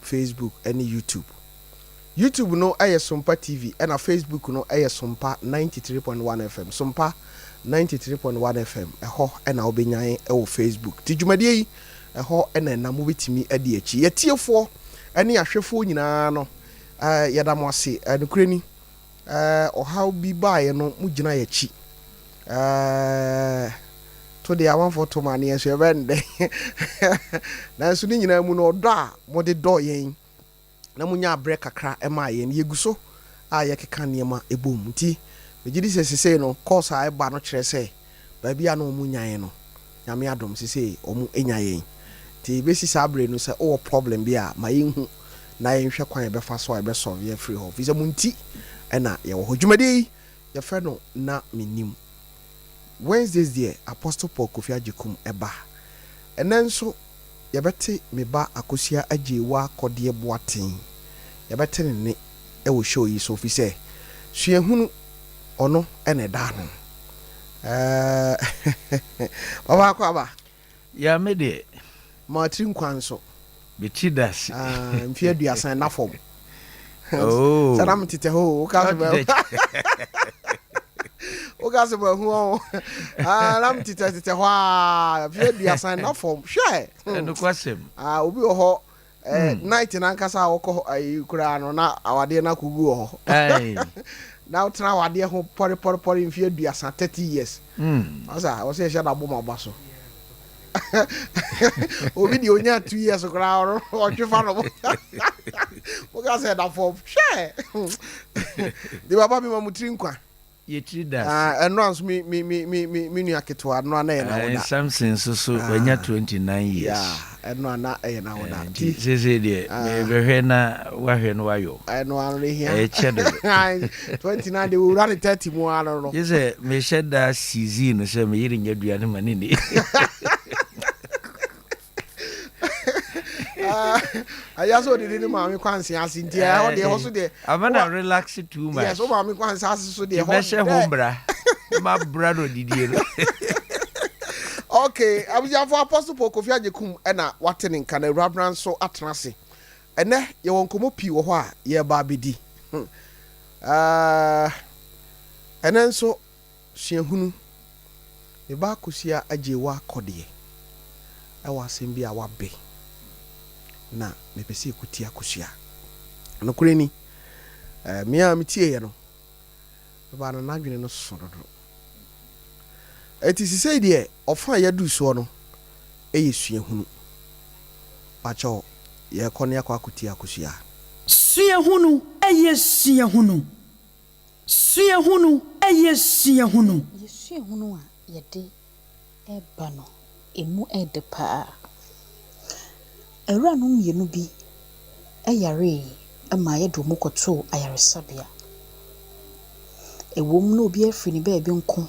Facebook ne YouTube. YouTube no yɛ Sompa TV ɛna Facebook no yɛ Sompa 93.1 FM. Sompa 93.1 FM, ɛhɔ na wobɛnya yɛn wɔ Facebook. Nti dwumadie yi, ɛhɔ na ɛnam wobɛtumi adi akyi. Yɛtiefoɔ ne ahwɛfoɔ nyinaa no, yɛda mo ase. Nokorɛ ni, ɔhaw bi baeɛ no, mogyina yɛn akyi. To deɛ amanfoɔ to ma neɛ nso yɛbɛyɛ no dɛn? Nanso ne nyinaa mu no, ɔdɔ a mode dɔ yɛn na monyaa berɛ kakra maa yɛn no, yɛgu so a yɛkeka nneɛma bom. Nti megye di sɛ sesei no, course a ɛba no kyerɛ sɛ baabi a na wɔn nya yɛn no, Nyame adom sesei wɔn nya yɛn. Nti bɛsi saa berɛ no, sɛ wowɔ problem bi a, ma yɛnhu na yɛnhwɛ kwan a yɛbɛfa so a yɛbɛ solve afiri hɔ. Firi sɛ mo nti na yɛwɔ hɔ. Dwumadie yi, yɛfrɛ no Na Mennim. Wednesdays deɛ Apostle Paul Kofi Agyekum ba. Ɛnnɛ nso yɛbɛte me ba Akosua Agyeiwaa Kɔdeɛ Boateng, yɛbɛte ne nne wɔ show yi so fisɛ suahunu ɔno na ɛda ano. Ɛɛɛ Papa Akwaaba. Ya me deɛ. Ma tiri nkwa nso. Me ti da ase. Ah, mfe aduasa nna fam. Oh. Sɛ na me tetɛ hɔ o, woka so bɛ. Woka so bɛ hu ɔn. Ah, na me tetɛ tetɛ hɔ a, mfe aduasa nna fam. Hwɛ. Ɛnokwasɛm. Ah, obi wɔ hɔ Eh, hmm. Night nankasa a wɔkɔ ayi koraa no na awadeɛ no akɔgu wɔ hɔ. Na wotena awadeɛ ho pɔrepɔrepɔre mfeɛ aduasa, 30 years. Ɔsa wɔ sɛ yɛhyɛ no abom aba so. Obi deɛ ɔnya 2 years koraa ɔno ɔtwe fa no. Woka sɛ ɛda fam. Hwɛ! De papa mi ma mo tiri nkwa. Yɛ tiri da ase. Ɛno a nso me me me me me me nua ketewa ɛno a na ɛyɛ n'awoda. Samson nso so wanya 29 years. Yeah, ɛno a na ɛyɛ n'awoda. Nti seesei deɛ mebɛhwɛ na wahwɛ no wayɔ. Ɛno ano no hia. Ɛkyɛ dodo. 29 deɛ wɔwura ne 30 mu ano no. Gye sɛ mehyɛ da season no sɛ me yere nyɛ aduane ma ne ni. Ɛyɛ sɛ ɔdidi ne maame kwanse ase nti ɛhɔ deɛ ɛhɔ so deɛ. Ama na relax too much. Yes, o maame kwanse ase so deɛ ɛhɔ. Mɛhyɛ ho mbra. Ma bra no didie no. Okay, abusuafo Apostle Paul Kofi Agyekum ɛna wate ne nka na awurabena nso atena ase. Ɛnɛ yɛwɔ nkɔmmɔ pii wɔ hɔ a yɛreba abɛdi. Ɛnɛ nso Suahunu, Me ba Akosua Agyeiwaa Kɔdeɛ wɔ asɛm bi a wabe na mepɛ sɛ yɛkɔtie Akosua. Nokorɛ ni, me a metieeɛ no, me ba no n'adwene no so dodo. Enti sesei deɛ ɔfa a yɛaduru soɔ no yɛ suahunu. Pakyɛw, yɛrekɔ na yɛakɔ akɔtie Akosua. Suahunu yɛ suahunu. Suahunu yɛ suahunu. Yɛ suahunu a yɛde reba no, ɛmu yɛ dɛ paa. Awuranom mmienu bi yaree ma yɛde wɔn kɔtoo ayaresabea. Ɛwom na obiara firi ne baabi nko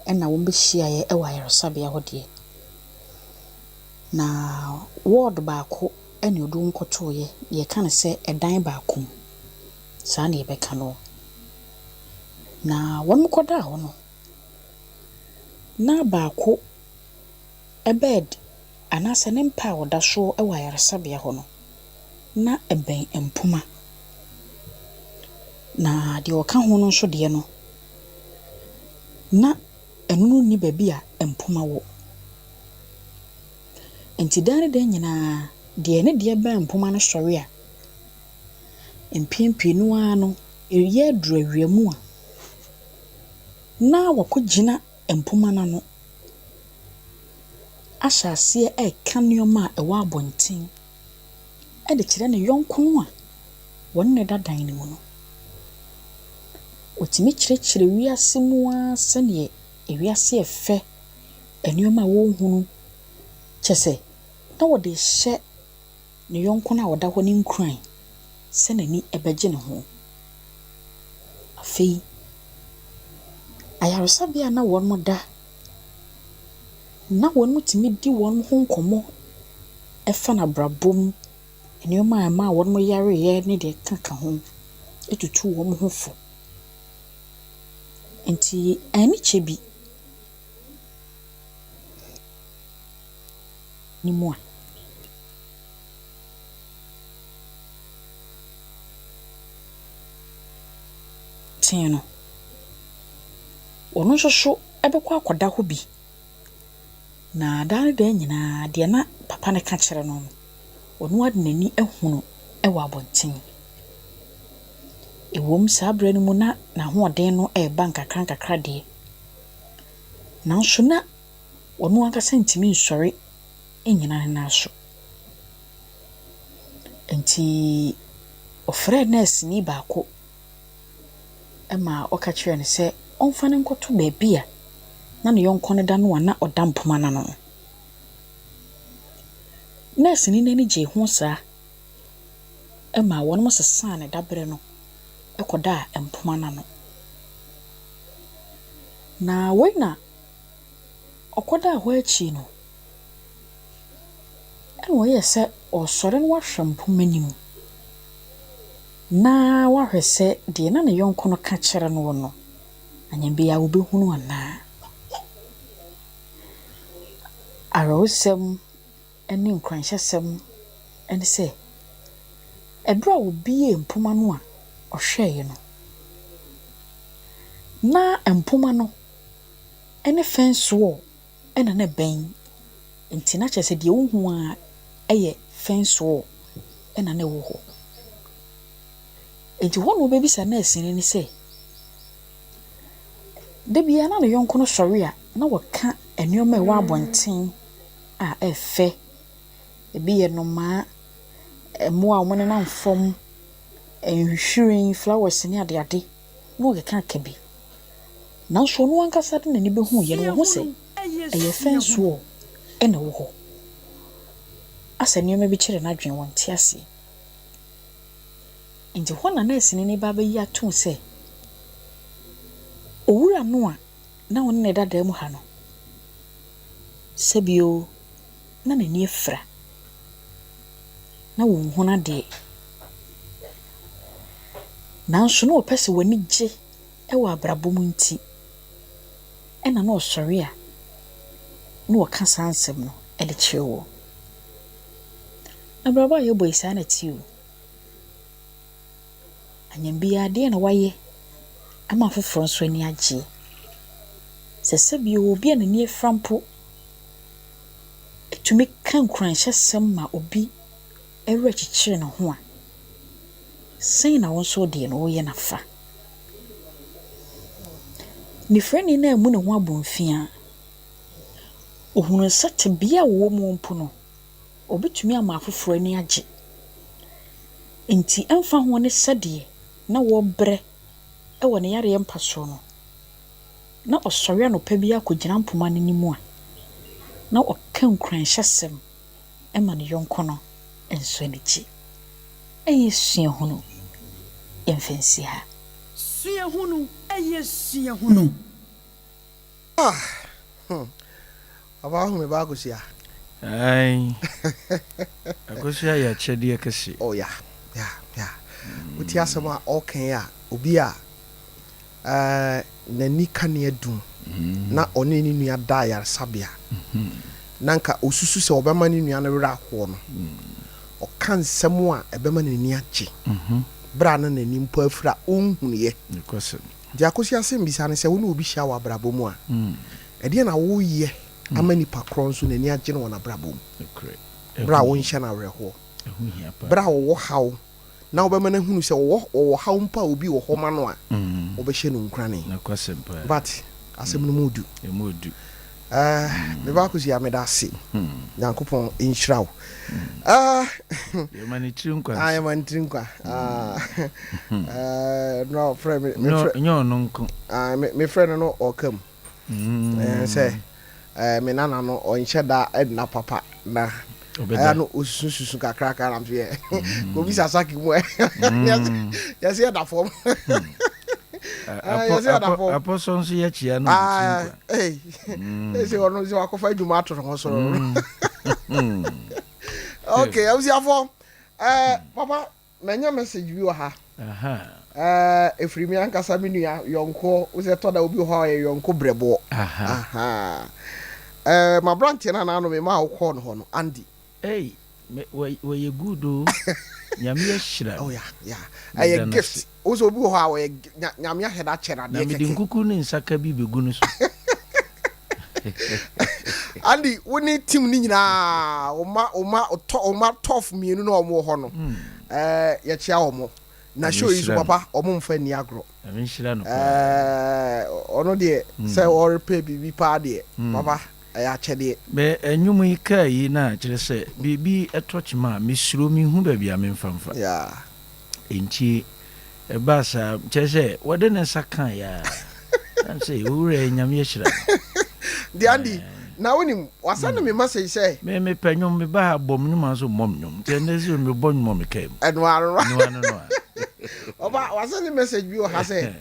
na wɔbɛhyiaeɛ wɔ ayaresabea hɔ deɛ, na ward baako na wɔde wɔn kɔtoeɛ, yɛka no sɛ ɛdan baako mu. Saa na yɛbɛka no. Na wɔkɔdaa hɔ no, na baako bed anaasɛ ne mpa a ɔda so wɔ ayaresabea hɔ no, na ɛbɛn mpoma. Na deɛ ɔka ho no nso deɛ no, na ɛno no nni baabi a mpoma wɔ. Enti daa ne da nyinaa, deɛ ne deɛ bɛn mpoma no sɔre a, Mpɛn pii no ara no, reyɛ aduru awia mu a, na wɔakɔgyina mpoma no ano ahyɛ aseɛ reka nneɛma a ɛwɔ abɔnten de kyerɛ ne yɔnko no a wɔne no da dan no mu no. Wɔtumi kyerɛkyerɛ wiase mu ara sɛdeɛ wiase yɛ fɛ, nneɛma a wɔhunu, kyerɛ sɛ, na wɔde rehyɛ ne yɔnko no a ɔda hɔ no nkuran sɛ n'ani bɛgye ne ho. Afei, ayaresabea a na wɔda, na wɔtumi di wɔn ho nkɔmmɔ fa n'abrabɔ mu, nneɛma a ɛmaa wɔyareeɛ ne deɛ ɛkeka ho tutu wɔn ho fo. Enti ankyɛ bi no mu a. abɔnten no, ɔno nso so bɛkɔ akɔda hɔ bi. Na daa ne daa nyinaa, deɛ na papa no ka kyerɛ no no, ɔno ara de n'ani ahunu wɔ abɔnten. Ɛwom, saa berɛ no mu na n'ahoɔden no reba nkakrankakra deɛ, nanso na ɔno ankasa ntumi nsɔre nnyina ne nan so. Enti ɔfrɛɛ nɛɛseni baako ma ɔka kyerɛɛ no sɛ ɔmfa no nkɔto baabi a na ne yɔnko no da no a na ɔda mpoma no ano no. Nɛɛseni no ani gyee ho saa ma wɔsesaa ne daberɛ no kɔdaa mpoma no ano. Na wei na ɔkɔdaa hɔ akyi no, ɛna ɔyɛɛ sɛ ɔresɔre na wahwɛ mpoma no mu na wahwɛ sɛ deɛ na ne yɔnko no ka kyerɛ noɔ no, anyɛ biara ɔbɛhunu anaa. Awerɛhosɛm ne nkuranhyɛsɛm ne sɛ, ɛberɛ a ɔbuee mpoma no a ɔhwɛeɛ no, na mpoma no ne fence wall na na ɛbɛn, nti na kyerɛ sɛ deɛ wohu ara yɛ fence wall na na ɛwɔ hɔ. Nti hɔ na ɔbɛbisa nɛɛseni no sɛ, da biara na ne yɔnko no sɔre a, na ɔka nneɛma a ɛwɔ abɔnten a ɛyɛ fɛ. Ebi yɛ nnomaa, mmoa a wɔnenam fam, nhwiren, flowers ne adeade, na ɔkekaka bi. Nanso ɔno ankasa de n'ani bɛhuiɛ no, wahu sɛ ɛyɛ fence wall na ɛwɔ hɔ. Asɛ nneɛma bi kyere n'adwene, ɔnte aseɛ. Nti hɔ na nɛɛseni no ba abɛyi atom sɛ, owura no a na ɔne no da dan mu ha no, sɛbio na n'ani afira, na ɔnhunu adeɛ. Nanso na ɔpɛ sɛ w'ani gye wɔ abrabɔ mu nti, ɛna na ɔsɔre a na ɔka saa nsɛm no de kyerɛ wo. Abrabɔ a yɛbɔ yi, saa na ɛte o. Anyɛ biara adeɛ na wayɛ ama afoforɔ nso ani agye. Sɛ sɛbio obi a n'ani afira mpo tumi ka nkuranhyɛsɛm ma obi werɛ kyekyere ne ho a, sɛn na wo nso deɛ no woyɛ no afa? Nifirani no ammu ne ho abomfiaa. Ɔhunuu sɛ tebea a ɔwɔ mu mpo no, ɔbɛtumi ama afoforɔ ani agye. Enti ɛmfa ho ne sɛdeɛ na wɔrebrɛ wɔ ne yareɛ mpa soɔ no, na ɔsɔre anɔpa biara kɔgyina mpoma no anim a, na ɔka nkuranhyɛsɛm ma ne yɔnko no nso ani gye. Ɛyɛ suahunu. Yɛmfa nsi ha. Suahunu, ɛyɛ suahunu. Ah hmm Papa wahu me ba Akosua? Ae, Akosua yɛ akyɛdeɛ kɛse. Oh yeah, yeah, yeah. Wotie asɛm a ɔreka yi a, obi a eh, n'ani kanea dum na ɔne ne nua da ayaresabea na nka osusu sɛ ɔbɛma ne nua no werɛ ahoɔ no, ɔka nsɛm a ɛbɛma n'ani agye berɛ a na n'ani mpo afira a ɔnhunuiɛ. Nokwasɛm. Nti Akosua asɛmmisa ne sɛ, wo ne obi hyia wɔ abrabɔ mu a, ɛdeɛn na woyɛ ama nipa korɔ nso n'ani agye no wɔ n'abrabɔ mu berɛ a wonhyɛ no awerɛhoɔ, berɛ a ɔwɔ haw na wobɛma no ahunu sɛ ɔwɔ ɔwɔ haw mpo a obi wɔ hɔ ma no a, wobɛhyɛ no nkurane. But asɛm no mu du. Eh, me ba Akosua meda ase. Nyankopɔn nhyira wo. Ah, yɛma ne tiri nkwa. Ah, yɛma ne tiri nkwa. Ah, eh, no frɛ me me frɛ. Nyɛ ɔno nko. Ah, me me frɛ no no ɔka mu. Eh, sɛ eh, me nana no ɔnhyɛ da nna papa na ɛyɛ no osusususu kakraka na mso yɛ kɔbi sasaki mu ɛ yɛsɛ yɛda fam. Yɛsɛ yɛda fam. Apɔsɔ nso yɛkyia no. Ah, ɛsɛ ɔno sɛ wakɔfa adwuma ato ne ho so. Okay, abusuafoɔ, papa manya message bi wɔ ha. Ɛfiri me ankasa me nua yɔnkoɔ, wo sɛ tɔ da obi wɔ hɔ a ɔyɛ yɔnko brɛboɔ. Maberanteɛ no anaano me maa wokɔɔ no hɔ no, Andy. Ei. Me wɔ wɔyɛ good o. Nyame ahyira Oh no. yeah, yeah. Meda Ɛyɛ no gift. ase. Wo sɛ obi wɔ hɔ a ɔyɛ nya Nyame ahyɛ da akyɛ no Na adeɛ mede kɛkɛ. nkuku ne nsaka bi bɛgu no so. Andy, wo ne team no nyinaa, wo ma wo ma tɔ wo ma tough mmienu na wɔn wɔ hɔ no, ɛɛ yɛkyea wɔn. Na Nyame show yi nso nhyira no. papa, wɔn mfa nni agorɔ. Nyame nhyira no paa. Ɛɛ ɔno deɛ sɛ ɔrepɛ biribi paa deɛ, papa ɛyɛ akyɛdeɛ. Me nnwom yi kaa yi na kyerɛ sɛ biribi tɔ kyema a mesuro menhu baabi a memfa mfa. Yeah. Enti ɛbaa saa kyerɛ sɛ wɔde ne nsa kaeɛ a na mesɛ owura yi Nyame ahyira no. Deɛ Andy, na wonim, wasɛnde me message sɛ. Me mepɛ nnwom, meba ha bɔ me nnwom a nso mmɔ me nnwom. Nti ɛnnɛ sɛ mebɔ nnwom wɔ me kaa mu. Ɛno ano no. Ɛno ano no a. Ɔba, wasɛnde message bi wɔ ha sɛ,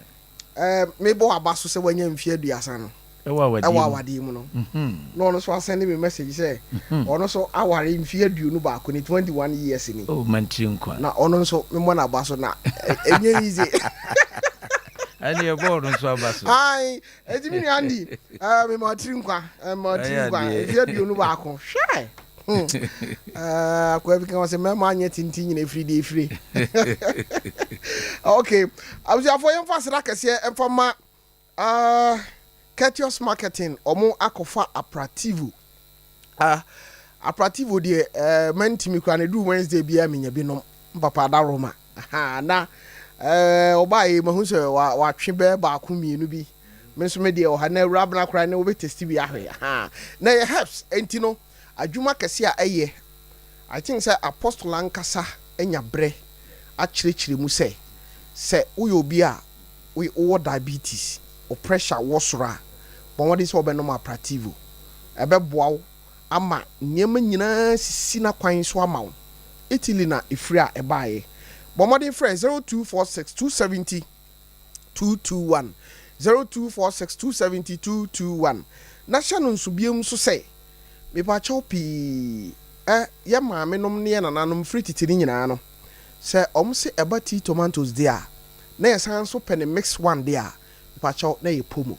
ɛɛ mebɔ w'aba so sɛ wanya mfeɛ 30 no. Ɛwɔ awadeɛ Ɛwɔ mu. awadeɛ mu no. Na ɔno nso asɛnde me message sɛ, ɔno nso aware mfeɛ 21 ni, 21 years ni. Oh, mantiri nkwa. Na ɔno nso memmɔ n'aba so na ɛnyɛ easy. Ɛne yɛbɔ ɔno nso aba so. Ae, eti me nua Andy, ɛɛ mema ɔtiri nkwa, mema ɔtiri nkwa, mfeɛ 21, hwɛ! Ɛɛ akoa bi ka wɔ sɛ mmarima anyɛ tenten nyina efiri deɛ efire. Okay, abusuafoɔ yɛmfa aseda kɛseɛ mfa ma Uh, Courteous Marketing, ɔmo akɔfa Aprativo. Uh, Aprativo deɛ uh, mantimi koraa na ɛduru Wednesday biara menya bi nom mpapa adaroma. Aha, na uh, ɔbaa yi mahu sɛ watwe bɛɛ baako mmienu bi. Me nso me deɛ ɔha na awura abena koraa na wobɛtesti bi ahwɛ. Aha, na ɛyɛ herbs, enti no adwuma kɛse a ɛyɛ. I think sɛ Apostle ankasa anya berɛ akyerɛkyerɛ mu sɛ, sɛ woyɛ obi a wowɔ diabetes, wo pressure wɔ soro a, bɔ mmɔden sɛ wobɛnom Aprativo. Ɛbɛboa wo ama nneɛma nyinaa asisi n'akwan so ama wo. Italy na ɛfiri a ɛbaeɛ. Bɔ mmɔden frɛ 0246 270 221, 0246 270 221. Na hyɛ no nso bio nso sɛ, mepakyɛw pii, ɛ, yɛn maamenom ne yɛn nananom firi tete no nyinaa no, sɛ wɔn se ɛba tea tomatoes deɛ a, na yɛsan nso pɛ ne mix one deɛ a, mepakyɛw na ɛyɛ pomo.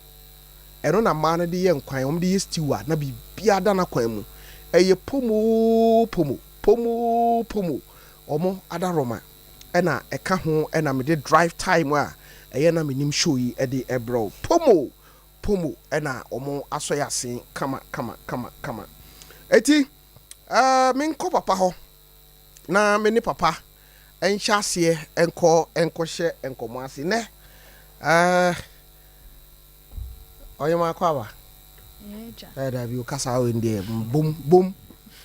Ɛno na mmaa no de yɛ nkwan, wɔn de yɛ stew a, na biribiara da n'akwan mu. Ɛyɛ pomo oo pomo, pomo oo pomo, wɔn adaworoma na ɛka ho na mede drive time a ɛyɛ na menim show yi de brɛ wo. Pomo, pomo na wɔn asɔ yɛ asen kama kama kama kama. Eti, eh, menkɔ papa hɔ na me ne papa nhyɛ aseɛ nkɔ nkɔhyɛ nkɔmmɔ ase nɛ. Eh, ɔyɛ akɔ aba. Eh, dabi o kasa o ndeɛ bom bom.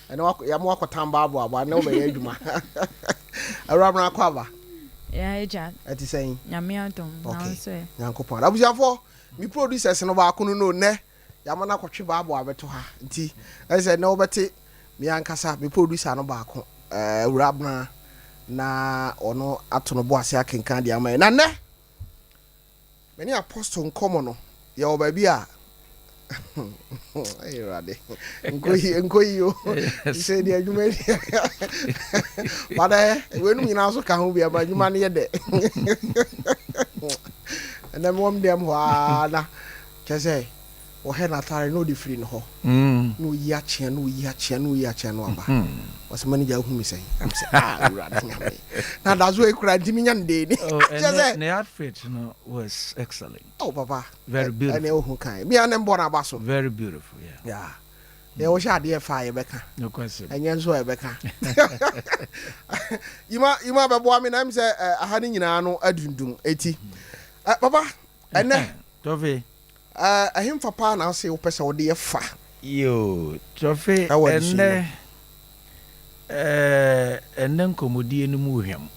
Ɛnɛ wakɔ yam wakɔtam baabo abo anɛ wobɛyɛ adwuma. Awura mena akɔ aba. Ya agya. Ɛte sɛn? Nyame adom. Na Okay. nso ɛ. Nyankopɔn. Abusuafoɔ, me producers no baako no no nɛ yama no akɔtwe baabo abɛto ha. Nti ɛsɛ nɛ wobɛte me ankasa me producer no baako eh, Awura Abena na ɔno ato no bo ase akenkan deɛ ama yɛn. Na nɛ me ne Apostle nkɔmɔ no yɛwɔ baabi a Awurade nkɔ yi nkɔ yi o sɛ deɛ adwuma yi but ɛ weinom nyinaa nso ka ho bi ama adwuma no yɛ dɛ ɛnɛ mewɔ m dɛm hɔ ara na kyɛ sɛ wɔhɛ n'atare na ɔde firi ne hɔ na ɔyi akyea na ɔyi akyea na ɔyi akyea na waba ɔsɛ manager ahu me sɛn am sɛ ah Awurade Nyame na da so ekura ntimi nya no dee ni Oh, kyɛ and sɛ the outfit no was excellent. Oh papa, Very beautiful. ɛnɛ ohu kan. Bia ne mbɔ n'aba so. Very beautiful, yeah. Yeah. Deɛ wohyɛ adeɛ fa a yɛbɛka. Nokwasɛm. Ɛnyɛ nso a yɛbɛka. Yima yima bɛboa me na ɛm sɛ eh, aha no nyinaa no adundum. Eti eh, papa, ɛnɛ Tɔfe. eh, ɛhemfa paa na ase wopɛ sɛ wode yɛ fa Yoo, Tɔfe, ɛwɔ adesua yi mu? ɛnnɛ eh, ɛnnɛ nkɔmmɔdie no mu hwam.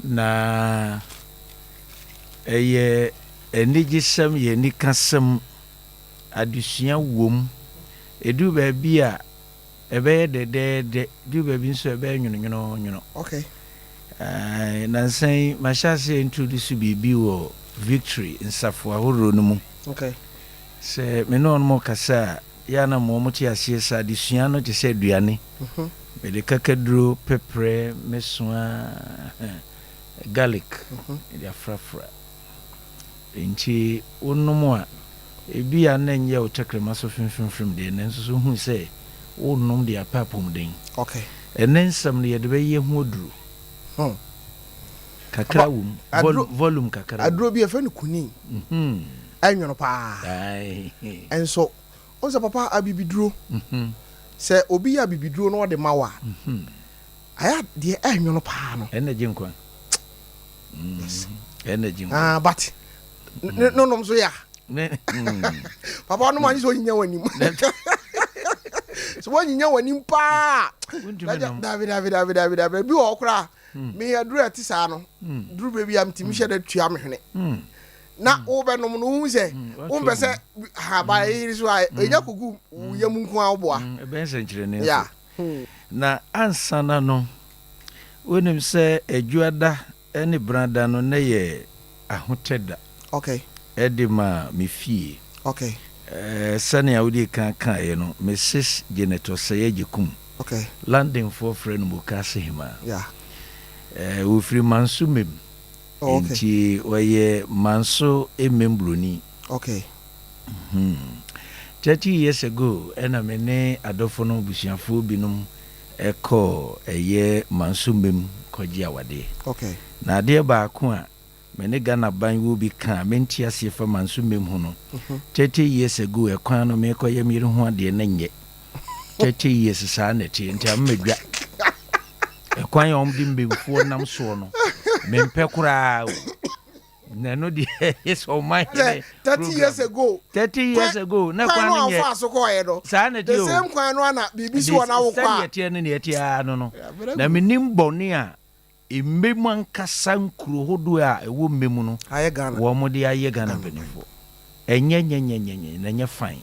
Na ɛyɛ anigyesɛm, yɛ anikasɛm, adesua wom. Ɛduru baabi a ɛbɛyɛ dɛdɛɛdɛ, ɛduru baabi nso a ɛbɛyɛ nwononwononwono. Okay. Eh, nansa yi mahyɛ aseɛ introduce biribi wɔ Victory nsafo ahoroɔ no mu. Okay. Sɛ me ne wɔn kasa a, yɛ a na ma wɔte aseɛ sɛ adesua no te sɛ aduane. Mede kakaduro, pɛprɛ, mɛsoa, garlic de afrafra. Nti wonom a, ebi a na ɛnyɛ wo tɛkrɛma so femfemfem deɛ, nanso so wohu sɛ Worenom de apɛ apɔmuden. Okay. Ɛnnɛ nsɛm no yɛde bɛyɛ ho aduro. Kakra Papa, wɔ mu. aduro, Volume kakra wɔ mu. aduro bi yɛfrɛ no kunin. Ɛnwono paa. Aye. Nso, wohu sɛ papa abibiduro, sɛ obi yɛ abibiduro na ɔde ma wo a, ayɛ a deɛ ɛnwono paa no. Ɛnna gye nkwa. Yes. Ɛnna gye nkwa. Ah, but ne ne nom so yɛ a. Papa ɔnom anyi sɛ ɔnyinya w'anim. Sɛ wɔnyinya w'anim paa. Dabi dabi dabi dabi dabi. Bi wɔ hɔ koraa. Me aduru a ɛte saa no, duru baabi a metumi hyɛ da tua me hwene. Na wobɛnom no wohu sɛ wompɛ sɛ haba yere so a ɛnya kogu wo yam nko a woboa. Ɛbɛyɛ nsɛnkyerɛnne nso. Na ansa na no, wonim sɛ Adwuada ne Brada no na yɛ ahotɛ da. Okay. De ma me fie. Okay. Sɛnea wodii kan kaeɛ no, Misis Janet Osei Agyekum. Okay. Londonfoɔ frɛ no Mokase Hemaa. Yeah. Wɔfiri Manso Mem. Oh, okay. Nti ɔyɛ Manso Emem Broni. Okay. 30 years ago ɛna me ne adɔfo no abusuafoɔ binom kɔɔ ɛyɛ Manso Mem kɔgye awadeɛ. Okay. Na adeɛ baako a me ne Ghana ban wɔ bi ka a mente aseɛ fa Manso Mem ho no, 30 years ago ɛkwan no merekɔyɛ me yere ho adeɛ na nyɛ 30 years saa na ɛteɛ nti ama madwa ɛkwan a wɔde mbemfoɔ nam soɔ no mempɛ koraa o. Na ɛno deɛ ɛyɛ sɛ ɔman hene 30 years ago 30 years ago na kwan kwan no no nyɛ amfa so kɔɛ no saa na the ɛteɛ o same kwan no ana biribi si wɔ na wokɔ sɛdeɛ a ɛteɛ no neɛ ɛteɛ ara no no Yeah, very na good. menim bɔne a mmɛ mu ankasa nkuro hodoɔ a ɛwɔ mmɛ mu no ayɛ Ghana wɔn de ayɛ Ghana Ghana mpanimfoɔ. Ɛnyɛ nyɛ nyɛ nyɛ nyɛ na ɛnyɛ fine.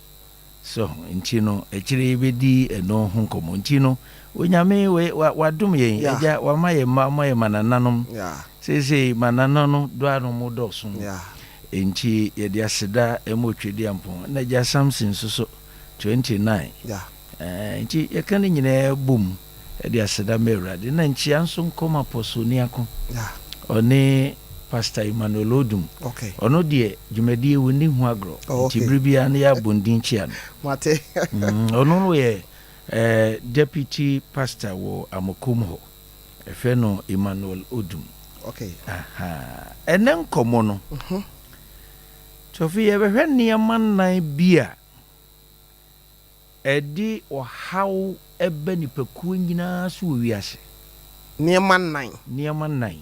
So nti no akyire yɛbɛdi ɛno ho nkɔmmɔ. Nti no Onyame wei wa wadom yɛn Yeah. agya wama yɛn mma wama yɛn manananom. Yeah. Seesei manana no dɔ a na wɔn dɔɔso. Yeah. Nti yɛde aseda ma Otwedeampɔn ɛna agya Samson nso so 29. Yeah. Ɛɛ nti yɛka ne nyinaa bom de aseda ma Awurade. Na nkyia nso nkɔ ma Apostle Niako. Yeah. Ɔne Pastor Emmanuel Odum. Okay. Ɔno deɛ dwumadie ɔnni ho agorɔ. Oh, okay. Nti bere biara no yɛ abɔndin kyia no. Mate. Ɔno no yɛ eh, deputy pastor wɔ Amokom hɔ. Ɛfɛ no Emmanuel Odum. Okay. Aha. Ɛnɛ nkɔmmɔ no. Tɔfi yɛbɛhwɛ nneɛma nnan bi a Ɛde ɔhaw ba nnipakuo nyinaa so wɔ wiase. Nneɛma nnan. Nneɛma nnan.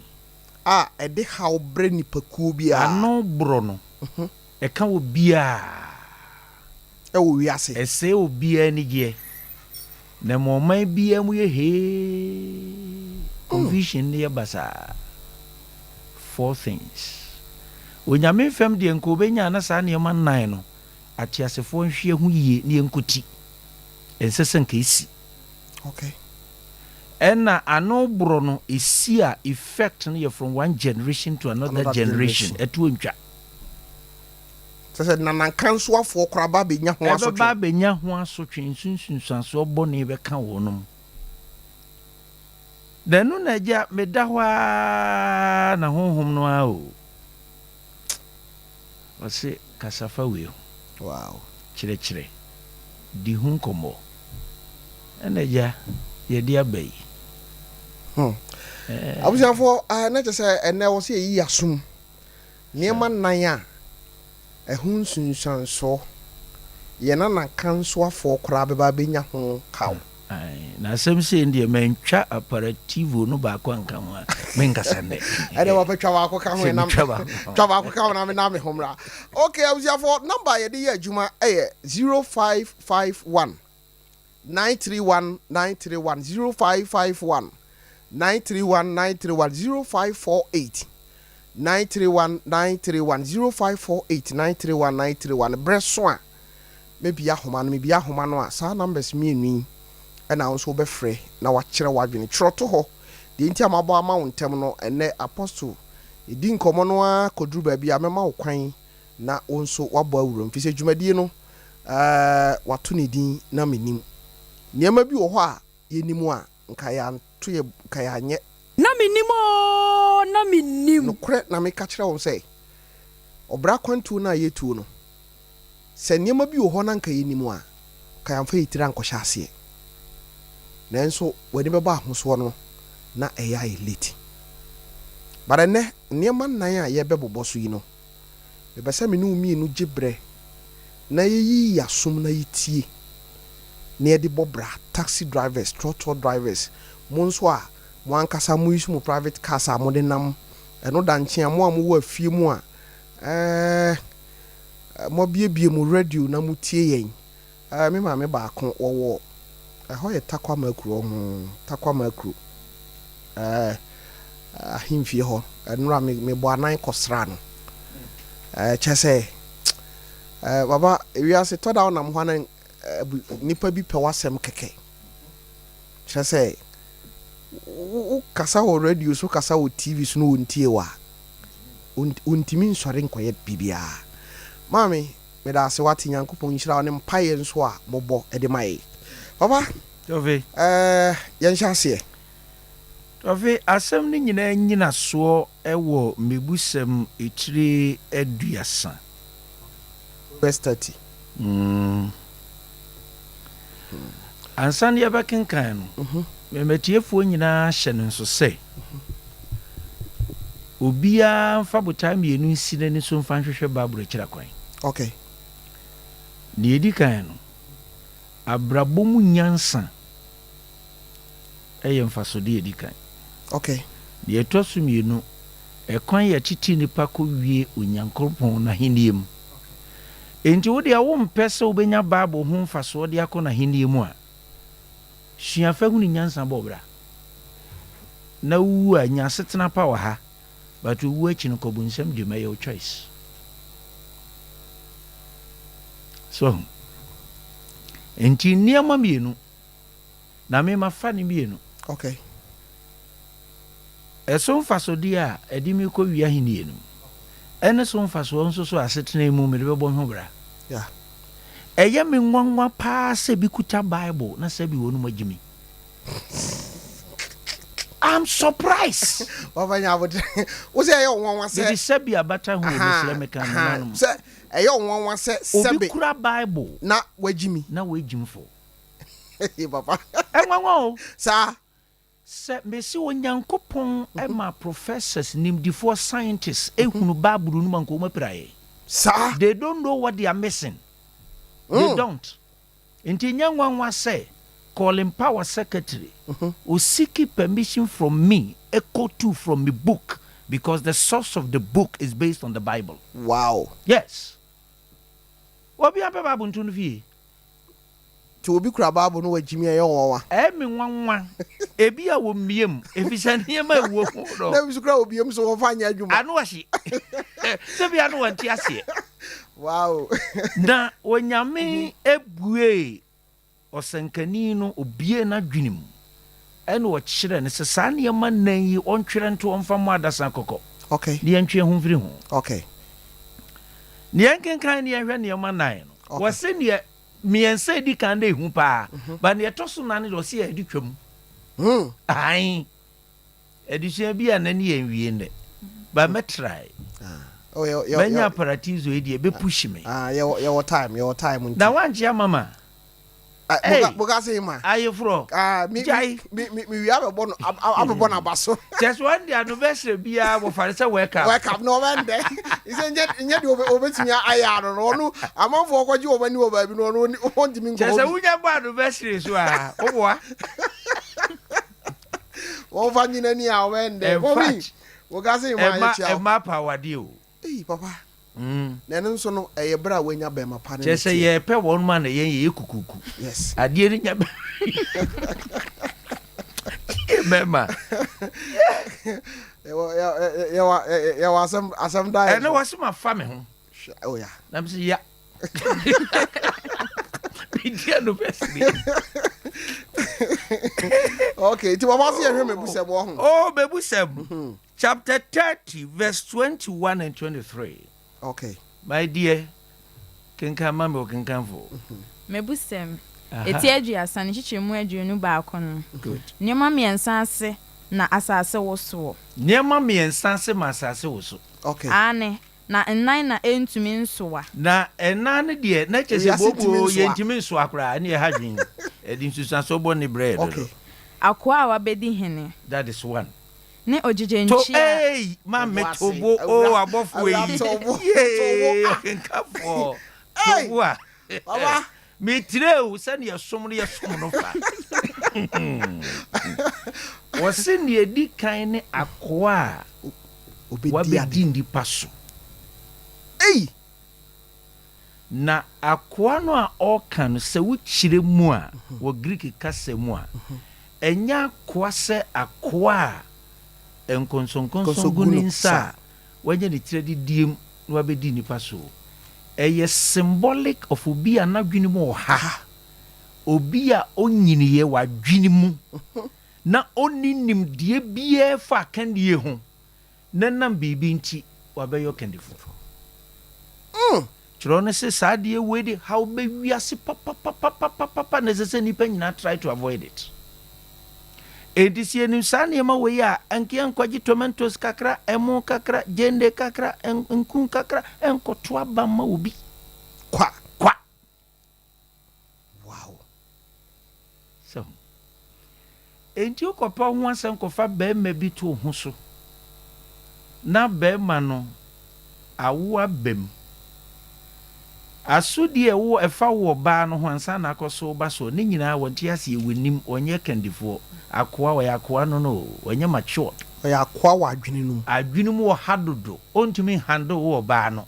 A ɛde haw brɛ nnipakuo biara. Ano borɔ no, ɛka obiara. Wɔ wiase. Ɛsɛe obiara anigyeɛ. Na ɛma ɔman biara mu yɛ hee. Confusion no yɛ basaa. Four things. Onyame fam deɛ nka ɔbɛnya na saa nneɛma nnan no Ateasefoɔ nhwɛ ho yie na yɛnkɔti. Ɛnsɛ sɛ nka ɛsi. Okay. Ɛna ano borɔ no ɛsi a effect no yɛ from one generation to another, Another generation. generation. Ɛtoɔ ntwa. Kyerɛ sɛ nanankansoafoɔ koraa ba abɛnya ho Ɛbɛba asotwe. abɛnya ho asotwe, nsunsunsuansoɔ bɔne bɛka wɔnom. Na ɛno na agya meda hɔ ara na honhom no ara o. Ɔse kasa fa wei ho. Wow. Kyerɛkyerɛ. Di ho nkɔmmɔ. Ɛna agya, yɛde aba yi. Hmm. Abusuafoɔ, eh, na kyerɛ sɛ ɛnɛ wɔ sɛ yɛyi asom. Nneɛma nnan a ɛho nsunsuansoɔ yɛn anankansoafoɔ koraa bɛba abɛnya ho haw. Ae, na asɛm sei no deɛ mantwa aparativo no baako anka ho a, menkasa nnɛ. Ɛnɛ wapɛ twa baako ka ho Sɛ na metwa baako ka ho. twa baako ka ho na mena me ho mmra. Okay, abusuafoɔ, number a yɛde yɛ adwuma yɛ 0551 931 931 0551 931 931 0548 931 931 0548 931 931 berɛ so a mɛbia ahoma no, mebia ahoma no a, saa numbers mmienu yi na wo nso wobɛfrɛ na wakyerɛ w'adwene. Twerɛ to hɔ. Deɛ nti a mabɔ ama wo ntɛm no, ɛnnɛ Apostle yɛdi nkɔmmɔ no ara kɔduru baabi a mɛma wo kwan na wo nso woabɔ awura mu. Firi sɛ dwumadie no, eh, wato ne din na mennim. Nneɛma bi wɔ hɔ a yɛnim a, nka yɛanto yɛ, nka yɛanyɛ. Na mennim oo, na mennim. Nokorɛ na meka kyerɛ wo sɛ, ɔbra kwantuo no a yɛtuo no, sɛ nneɛma bi wɔ hɔ na anka yɛnim a, anka yɛamfa yɛn tiri ankɔhyɛ aseɛ. Nanso w'ani bɛbɔ ahosoɔ no na ɛyɛ ayɛ late. But ɛnnɛ nneɛma nnan a yɛrebɛbobɔ so yi no, mepɛ sɛ me ne wo mmienu gye berɛ na yɛyiyi yɛn asom na yɛtie na yɛde bɔ bra. Taxi drivers, trɔtrɔ drivers, mo nso a mo ankasa mo use mo private cars a mode nam, ɛno da nkyen a mo a mowɔ afie mu a ɛɛ moabiebie mo radio na motie yɛn. Ɛɛ me maame baako wɔwɔ ɛhɔ yɛ Tarkwa Makuro ɔho Tarkwa Makuro ɛɛ ahemfie hɔ ɛnora me mebɔ anan kɔsraa no ɛɛ kyɛ sɛ ɛɛ baba ewiase tɔ da wonam hɔ anan ɛɛ nipa bi pɛ w'asɛm kɛkɛ kyerɛ sɛ wo kasa wɔ radio so kasa wɔ TV so no wɔntie wa wɔntumi nsɔre nkɔyɛ biribiara maame. Medaase wate Nyankopɔn nhyira wo ne mpaeɛ nso a mobɔ de ma yɛn. Papa Tɔfe. eh, yɛnhyɛ aseɛ. Tɔfe, asɛm no nyinaa nnyinasoɔ wɔ Mmebusɛm etire 30. Verse 30. Mm. Ansa na yɛbɛkenkan no, mema atiefoɔ nyinaa hyɛ no nso sɛ, obiara mfa botae mmienu nsi n'ani so mfa nhwehwɛ Bible akyiri akwan. Okay. Nea edi kan no, abrabɔ mu nyansa yɛ mfasode a edi kan. Okay. Nea ɛtɔ so mmienu, ɛkwan yɛ tete nnipa kowie Onyankopɔn n'Ahenni mu. Enti wo deɛ wompɛ sɛ wobɛnya Bible ho mfasoɔ de akɔ n'Ahenni mu a, sua fa hunu nyansa bɔ bra. Na wowu a, nya asetena pa wɔ ha, but owu akyi no kɔ bonsam gyem, ɛyɛ wo choice. So ahu? Enti nneɛma mmienu. Na me mafa ne mmienu. Okay. Ɛso mfasodeɛ a ɛde me kɔ wie ahennie no mu, ɛne so mfasoɔ nso so a asetena yi mu mede bɛbɔ me ho bra. Yeah. Ɛyɛ me nwanwa paa sɛ bi kuta Bible na sɛ bi wɔnom agye me. I'm surprised. Papa nya abotrɛ. Wo sɛ ɛyɛ wo nwanwa sɛ. Mede sɛbi abata ho o, mesrɛ meka nananom. Sɛ ɛyɛ wo nwanwa sɛ sɛbe. Obi kura Bible. Na wagye mi. Na wagye me fo. Papa. Ɛnwanwa o. Saa. Sɛ mese Onyankopɔn ma professors, nimdifoɔ, scientists ehunu Bible no mu a nka wɔn apira yɛn. Saa. They don't know what they are missing. They don't. Nti nyɛ nwanwa sɛ Colin Powell secretary osiki permission from me ekotu from me book because the source of the book is based on the Bible. Wow. Yes. Obiara mpɛ Bible nto no fie. Nti obi kura Bible no wagyimi a ɛyɛ wo nwanwa? Ɛyɛ me nwanwa. Ebia wɔmmie mu, efisɛ nneɛma a ɛwɔ mu no. Na ebi nso kura wɔbie mu so wɔmfa nyɛ adwuma. Ano ɔhye. Sɛ bia no wɔnte aseɛ. Wow. Na Onyame buee ɔsɛnkani no, obiee n'adwene mu, ɛna ɔkyerɛɛ no sɛ saa nneɛma nnan yi ɔntwerɛ nto ɔmfa mmɔ adasa kɔkɔ, Okay. na yɛntwe yɛn ho mfiri ho. Okay. Na yɛnkenkan na yɛnhwɛ nneɛma nnan no. Okay. Wɔse neɛ mmiɛnsa a ɛdi kan no ɛhu paa, but neɛ ɛtɔ so nnan no deɛ ɔse yɛde twam. Ae. Adesua bi a na ne yɛn wie nnɛ. But mɛ try. Oh, Mɛnya paratizo yi deɛ ɛbɛ push me. Ah, yɛwɔ time, yɛwɔ time nti. Na wankye ama ma. Hey, boka se ma. Ayeforɔ. Ah, mi Gyae. mi mi mi wi abɛbɔ no abɛbɔ n'aba so. Kyɛ so wɔn de anniversary biara wɔfa no sɛ wake up. Wake up na ɔbɛn dɛ. Sɛ nyɛ nyɛ deɛ obetumi ayɛ ano no ɔno amanfoɔ kɔgye wɔn ani wɔ baabi no ɔno ɔntumi nkɔ Kyɛ sɛ wonya bɔ anniversary so a woboa. Wɔfa nyina ni a ɔbɛn dɛ. In fact, Boka se ma ɛma yɛkyia wo. ɛma apawadeɛ o. Ei papa. Na ɛno nso no ɛyɛ berɛ a woanya bɛrima pa ne Kyerɛ ne sɛ teɛ. yɛpɛ wɔn ma na yɛn yɛyɛ kukuku. Yes. Adeɛ no nya yɛ mɛma. Yɛwɔ asɛm asɛm da yɛ Ɛno wɔse ma fa me ho. Oh yeah. Na me sɛ ya. Medi anniversary. Okay, nti papa se yɛhwɛ mebusɛm wɔ ho. Oh, mebusɛm. Chapter 30 verse 21 and 23. Okay. My dear, kenkan ma me ɔkenkanfo. Mebusɛm, eti 30 ne nkyekyɛmu 21 no, Good. Nneɛma mmiɛnsa ase na asase wosoɔ. Nneɛma mmiɛnsa ase ma asase woso. Okay. Aane, na nnan na ɛntumi nsoa. Na nnan no deɛ, na kyerɛ sɛ Wiase ntumi booboo nsoa. yɛntumi nsoa koraa, ɛne ɛha dwen. Ɛde nsusuansoɔ bɔne brɛ yɛn dodo. Okay. Akoa a wabɛdi hene. That is one. Ne To ogyegyenkyi a. ei maame Tobo ase. tobo o Awura abɔfoɔ awura yi tobo tobo yee ah. ɔkenkafoɔ Hey tobo a papa. metirɛ o sɛdeɛ som no yɛsom no fa. Wɔse nea ɛdi kan ne akoa a Obedi wabɛdi ade. nnipa so. Ei. Na akoa no a ɔreka no, sɛ wokyerɛ mu a, wɔ Greek kasa mu a, ɛnyɛ akoa sɛ akoa a nkɔnsɔnkɔnsɔn gu Nkɔnsɔn gu ne no nsa sa. a wanya ne tiri adidiem na wabɛdi nnipa so. Ɛyɛ symbolic of obi a n'adwene mu ɔha, Ha. obi a ɔnyiniiɛ wɔ adwene mu na ɔnni nimdeɛ biara fa akannie ho, na ɛnam biribi nti wabɛyɛ ɔkandifo. Kyerɛw no se saa adeɛ wei de haw bɛ wiase papapapapapa na ɛsɛ sɛ nnipa nyinaa try to avoid it. Enti sɛ yɛnim saa nneɛma wei a, anka yɛnkɔgye tomatoes kakra, ɛmo kakra, gyeene kakra, nku kakra, ɛnkɔto aba mma obi. Kwa. Kwa. Wow. Sɛ ho. Enti wokɔpɛ wo ho asɛm kɔfa barima bi to wo ho so na barima no awo aba mu. Asodie a ɛwɔ ɛfa wo ɔbaa no ho ansa na akɔ so wo ba soɔ ne nyinaa wɔnte aseɛ, wɔnnim, wɔnyɛ kandifoɔ. Akoa, ɔyɛ akoa no no o, ɔnyɛ matured. Ɔyɛ akoa wɔ adwene no mu. Adwene mu ɔha dodo, ɔntumi nhandle wo ɔbaa no.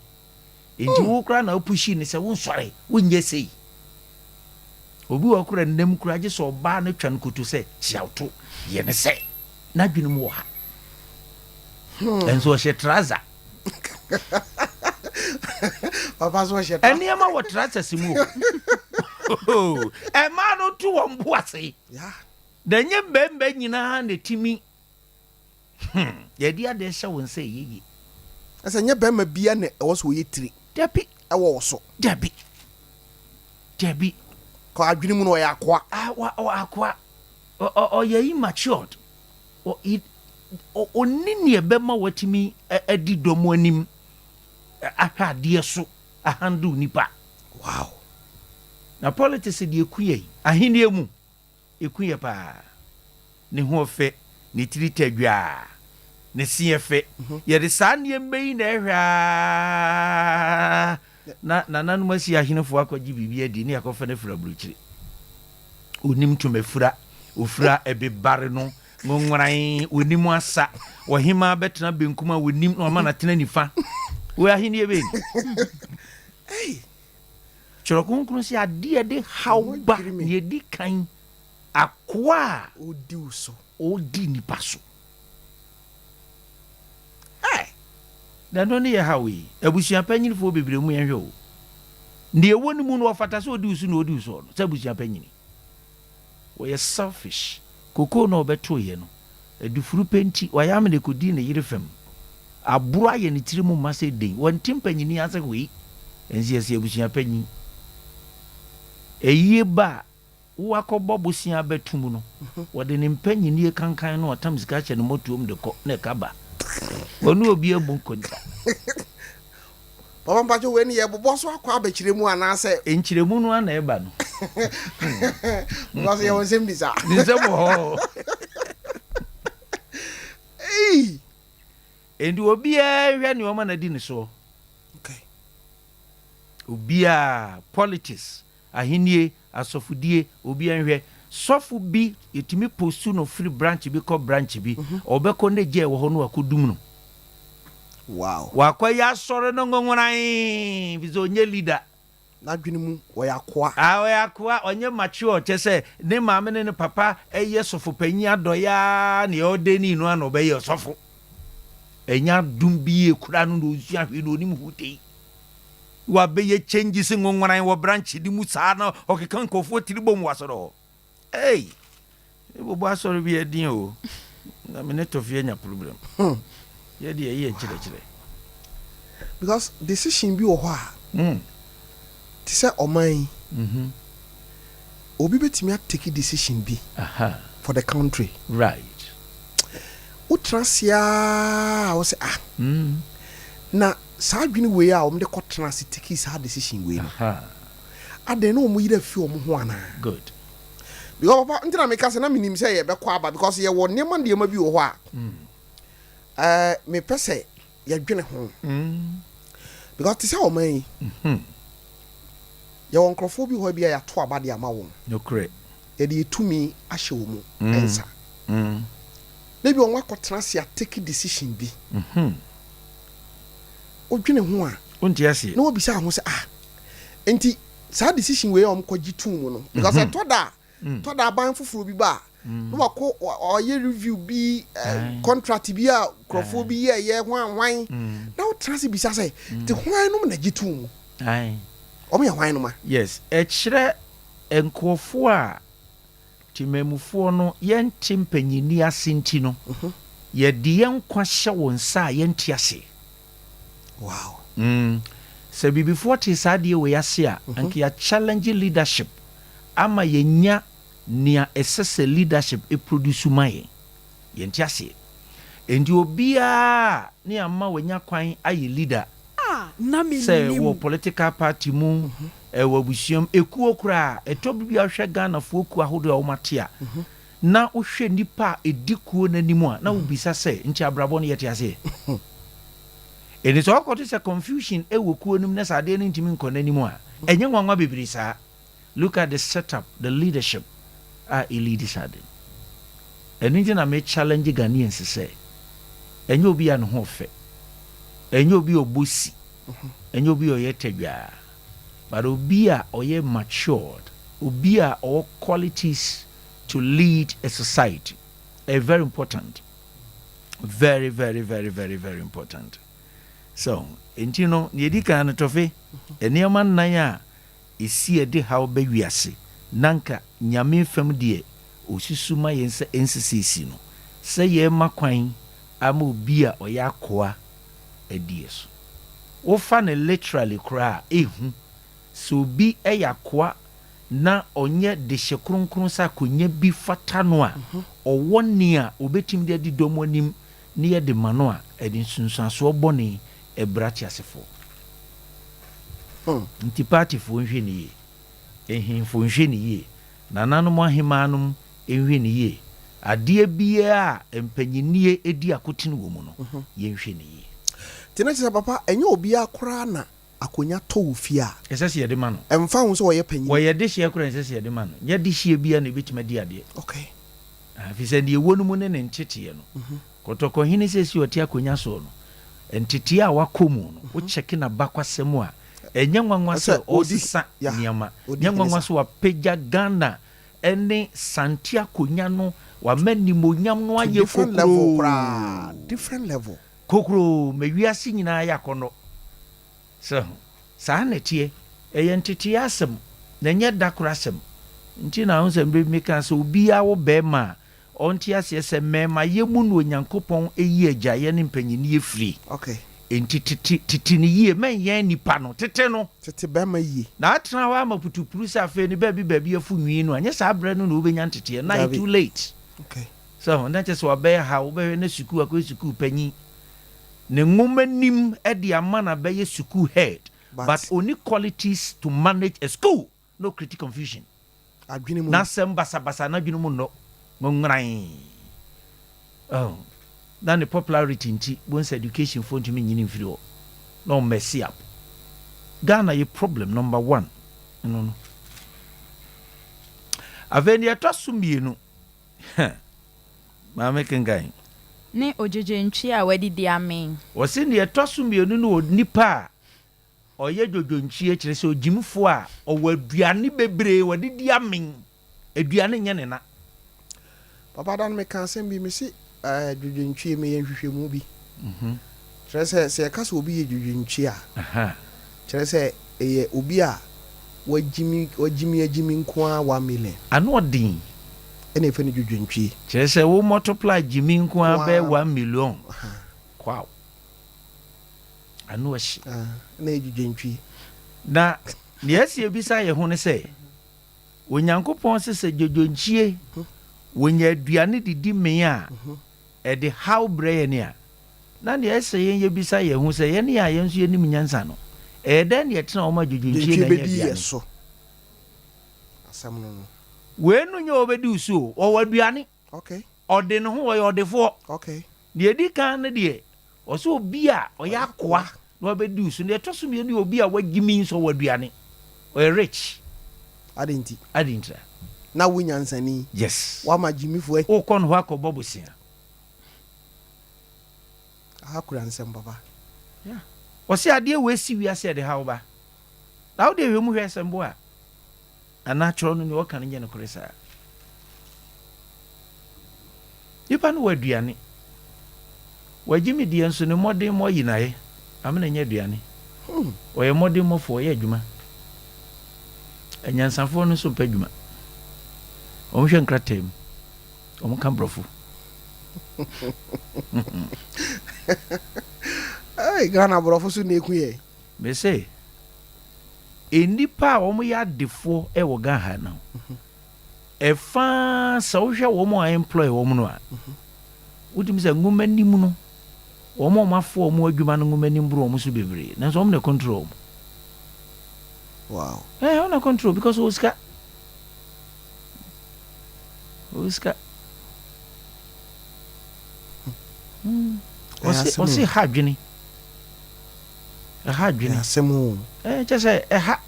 Enti wo koraa na wo pushii no sɛ wonsɔre, wonyɛ sei. Obi wɔ hɔ koraa nnam koraa gye sɛ ɔbaa no twa no koto sɛ kyia wo to, yɛ no sɛ. N'adwene mu wɔ ha. Ɛnso ɔhyɛ trouser. Papa so ɔhyɛ trouser. Nneɛma wɔ trousers mu o. Ɛmaa no to wɔn bo ase. Yeah. Na ɛnyɛ mmarima nyinaa na ɛtumi. Hmm, yɛde adeɛ hyɛ wo nsa ɛyɛ yie. Ɛsɛ nyɛ bɛrima bia na ɛwɔ sɛ ɔyɛ tiri. Dabi. Ɛwɔ wo so. Dabi. Dabi. Kɔ adwene mu no ɔyɛ akoa. Ah, wa, ɔ, akoa. Ɔ, ɔ, ɔyɛ immatured. Ɔ, i, ɔ, ɔnni nea ɛbɛma watumi adi dɔm anim, ahwɛ adeɛ so, ahandle nipa. Wow. Na politics deɛ ɛku yɛn. Ahennie mu. Eku yɛ paa. Ne ho ɔfɛ, ne tiri tɛ dwaa, ne se yɛ fɛ. Yɛde saa nneɛma yi na ɛhwɛ ara na nananom asi ahenefoɔ akɔgye biribi adi ne yɛakɔfa no afiri aburokyire. Ɔnim ntoma fira, ɔfira ɛbebare no ngongoran, ɔnim asa. Ɔhemaa bɛtena benkum a ɔnim na wama no atena nifa. Wei ahennie bɛn ni? Twerɛ Kronkron se adeɛ a ɛde haw ba, deɛ ɛdi kan, akoa a ɔdi wo so. Ɔdi nnipa so. Hey! Na ɛno ne yɛ haw yi. Abusua panyinifoɔ bebree mu yɛnhwɛ o. Deɛ ɛwɔ ne mu no ɔfata sɛ ɔdi wo so na ɔdi wo soɔ no, sɛ abusua panyini. Wɔyɛ selfish. Kokoo no a ɔbɛtoeɛ no, adufuru pɛ nti, wayɛ amene kɔdii ne yere fam. Aboro ayɛ ne tiri mu ma sɛ den. Wɔnte mpanyini ase hwee. Ɛnso yɛse abusua panyin. Ayie ba a, wo akɔbɔ bosea abɛto mu no, wɔde ne mpanyinie kankan no ɔtam sika hyɛ ne mmɔtoam de kɔ na ɛka ba. Wɔne obi abu nkonta. Papa mpakyɛ wei no yɛbobɔ so akɔ abɛkyerɛ mu anaasɛ. Nkyerɛmu no ara na ɛba no. Because yɛwɔ nsɛm bisa. Nsɛm wɔ hɔ. Ei. Enti obiara nhwɛ nea ɔma no adi ne soɔ. Okay. Obiara, politics, Ahennie, asɔfodie, obiara nhwɛ. Sɔfo bi, yɛtumi postu no firi branch bi kɔ branch bi, ɔbɛkɔ ne gya ɛwɔ hɔ no wakɔdum no. Wow. Wakɔyɛ asɔre no ngongoran, firi sɛ ɔnyɛ leader. N'adwene mu, ɔyɛ akoa. Ah, ɔyɛ akoa, ɔnyɛ mature, kyerɛ sɛ ne maame ne ne papa yɛ sɔfopanyin adɔeɛ ara na ɔdɛnii no ara na ɔbɛyɛ ɔsɔfo. Ɛnyɛ adom bi ekura no na ɔnsua hwee na ɔnim hutei. Wabɛyɛ changes nwonworan wɔ branch no mu saa na ɔkeka nkurɔfoɔ tiri bom wɔ asɔre hɔ. Ei! Me bobɔ asɔre bi ɛdin o. Na me ne Tɔfi anya problem. Yɛ deɛ yɛ nkyerɛkyerɛ. Because decision bi wɔ hɔ a, te sɛ ɔman yi, obi bɛtumi a take decision bi for the country. Right. Wotena ase ara a wo sɛ ah, na Saa adwene wei a wɔde kɔ tena ase tekii saa decision wei no, adɛn na wɔn yere afi wɔn ho anaa? Good. Because papa nti na meka sɛ na menim sɛ yɛbɛkɔ aba because yɛwɔ nneɛma nneɛma bi wɔ hɔ a ɛɛ mepɛ sɛ yɛdwene ho. Because te sɛ ɔman yi, yɛwɔ nkurɔfoɔ bi hɔ bi a yɛato aba de ama wɔn. Nokorɛ. Yɛde yɛ tumi ahyɛ wɔn mu nsa. Na bi wɔn akɔtena ase atake decision bi. Wodwene ho a, Wonte aseɛ. na wabisa ho sɛ, ah, nti saa decision wei a wɔn kɔgye tum mu no, because ɛtɔ da a, tɔ da aban foforɔ bi ba a, na wakɔ ɔyɛ review bi, contract bi a nkurɔfoɔ bi yɛ yɛ hwan hwan, na wotena ase bisa sɛ, nti hwan nom na gye tum mu? Wɔn yɛ hwan nom a? Yes, ɛkyerɛ nkurɔfoɔ a temamufoɔ no yɛnte mpanyinni ase nti no, yɛde yɛn nkwa hyɛ wɔn nsa a yɛnte ase. Sɛ biribifoɔ te saa adeɛ wei ase a, anka yɛ challenge leadership ama yɛnya nea ɛsɛ sɛ leadership produce ma yɛn. Yɛnte aseɛ. Nti obiara ne ama wanya kwan ayɛ leader Na sɛ mennim. Wɔ political party mu, ɛwɔ abusuam, ekuo koraa, ɛtɔ bi a wohwɛ Ghanafoɔ kuo ahodoɔ a wɔate a, na wohwɛ nipa a ɛdi kuo n'anim a, na wobisa sɛ, nti abrabɔ no yɛte aseɛ? Ɛni sɛ ɔkɔto sɛ confusion ɛwɔ kuo no mu na sɛ adeɛ no ntumi nkɔ n'anim a, ɛnyɛ nwanwa bebree saa. Look at the setup, the leadership a ɛlead saa de no. Ɛno nti na me challenge Ghanaians sɛ ɛnyɛ obi a ne ho ɔfɛ, ɛnyɛ obi a ɔbɔ si, ɛnyɛ obi a ɔyɛ tadwaa, but obi a ɔyɛ matured, obi a ɔwɔ qualities to lead a society. Ɛyɛ very important, very very very very very important. So nti no, nea ɛdi kan no, tɔfe nneɛma nnan a ɛsi ɛde haw bɛ wiase na nka Nyame fam deɛ ɔsusu ma yɛn sɛ ɛnsesɛsi no sɛ yɛma kwan ama obi a ɔyɛ akoa adie so. Wofa no literally koraa, ɛhu sɛ obi yɛ akoa na ɔnyɛ dehye kronkron sɛ akonnwa bi fata no a, ɔwɔ nea obɛtumi de adi dɔm anim ne yɛde ma no a, ɛde nsunsuansoɔ bɔne ɛbra teasefoɔ. Nti partyfoɔ nhwɛ ne yie, ahemfo nhwɛ ne yie, nananom ahemaanom nhwɛ ne yie, adeɛ biara a mpanyinnie edi akotene wɔ mu no, yɛnhwɛ ne yie. Nti na kyerɛ sɛ papa, ɛnyɛ obiara koraa na akonnwa tɔ wo fie a ɛsɛ sɛ yɛde ma no. Ɛmfa ho sɛ ɔyɛ panyin. Wɔyɛ dehyeɛ koraa, ɛsɛ sɛ yɛde ma no. Nyɛ dehyeɛ biara na ebɛtumi adi adeɛ. Ɛfiri sɛ deɛ ɛwɔ no mu ne ne nteteɛ no. Kɔtɔkɔhene sɛsi ɔte akonnwa soɔ no, nteteɛ a wakɔ mu no, wokyɛke n'abakwasɛm a, ɛnyɛ nwanwa sɛ ɔsesa nneɛma. Ɔdi nyɛ hene nwanwa sa. Sɛ wapagya Ghana ɛne Sante akonnwa no, wama nimonyam no To ayɛ different level kokuroo. Koraa, different level. Kokuroo ma wiase nyinaa yɛ akɔnnɔ sɛ ho saa na ɛteɛ. Ɛyɛ nteteɛ asɛm na ɛnyɛ da koro asɛm. Nti na ho sɛ mmerɛ bi meka sɛ obiara wɔ bɛrima a ɔnte aseɛ sɛ mmɛɛmayɛ mu na Onyankopɔn ɛyi agyaeɛ ne mpanyinnie firi. Enti tete tete ne yie, mɛnyɛn nipa no, tete no. Tete bɛrima yie. Na atena hɔ ama putupuru sɛ afei ne baabi baabi afu nwi no a, nyɛ saa berɛ no na wobɛnya nteteɛ na ayɛ Dabi. too late. Sɛ ho na kyɛ sɛ wabɛyɛ ha, wobɛhwɛ na sukuu akɔyɛ sukuu panyin ne nwoma nim de ama no abɛyɛ sukuu head, but only qualities to manage a school no create confusion. Adwene mu. N'asɛm basabasa, n'adwene mu nnɔ ŋoŋran. Oh, na ne popularity nti wɔn sɛ education foɔ ntumi nyini mfiri hɔ na ɔmess up. Ghana yɛ problem number one no. Afei deɛ ɛtɔ so mmienu, maame, kenkan. Ne ogyegyentwie a wadidi amee. Wɔsi deɛ ɛtɔ so mmienu no wɔ nipa a ɔyɛ dwodwontwie, kyerɛ sɛ ogyimfoɔ a ɔwɔ aduane bebree, wɔdidi amen, aduane nyɛ ne na. Papa, da no meka asɛm bi, mesi dwodwontwie, meyɛ nhwehwɛmu bi kyerɛ sɛ sɛ yɛka sɛ obi yɛ dwodwontwie a, kyerɛ sɛ ɛyɛ obi a wagyimi wagyimi agyimi nko ara 1 million. Ano ɔden. Ɛna ɛfɛ no dwodwontwie. Kyerɛ sɛ wo multiply gyimi nko ara bɛyɛ Nko ara. 1 million. Wow, ano ɔhye. Ah, ɛna ɛyɛ dwodwontwie. Na nea ɛsi ebisa yɛ ho ne sɛ Onyankopɔn sɛ sɛ dwodwontwie wɔnya aduane didi mee a, ɛde haw brɛ yɛn a, na nea ɛsɛ yɛn yɛbisa yɛn ho sɛ yɛn a yɛn nso yɛnim nyansa no, ɛyɛ dɛn ne yɛtena wɔn a dwodwontwie dwodwontwie na ɛnyɛ bɛdi yɛ aduane so asɛm no. Wei no nyɛ ɔbɛdi wo so o, ɔwɔ aduane. Okay. Ɔde ne ho, ɔyɛ ɔdefoɔ. Okay. Deɛ ɛdi kan no deɛ, ɔsɛ obi a ɔyɛ akoa na wabɛdi wo so. Deɛ ɛtɔ so mmienu yɛ obi a wagyimi nso ɔwɔ aduane. Ɔyɛ rich. Adɛn nti? Adɛn ntira? Na wo nyansani. Yes. Woama gyimifoɔ. Wokɔ ne hɔ akɔbɔ bosea. Aha kura nsɛm papa. Yeah. Ɔse adeɛ wei si wiase a ɛde haw ba. Na wo deɛ hwɛ mu hwɛ sɛ mboa anaa kyerɛw no nea ɔka no nyɛ nokorɛ saa. Nipa no wɔ aduane. Wagye me deɛ nso ne mmɔdenmɔ ayi no ayɛ. Amena nyɛ aduane. Ɔyɛ mmɔdenmɔfoɔ, ɔyɛ adwuma. Anyansafoɔ no nso mpɛ adwuma. Wɔhwɛ nkrataa mu. Wɔka borɔfo. Hey, Ghana borɔfo so na eku yɛ. Mese nnipa a wɔyɛ adefoɔ wɔ Ghana ha no, ɛfa sɛ wohwɛ wɔn a employ wɔn no a, wotumi sɛ nwoma nim no, wɔn a wɔafo wɔn adwuma no nwoma nim boro wɔn so bebree, nanso wɔn na control wɔn. Wow. Eh, wɔn na control because wɔwɔ sika. Wɔwɔ sika. Ɔse ɔse ha adwene. Ɛha adwene. Asɛm o. Ɛɛ kyɛ sɛ ɛha.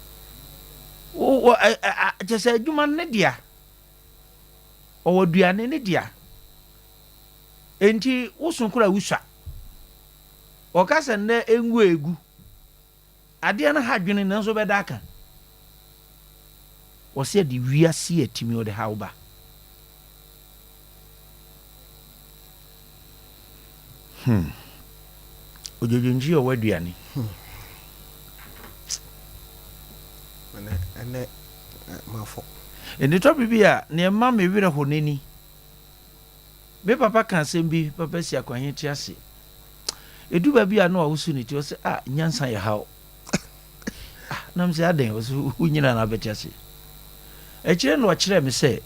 Wɔ ɛ ɛ kyɛ sɛ adwuma no ne dea. Ɔwɔ aduane ne dea. Enti woso koraa wusua. Ɔka sɛ nnɛ engu a egu. Adeɛ no ha adwene nanso bɛda aka. Ɔse ɛde wiase atimi ɔde haw ba. Hmm. Odwodwontwi ɔwɔ aduane. Hmm. Ɛnɛ ɛnɛ mafɔ. Ɛnti tɔ bi a nea ɛma me werɛ ho n'ani. Me papa ka asɛm bi, papa si akwanhe te ase. Edu baabi a na wawoso ne ti, ɔsɛ ah nyansa yɛ haw. Ah, na mesɛ adɛn? Ɔsɛ wonyina na abɛte ase. Akyire na ɔkyerɛɛ me sɛ,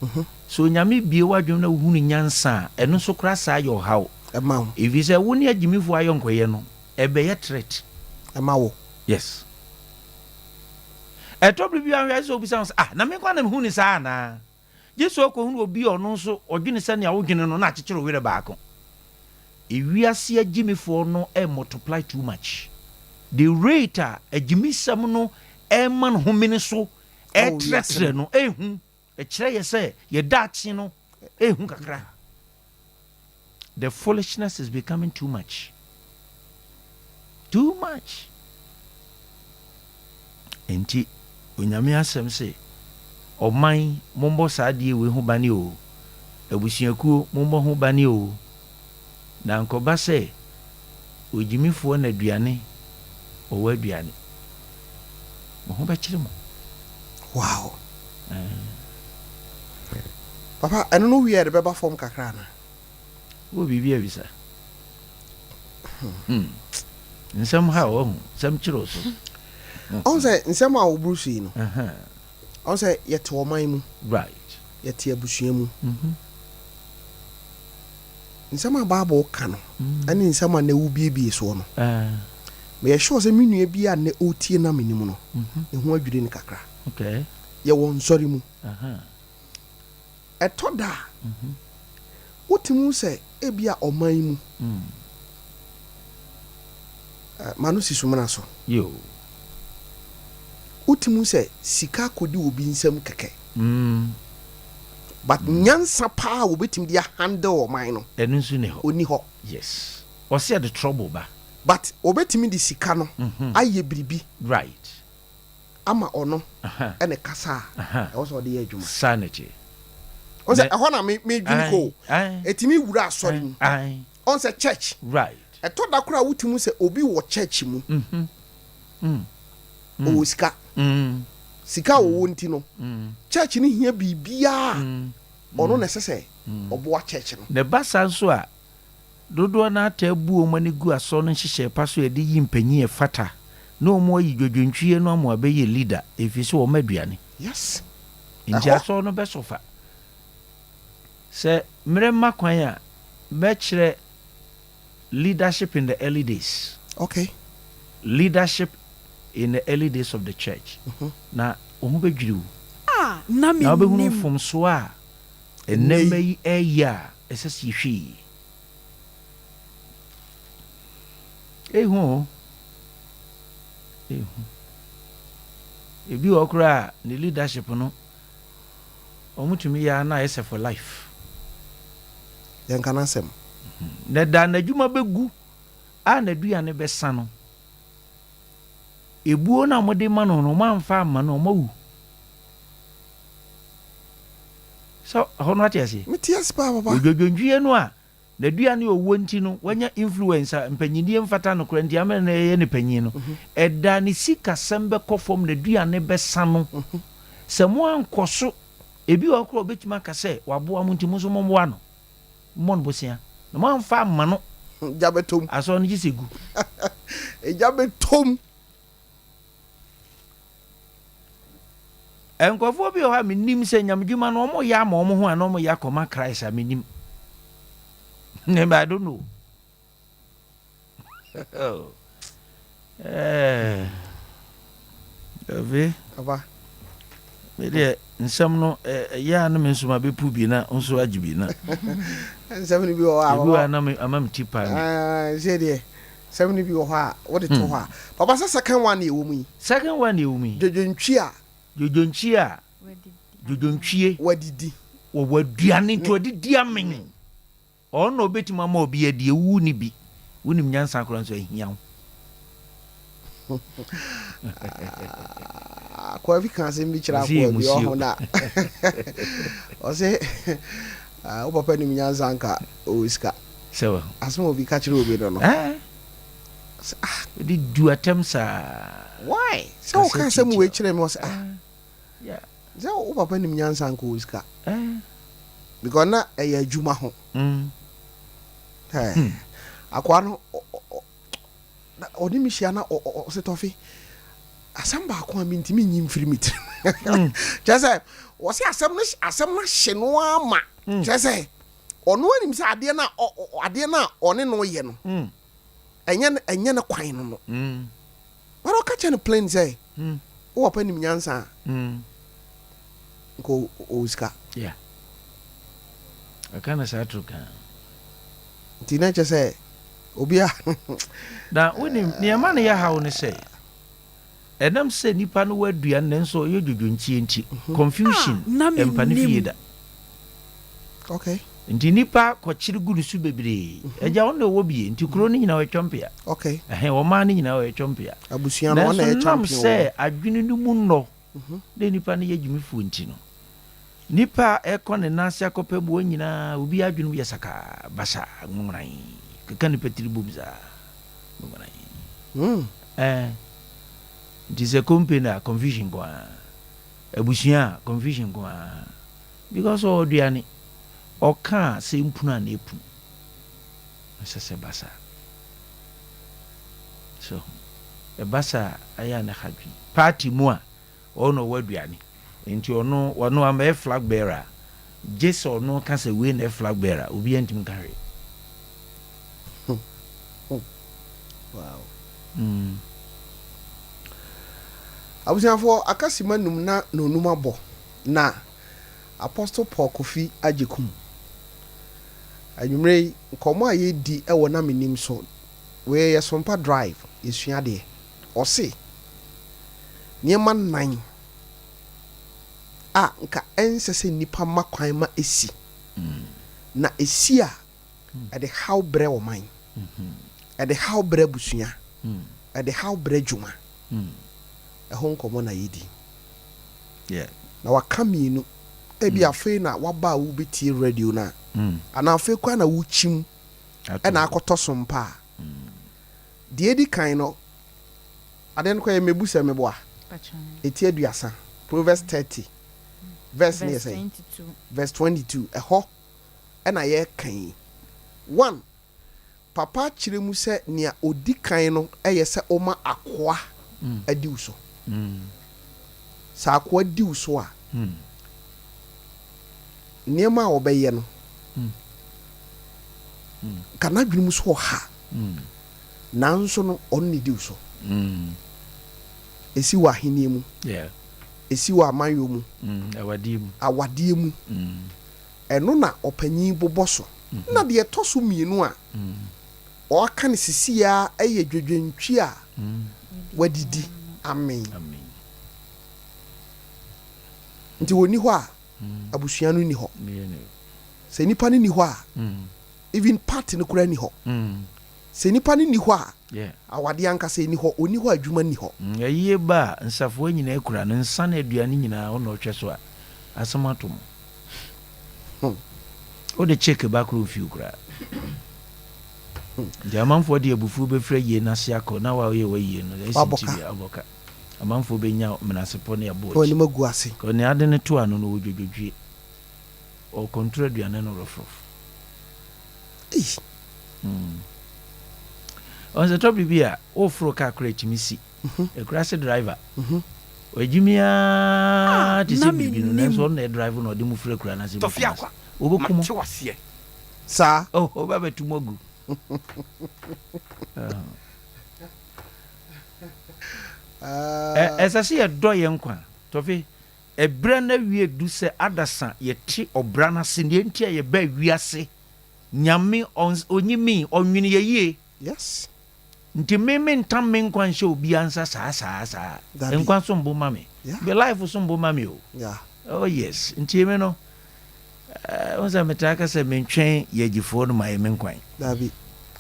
sɛ Onyame bue w'adwene na wohunu nyansa a, ɛno nso koraa saa yɛ ɔhaw. Ɛma wo. Ɛfiri sɛ wo ne agyimifoɔ ayɔnkɔyɛ no, ɛbɛyɛ threat. Ɛma wo. Yes. Ɛtɔ bere bi a nhwɛ sɛ obisa wo sɛ, ah, na me nko na mehu ne saa anaa? Gye sɛ ɔkɔhunu obi a ɔno nso ɔdwene sɛnea wodwene no na akyekyere wo werɛ baako. Ewiase agyimifoɔ no multiply too much. The rate a agyimisɛm no ɛma no homene so ɛretrɛtrɛ no ɛhu. Ɛkyerɛ yɛ sɛ yɛ daakye no ɛhu kakra. The foolishness is becoming too much. Too much. Enti Onyame asɛm se, ɔman mombɔ saa adeɛ wei ho bane o, abusuakuo mombɔ ho bane o, na ankɔba sɛ ogyimifoɔ na aduane ɔwɔ aduane. Mo ho bɛkyere mo. Wow. Papa, ɛno no wie a yɛde bɛba fam kakra ana? Wowɔ biribi abisa? Hmm. Nsɛm ha wahu, nsɛm kyerɛ so. Ɔn sɛ nsɛm a woburu so yi no, ɔn sɛ yɛte ɔman mu, Right. yɛte abusua mu. Nsɛm a Bible ka no, ɛne nsɛm a na wobiebie soɔ no, meyɛ sure sɛ me nua bi a nnɛ ɔretie na menim no, ne ho adwiri no kakra. Okay. Yɛwɔ nsɔre mu. Ɛtɔ da a, wotumi hu sɛ ebia ɔman mu, ma no si sumina so. Wotumi hu sɛ sika akɔdi obi nsam kɛkɛ. But nyansa paa a wɔbɛtumi de ahandle ɔman no, Ɛno nso ni hɔ. ɔnni hɔ. Yes. Ɔsɛ ɛde trouble ba. But wɔbɛtumi de sika no ayɛ biribi. Right. Ama ɔno ne kasa a ɛwɔ sɛ ɔde yɛ adwuma. Saa na ɛteɛ. Ɔn sɛ ɛhɔ na me medwene kɔ o. Ɛtumi wura asɔre mu. Ɔn sɛ church. Right. Ɛtɔ da koraa wotumi sɛ obi wɔ church mu. Ɔwɔ sika. Sika a ɔwɔ nti no, church no hia biribiara a ɔno na ɛsɛ sɛ ɔboa church no. Na ɛba saa nso a, Dodoɔ no ara taa bu wɔn ani gu asɔr no nhyehyɛɛ pa so a yɛde yi mpanyin a ɛfata na wɔn ayi dwodwontwie no ama wɔabɛyɛ leader ɛfiri sɛ wɔma aduane. Yes. Nti Ɛhɔ. asɔr no bɛsɔfa. Sɛ mmerɛ ma kwan a, mɛkyerɛ leadership in the early days. Okay. Leadership in the early days of the church. Na wo ho bɛdwiri wo. Ah! Ah, na Na wobɛhunu mennim. mfomsoɔ a ɛnnɛ mma yi reyɛ a ɛsɛ sɛ yɛhwɛ yie. Ehu o. Ehu. Ebi wɔ hɔ koraa a ne leadership no wɔtumi yɛ a na ayɛ sɛ for life. Yɛnka n'asɛm. Na da n'adwuma bɛgu a n'aduane bɛsa no, ebuo no a wɔde ma no no, wɔamfa amma no, wɔawu. Sɛ ɛhɔ no ate aseɛ? Mete ase paa papa. Odwodwontwie no a n'aduane a ɔwɔ nti no wanya influence a mpanyinnie mfata no koraa nti ama no ɛyɛ ne panyin no, ɛda ne sikasɛm bɛkɔ fam, n'aduane bɛsa no. Sɛ moankɔ so, ebi wɔ hɔ koraa a ɔbɛtumi aka sɛ waboa mo nti mo nso mommoa no, mommɔ no bosea, na moamfa amma no. Gya bɛtɔ mu. Asɔre no gye sɛ gu. Egya bɛtɔ mu. Nkurɔfoɔ bi wɔ hɔ a menim sɛ nyamedwuma no wɔyɛ ama wɔn ho anaa wɔyɛ akɔma Christ a menim. I don't know. Eh, Davi. Aba. Me deɛ nsɛm no ɛyɛ a na me nso ma bɛpu bi na nso agye bi na. Nsɛm no bi wɔ hɔ a. Ebi wɔ a na ama me ti paa mi. Sɛ deɛ Sɛm no bi wɔ hɔ a wode to hɔ a. Papa sɛ second one na ɛwɔ mu yi. Second one na ɛwɔ mu yi. Dwodwontwi a. Dwodwontwi a. Dwodwontwie. Wadidi. Wɔwɔ aduane nti ɔdidi amene. Ɔno na ɔbɛtumi ama obi adi ewu ne bi. Wonim nyansa koraa nso ahia wo. Akoa bi ka asɛm bi kyerɛ akoa bi ɔho na ɔse wo papa nim nyansa nka ɔwɔ sika. Sɛ wahu. Asɛm a obi ka kyerɛ obi no no. Ɛɛ. Sɛ ah. Ɔde du atɛm saa. Why? Sɛ woka asɛm wei kyerɛ me ɔsɛ ah. Yeah. Sɛ wo papa nim nyansa nka ɔwɔ sika. Ɛɛ. Because na ɛyɛ adwuma ho. Mm. Ɛɛ. Hmm. Akoa no ɔne me hyia na ɔsɛ tɔfe asɛm baako a mentumi nyi mfiri me tirim. Hmm. Kyerɛ sɛ wɔsɛ asɛm no asɛm no ahye no ama. Hmm. Kyerɛ sɛ Ɔno anim sɛ adeɛ no a adeɛ no a ɔne no yɛ no mm. ɛnyɛ ɛnyɛ ne kwan no no. Mm. But ɔka kyerɛ no plain sɛ mm. wo papa nim nyansa a mm. nka ɔwɔ sika. Yeah. Ɔka no saa toro kan. Nti na kyerɛ sɛ obi a. Na wonim nea ɛma no yɛ haw ne sɛ Ɛnam sɛ nipa no wɔ aduan nanso ɔyɛ dwodwonkyie nti, confusion Ah, na mpa ne fie mennim. da. Okay. Nti nipa kɔkyere gu ne so bebree. Agya ɔno na ɔwɔ bie nti kuro no nyinaa ɔyɛ twɔmpea. Okay. Ɛhɛn, ɔman no nyinaa ɔyɛ twɔmpea. Abusua no ɔno na Nanso ɛyɛ nam champion wɔ sɛ mu. adwene no mu nnɔ na nipa no yɛ gyimifoɔ nti no, nipa a ɛkɔ ne nan ase akɔpɛ mmoa nyinaa obiara adwene mu yɛ sakaa, basaa, nwonworan, keka nipa tiri bom saa, nwonworan. Mm. Eh nti sɛ company a confusion nko ara, abusua a confusion nko ara because ɔwɔ aduane, ɔka a sɛ mpunu a na epunu. Ɛnsɛ sɛ ɛba saa. So ɛba saa a ɛyɛ a na ɛha dwen. Party mu a ɔno na ɔwɔ aduane nti ɔno ɔno ammɛyɛ flag bearer a gye sɛ ɔno ka sɛ wei na ɛyɛ flag bearer a obiara ntumi nka hwee. Wow. Mm. Abusuafoɔ aka sima num na nonum abɔ na Apostle Paul Kofi Agyekum. Anwummerɛ yi nkɔmmɔ a yɛredi wɔ na menim so wei yɛ Sompa Drive yɛsua adeɛ. Ɔse nneɛma nnan a nka ɛnsɛ sɛ nnipa ma kwan ma ɛsi na ɛsi a ɛde haw brɛ ɔman, ɛde haw brɛ abusua, ɛde haw brɛ adwuma. Ɛho nkɔmmɔ na yɛdi. Na waka mmienu. Ebi afei na waba a wobɛtie radio no a, anaa afei koraa na wokyim ɛna akɔtɔ so mpa a. Deɛ edi kan no, adeɛ no koraa yɛ mmebu sɛ meboa. Eti 30, Proverbs 30, verse no yɛ sɛn? Verse 22. Ɛhɔ na yɛreka yi. One, Papa kyerɛ mu sɛ nea odi kan no yɛ sɛ woma akoa di wo so. Sɛ akoa di wo so a, nneɛma a ɔbɛyɛ no, nka n'adwene mu so ɔha, nanso no ɔno na edi wo so. Esi wɔ ahenni mu. ɛsi wɔ amanyɔ mu, Awadeɛ mu. Awadeɛ mu. Ɛno na ɔpanyin bobɔ so. Na deɛ ɛtɔ so mmienu a ɔaka no sisi a ɛyɛ dwodwontwi a wadidi amen. Amen. Nti wɔnni hɔ a, abusua no nni hɔ. Mmienu. Sɛ nipa no nni hɔ a, even party no koraa nni hɔ. Sɛ nipa no nni hɔ a, awadeɛ ankasa nni hɔ. Ɔnni hɔ a, adwuma nni hɔ. Ayie ba a, nsafoa nyinaa kura no, nsa ne aduane nyinaa wo na ɔhwɛ so a, asɛm ato mo. Wode check ba koro mfiw koraa. Nti amanfoɔ de abufuo bɛfiri ayie no ase akɔ na woayɛ w'ayie no, ɛsi Wabɔ nti ka. bi abɔ ka. Amanfoɔ bɛnya menasepɔ ne ɛbɔ Na akyi. w'anim agu ase. Ka nea ade no to ano no wɔdwodwodwie. Ɔkɔntoro aduane no rɔfrɔf. Ei. Ɔn sɛ tɔ biribi a woforo kaa koraa ɛtumi si. Akura driver. Wagyimi aa te na sɛ biribi no, mennim. nanso ɔno na ɛdrive na ɔde mu firi akura no ase Tɔfi bɛkum akwa. ase. Wɔbɛkum. Mate waseɛ. Saa. Oh, ɔba bɛto mu agu. Ɛsɛ sɛ yɛdɔ yɛn nkwa. Tɔfe, ɛberɛ no awie du sɛ adasa yɛte ɔbra no ase, deɛ nti a yɛba wiase. Nyame ɔnyi me, ɔnwene yɛ yie. Nti me mentam me nkwa nhyɛ obiara nsa saa saa saa. Dabi. Nkwa so mbo ma me. Me life so mbo ma me o. Oh yes. Nti me no, wo sɛ metaa ka sɛ mentwɛn yɛgyifoɔ no ma yɛ me nkwan. Dabi.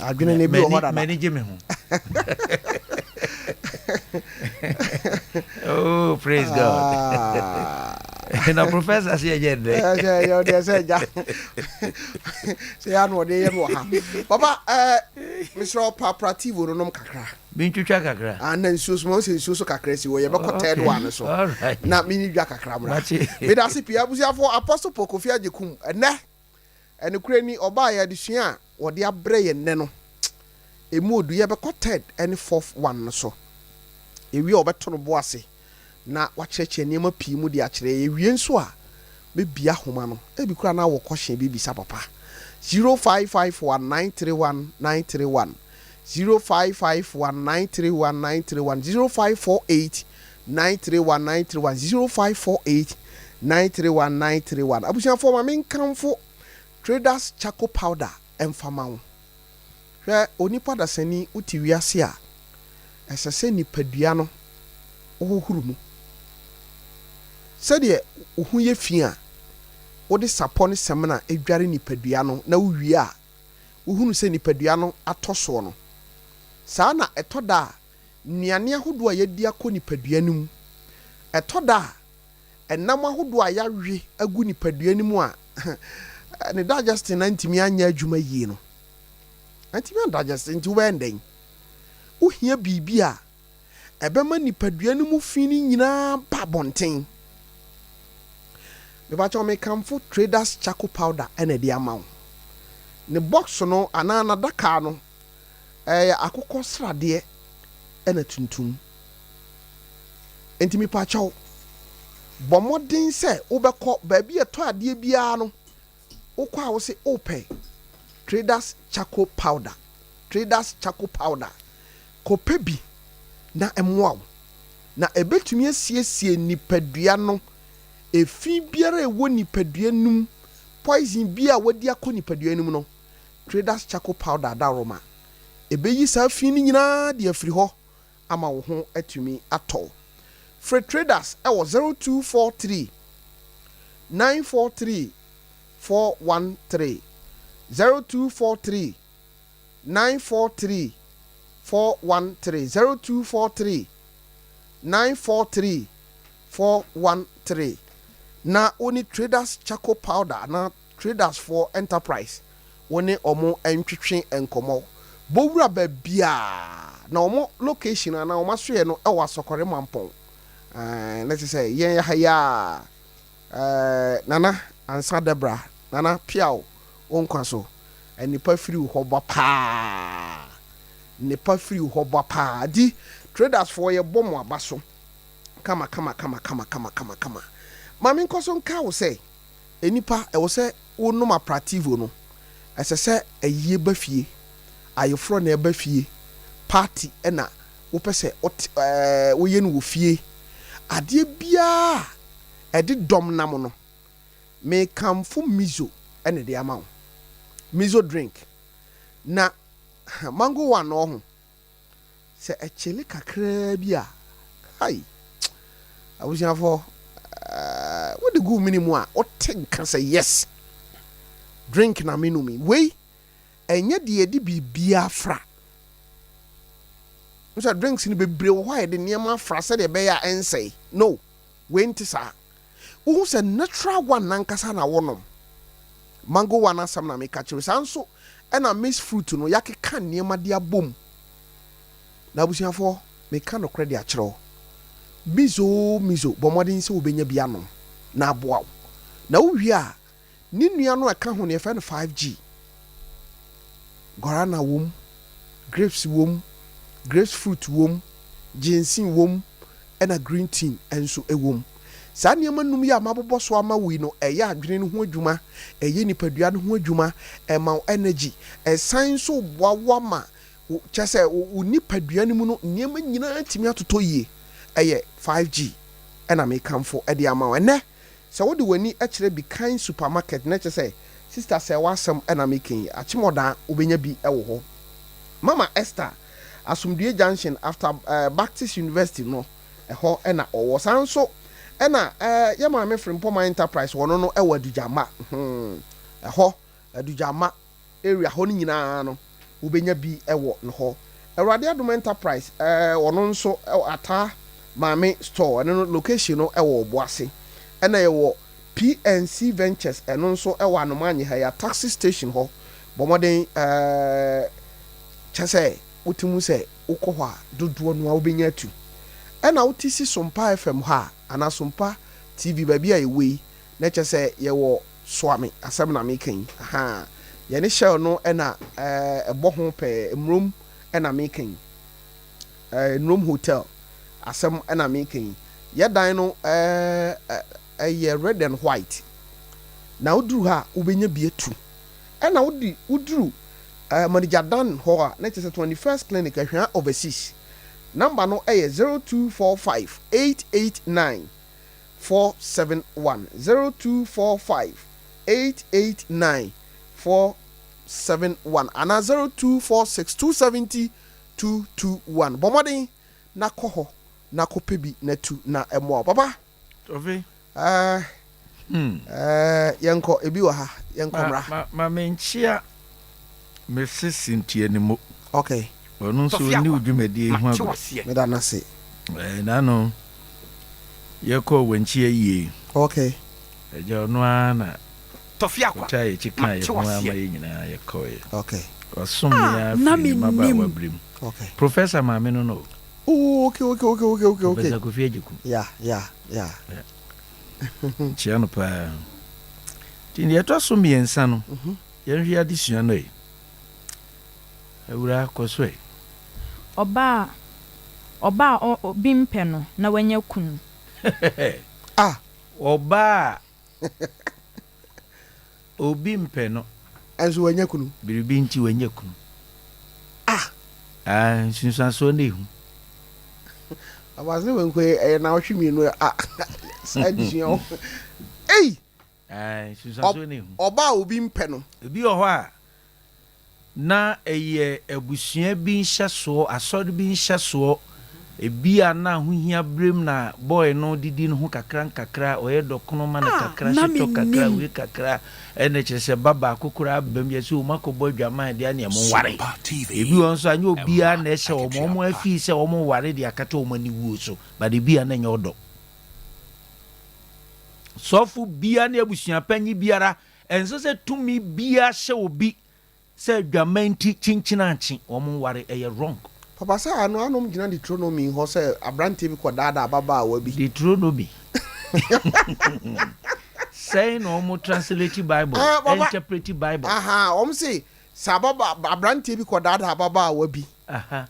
Adwene no bi wɔ hɔ dada. M'ani gye me ho. Oh, praise God. Na professor sɛ yɛnyɛ nnɛ. Sɛ yɛ ɔdeɛ sɛ agya sɛ yɛ ano ɔde yɛ no wɔ ha. Papa, mesrɛ wo, paprativo no nom kakra. Mentwitwa kakra. Ah, na nsuo so ma sɛ nsuo so kakra si hɔ, yɛbɛkɔ third one no so. All right. Na mene dwa kakra mmra. Mate. Meda ase pii, abusuafoɔ. Apostle Paul Kofi Agyekum ɛnɛ ɛnokorɛ ni, ɔbaa yɛ adesua a wɔde abrɛ yɛn nnɛ no ɛmu odu. Yɛbɛkɔ third ne fourth one no so. Ewie a, ɔbɛto no bo ase na wakyerɛkyerɛ nneɛma pii mu de akyerɛ yɛ. Ewie nso a, mebia ahoma no, ebi koraa na wɔ kɔhyɛn bi bisa papa. 0551931931, 0551931931, 0548931931, 0548931931. Abusuafoɔ, ma menkamfo Traders Charcoal Powder ɛmfama wo. Hwɛ, onipa dasani, wote wiase a, ɛsɛ sɛ nipadua no wohohoro mu sɛdeɛ wo ho yɛ fi a, wode sapɔ ne sɛmina adware nipadua no na wowie a, wohunu sɛ nipadua no atɔ soɔ no. Saa na ɛtɔ da a, nnuane ahodoɔ a yɛadi akɔ nipadua no mu, ɛtɔ da a, ɛnam ahodoɔ a yɛawe agu nipadua no mu a ne digestion na ntumi anyɛ adwuma yie no, antumi andigest. Nti wobɛyɛ ndɛn? Wohia biribi a ɛbɛma nipadua no mu fi no nyinaa ba abɔnten. Mepakyɛw, mekamfo Traders Charcoal Powder ɛna ɛde ama wo. Ne box no anaa n'adaka no ɛyɛ akokɔ sradeɛ ɛna tuntum. Nti mepakyɛw, bɔ mmɔden sɛ wobɛkɔ baabi a ɛtɔ adeɛ biara no, wokɔ a, wo se wopɛ Traders Charcoal Powder. Traders Charcoal Powder, kɔpɛ bi na ɛmmoa wo, na ɛbɛtumi asiesie nipadua no. Efi biara a ɛwɔ nipadua no mu, poison bi a wadi akɔ nipadua no mu no, Traders Charcoal Powder adaworoma ɛbɛyi saa fi no nyinaa de afiri hɔ ama wo ho atumi atɔ. Frɛ Traders ɛwɔ 0243 943 413, 0243 943 413, 0243 943 413, na wo ne Traders Charcoal Powder na Traders for Enterprise, wo ne ɔmo ntwetwe nkɔmmɔ. Bɔwura baabiaa na ɔmo location anaa ɔmo asoɛ no ɛwɔ Asɔkɔre Mampɔn. Na kyerɛ sɛ yɛn ha yi a, Nana Ansa Debra, Nana Piaw, wo nkwa so. Nipa firi wo hɔ ba paa, nipa firi wo hɔ ba paa. Di Traders foɔ, yɛbɔ mo aba so kama kama kama kama kama kama kama. Maame, nkɔ so nka wo sɛ nipa ɛwɔ sɛ wonom aprativo no. Ɛsɛ sɛ ayie ba fie, ayeforɔ na ɛba fie, party ɛna wopɛ sɛ wote woyɛ no wɔ fie. Adeɛ biara a ɛde dɔm nam no, mekamfo Mizo na ɛde ama wo. Mizo drink. Na mango one no ɔho, sɛ ɛkyele kakraa bi a, hai, abusuafoɔ, eh, wode gu wo mene mu a, wote nka sɛ yes, drink na menom yi. Wei, ɛnyɛ deɛ yɛde biribiara fra. Wohu sɛ drinks no bebree wɔ hɔ a yɛde nneɛma afra sɛdeɛ ɛbɛyɛ a ɛnsɛe. No, wei nte saa. Wohu sɛ natural one nankasa na wonom. Mango one asɛm na meka kyerɛ wo. Saa nso ɛna mixed fruit no yɛakeka nneɛma de abom. Na abusuafoɔ, meka nokorɛ de akyerɛ wo. Mizo mizo, bɔ mmɔden sɛ wobɛnya bi anom na aboa wo. Na wowie a, Ne nua no a ɛka ho no yɛfrɛ no 5G. Guarana wom, grapes wom, grapes fruit wom, ginseng wom, ɛna green tea nso wom. Saa nneɛma num yi a mabobɔ so ama wo yi no, ɛyɛ adwene no ho adwuma, ɛyɛ nipadua no ho adwuma, ɛma wo energy, ɛsan nso boa wo ama wo, kyerɛ sɛ wo nipadua no mu no nneɛma nyinaa tumi atotɔ yie. Ɛyɛ 5G ɛna mekamfo de ama wo ɛnnɛ. Sɛ wode w'ani kyerɛ Bikan Supermarket na kyerɛ sɛ sister sɛɛ w'asɛm na meka yi, Akyemɔdaa wobɛnya bi wɔ hɔ. Mama Esther, Asomdue Junction after Baptist University no ɛhɔ na ɔwɔ. Saa nso na yɛ maame Frimpɔma Enterprise wɔno no wɔ Adugyama, hmm, ɛhɔ Adugyama area hɔ no nyinaa no wobɛnya bi wɔ no hɔ. Awurade Adom Enterprise ɔno nso Ataa Maame store ɛno no location no wɔ Ɔboase. Ɛna yɛwɔ PNC Ventures ɛno nso wɔ Anomaanye ha yi a taxi station hɔ. Bɔ mmɔden kyɛ sɛ wote mu sɛ wokɔ hɔ a dodoɔ no ara wobɛnya atu. Ɛna wote si Sompa FM hɔ a anaa Sompa TV baabi a yɛwɔ yi na kyɛ sɛ yɛwɔ Soa me asɛm na meka yi ahaa Yɛne Shell no na ɛbɔ ho pɛɛ Mmrom na meka yi eh, Nrom Hotel asɛm na meka yi Yɛ dan no eh, ɛyɛ red and white Na woduru hɔ a wobɛnya bi atu Ɛna wode woduru eh, Manager Dan hɔ a na kyerɛ sɛ 21st Clinic Ahwea Overseas Number no yɛ 0245 889 471 0245 889 471 anaa 0246 270 221. Bɔ mmɔden na kɔ hɔ na kɔpɛ bi na tu na ɛmmoa wo. Papa, Tɔfe. eh, eh, yɛnkɔ, ebi wɔ ha, yɛnkɔ Ma, mmra. ma, ma menkyea Mese Cynthia Nimo. Okay. Ɔno nso Tɔfe ɔnni wo Akwa, dwumadie yi ho mate agorɔ. waseɛ. Meda no ase. Ɛɛ, n'ano yɛkɔɔ Wankyi ayie. Okay. Agya ɔno ara na Tɔfe Akwa, ɔtaa yɛn akyi kaa mate yɛn ho ara ma waseɛ. yɛn nyinaa yɛkɔeɛ. Okay. Wasom me Ah, ara na firi ne mmabaawa mennim. berɛ mu. Okay. Professor maame no no o. Oh, okay, okay, okay, okay, okay, okay. Professor Kofi Agyekum. Yeah, yeah, yeah. Yeah. Nkyia no paa. Nti deɛ ɛtɔ so mmiɛnsa no, yɛnhwɛ adesua no ɛ. Awuraa, kɔ so ɛ. Ɔbaa a, ɔbaa a ɔ, obi mpɛ no na wanya kunu. Ah! Ɔbaa a obi mpɛ no. Nso wanya kunu. Biribi nti wanya kunu. Ah! Ah, nsunsuansoɔ no ehu. Abasene wenko yi ɛyɛ naawɔtwe mmienu a saa adesua wɔ. Ei! Ah, nsunsuansoɔ no ehu. Ɔbaa a obi mpɛ no. Ebi wɔ hɔ a, na ɛyɛ abusua bi nhyɛsoɔ, asɔre bi nhyɛsoɔ, ebia na ahohia berem na boy no didi ne ho kakra nkakra, ɔyɛ dɔkono ma no Ah, kakra, na hyetɔ kakra, mennim. wei kakra, ɛna kyerɛ sɛ ba baako koraa aba mu, yɛse o moakɔbɔ adwaman deɛ ɛneɛ monware. Sompa TV, Ebi wɔ hɔ nso a ɛnyɛ obiara ɛma na ɛhyɛ wɔn, akatua wɔn pa. afii sɛ wɔware de akata wɔn aniwuo so, but ebia na ɛnyɛ ɔdɔ. Sɔfo biara ne abusuapanyin biara, ɛnsɛ sɛ tumi biara hyɛ obi sɛ adwaman nti kyenkyenankye wɔn nware, ɛyɛ wrong. Papa sɛ ano anom gyina Deuteronomy hɔ sɛ abranteɛ bi kɔ daadaa ababaawa bi. Deuteronomy sɛn na wɔn translate bible, Ah, papa. interprete bible. Aha, wɔn se sɛ ababa abranteɛ bi kɔ daadaa ababaawa bi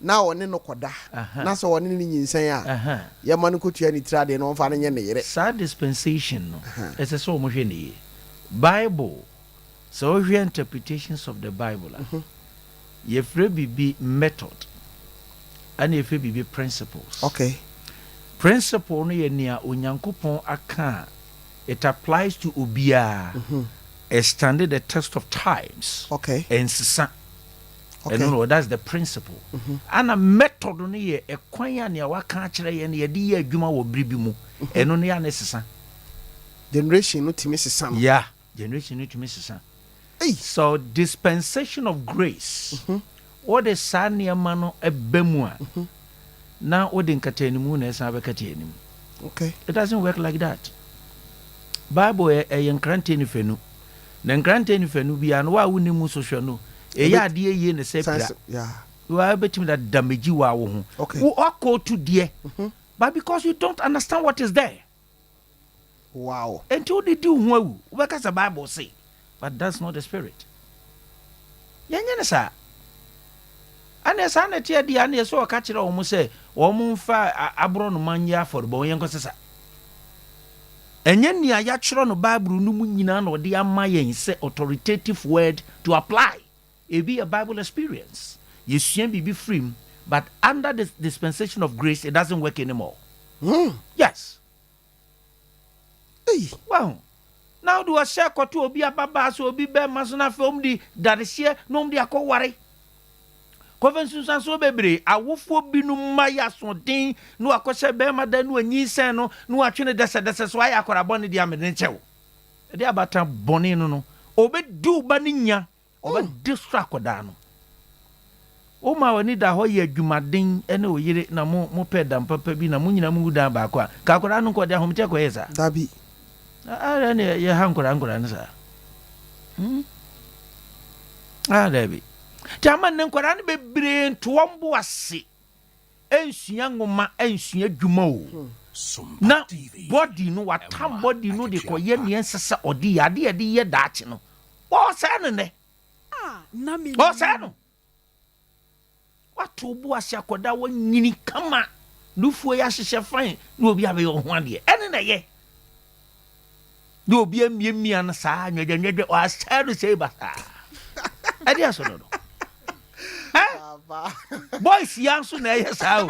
na ɔne no kɔda na sɛ ɔne no nyinsɛn a, yɛmma no nkɔtua ne tiri adeɛ na ɔmfa no nyɛ ne yere. Saa dispensation no, ɛsɛ sɛ wɔhwɛ no yie. Bible, sɛ wohwɛ interpretations of the Bible a, yɛfrɛ biribi method, ɛna yɛfrɛ biribi principles. Okay. Principle no yɛ nea Onyankopɔn aka a it applies to obiara. It stand the test of times. Ɛnsesa. Ɛno no, that's the principle. Ana method no yɛ ɛkwan a nea waka akyerɛ yɛn no yɛde yɛ adwuma wɔ bere bi mu. Ɛno no yɛ a na ɛsesa. Generation no tumi sesa no. Yeah, generation no tumi sesa. Ei! So dispensation of grace, wode saa nneɛma no ba mu a, na wode nkataanimu na ɛsan bɛkata anim. It doesn't work like that. Bible ɛyɛ nkrantɛ nifanu. Na nkrantɛ nifanu biara no, wo a wonni mu so hwɛ no, ɛyɛ adeɛ yie na ɛsɛ pira. Wo a wobɛtumi da damage wo a wo ho. Wo akɔɔtu deɛ, but because you don't understand what is there. Enti wode di wo ho awu. Wobɛka sɛ Bible se, but that's not the spirit. Yɛnyɛ no saa. Ɛneɛ saa na ɛteɛ deɛ, ɛneɛ sɛ ɔka kyerɛ wɔn sɛ wɔn mfa aborɔnoma nyɛ afɔrebɔ, yɛnkɔ sesa. Ɛnyɛ nea yɛatwerɛ no Bible no mu nyinaa na ɔde ama yɛn sɛ authoritative word to apply. Ebi yɛ Bible experience. Yɛsua biribi firi mu, but under the dispensation of grace, it doesn't work anymore. Yes. Ei. Wahu? Na wode ɔhyɛ kɔto obi ababaa so, obi bɛrima so, na afei wɔn de dadehyeɛ na wɔn de akɔware. Kɔfɛ nsunsuansoɔ bebree. Awofoɔ binom mma yɛ asoɔden na wakɔhyɛ bɛrima da na wanyinsɛn no na watwe no dɛsɛdɛsɛ so ayɛ akwadaa bɔne deɛ amede no kyɛ wo. Ɛde abatan bɔne no no, ɔbɛdi wo ba no nya, ɔbɛde soro akwadaa no. Woma w'ani da hɔ yɛ adwumaden ne wo yere na mo mopɛ dan papa bi na mo nyinaa mugu dan baako a, ka akwadaa no nkɔ ɔde ahomete akɔyɛ saa. Dabi. Adɛn na yɛha nkwadaa nkwadaa no saa? Hmm? Ah, dabi. Nti ama nnɛ nkwadaa no bebree nto wɔn bo ase nsua nwoma, nsua adwuma o. Na body no, watam body no de kɔyɛ nea ɛnsɛ sɛ ɔde yɛ, adeɛ a ɛde yɛ daakye no, wɔsɛe no nnɛ. Wɔsɛe no. Wato wo bo ase akɔda wanyini kama, nufoɔ yi ahyehyɛ fine na obi abɛyɛ wo ho adeɛ. Ɛne na ɛyɛ. Na obi amiamia no saa nwɛdwɛnwɛdwɛ, wasɛe no sei basaa. Ɛde aso no no. Eh? Boys ya nso na ɛyɛ saa o.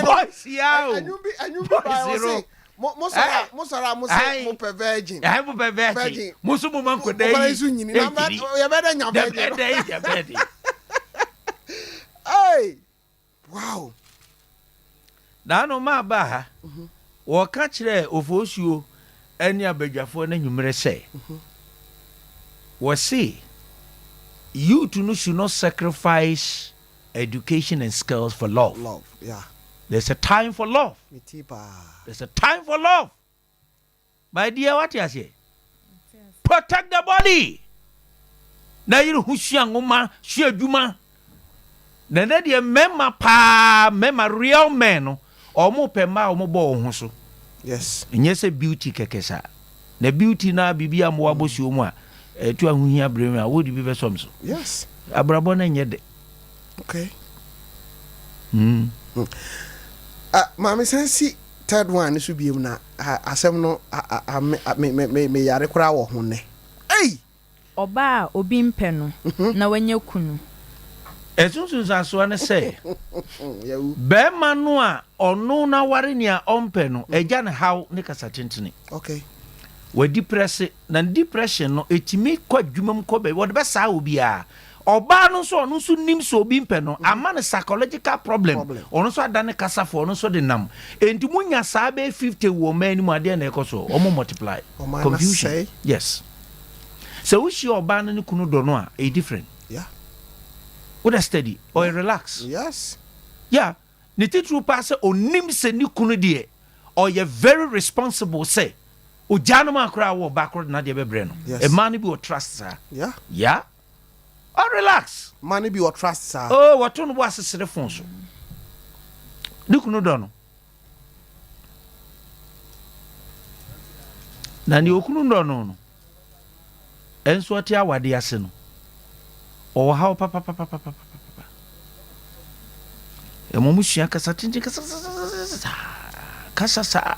Boys ya o. Boys no. Mo sɔrɔ a mo sɔrɔ a mo se mo pɛ virgin. Ɛɛ mo pɛ virgin. Mo nso mo ma nkɔda yi. Nkɔda yi so nyini. Na yɛ bɛ dɛ nya virgin. Yɛ bɛ dɛ nya virgin. Hey! Wow! Naano maa baa ha, wɔka kyerɛɛ Ofosuo ne abadwafoɔ no anwummerɛ sɛ, wɔse youth no should not sacrifice education and skills for love. Love, yeah. There's a time for love. There's a time for love. My dear, what you say? Protect the body. Na yere ho sua nwoma, sua adwuma. Na ɛnɛ deɛ mmarima paa, mmarima real men no, wɔn pɛ mmaa a wɔn bɔ wɔn ho so. Yes. Nyɛ sɛ beauty kɛkɛ saa. Na beauty na biribi a mmoa bɔ suo mu a, ɛtu ahohia bere mu a, wode bi bɛsɔm so. Yes. Abrabɔ no nyɛ dɛ. Okay. Maame san si third one no so biem na asɛm no me me me yare koraa wɔ ho nnɛ. Ei! Ɔbaa a obi mpɛ no na wanya kunu. Ɛso nsunsuansoɔ ne sɛ, barima no a ɔno no aware nea ɔmpɛ no, agya no haw ne kasa tentene. Okay. Wadiprɛse, na ne depression no, ɛtumi kɔ adwuma mu kɔ baabi, wɔde bɛsaa obiara. Ɔbaa no nso, ɔno nso nim sɛ obi mpɛ no, ama no psychological problem, ɔno nso adane kasafoɔ, ɔno nso de nam. Enti monya saa bɛyɛ 50 wɔ ɔman no mu a, deɛn na ɛkɔ soɔ? Wɔn multiply. Confusion. Yes. Sɛ wohyia ɔbaa no ne kunu dɔ no a, ɛyɛ different. Yeah. Woda steady, ɔyɛ relax. Yes. Yeah. Ne titiriw paa sɛ ɔnim sɛ ne kunu deɛ, ɔyɛ very responsible sɛ ogyaa no ma koraa wɔ ɔbaa koro de n'adeɛ bɛbrɛ no. Yes. Mmaa no bi wɔ trust saa. Yeah. Yeah. Ɔ relax. Mmaa no bi wɔ trust saa. Oh, wɔto no bo asesere fon so. Ne kunu dɔ no. Na nea okunu dɔ no no, ɛnso ɔte awade ase no, ɔwɔ haw papapapapapa. Ɛma mo sua kasa tenten kasa kasa saa.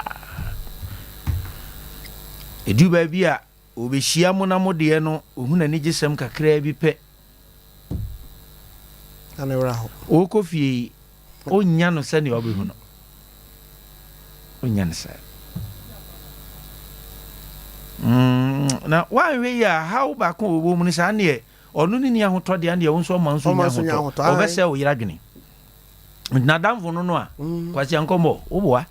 Edu baabi a obehyia mo na mo deɛ no, ohun anigyesɛm kakraa bi pɛ. Na ne werɛ aho. Ɔrekɔ fie yi, ɔnnya no sɛnea ɔbɛhu no. Wonnya no saa. Mm, na woanhwɛ yie a, haw baako a wɔwɔ mu no saa neɛ ɔno ne ni ahotɔ deɛ neɛ wo nso ɔma nso nya ahotɔ. Ɔbɛsɛ wo yere adwene. Nti n'adamfo no no a, mm. Kwasi Ankɔmmɔ, woboa.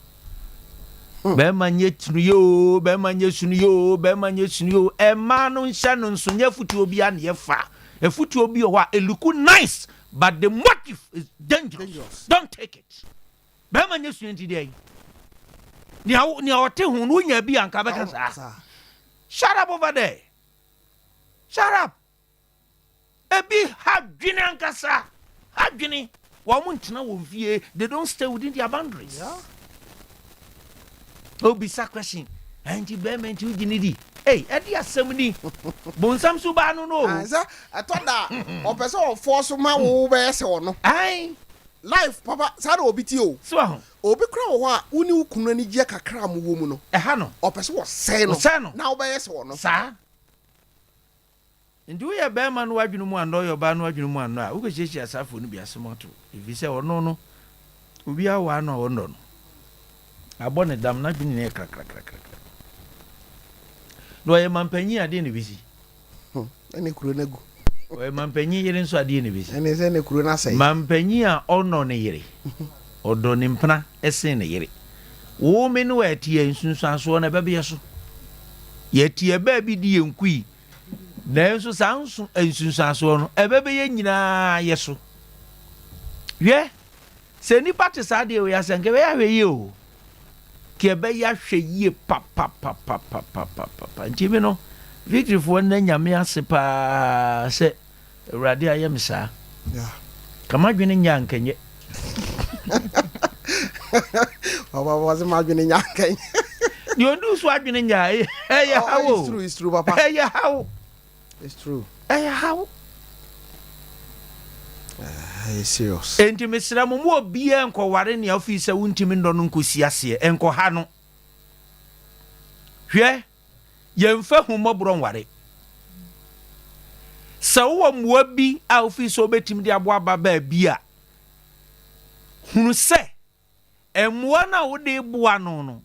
Hmm. Bɛrima nyɛ tunu yɛ o, bɛrima nyɛ sunu yɛ o, bɛrima nyɛ sunu yɛ o. Ɛmaa no nhyɛ no nso nyɛ afutuo bi a na yɛfa. Afutuo bi wɔ hɔ a, it look nice, but the motive is dangerous. dangerous. Don't take it. Bɛrima nyɛ sua nti deɛ nea nea ɔte ho no wonya bi anka bɛka saa. Shut up over there. Shut up. Ebi ha dwene ankasa. Ha dwene. Wɔn ntena wɔn fie. They don't stay within their boundaries. Yeah. Obisa question. Ɛnti bɛrima nti wogye ne di. Ei, ɛde asɛm ni. Bonsam so baa no no o. Sɛ ɛtɔ da ɔpɛ sɛ ɔfɔ so ma wo bɛyɛ sɛ ɔno. Ae. Life papa saa na obi te o. So aho. Obi kora wɔ hɔ a wo ne wo kunu ani gyeɛ kakra a mowɔ mu no. Ɛha no. Ɔpɛ sɛ ɔsɛe no. Ɔsɛe no. Na wobɛyɛ sɛ ɔno. Saa. Nti woyɛ bɛrima no w'adwene mu annɔ, woyɛ ɔbaa no w'adwene mu annɔ a, wokɔhyiahyia asaafoɔ no bi asɛm ato. Ɛfiri sɛ ɔno no, obiara wɔ ano a ɔnnɔ no. Abɔ ne dam, n'adwene nyinaa yɛ krakrakrakra. Na ɔyɛ mampanyin a, deɛ na ɛbɛsi? Hmm, ɛne kuro no agu. Ɔyɛ mampanyin yere nso adeɛ na ɛbɛsi. Ɛne sɛ ne kuro no asɛe. Mampanyin a ɔnnɔ ne yere, ɔdɔ ne mpena sen ne yere. Wo me ne wo a ɛteɛ nsunsuansoɔ no ɛbɛbeɛ so. Yɛteɛ baabi di yɛn kui, nanso saa nso nsunsuansoɔ no ɛbɛbɛyɛ nyinaa yɛ so. Hwɛ, sɛ nnipa te saa deɛ wei ase anka ɛbɛyɛ ahwɛ yie o. Nka ɛbɛyɛ ahwɛ yie papapapapapapa. Nti me no, Victoryfoɔ nna Nyame ase paa sɛ Awurade ayɛ me saa. Ka m'adwene nyɛ anka nyɛ. Papa papa sɛ m'adwene nyɛ anka nyɛ. Deɛ ɔndu so adwene nyɛ a ɛyɛ oh, haw o. It's true, it's true papa. Ɛyɛ haw. It's true. Ɛyɛ haw. Ɛyɛ serious. Enti mesrɛ mo, mo obiara nkɔware nea ofii sɛ wontumi nnɔ no nkosi aseɛ, nkɔha no. Hwɛ, yɛmfa ahummɔborɔ nware. Sɛ wowɔ mmoa bi a wofii sɛ wobɛtumi de aboa ababaa bi a, hunu sɛ mmoa no a wode reboa no no,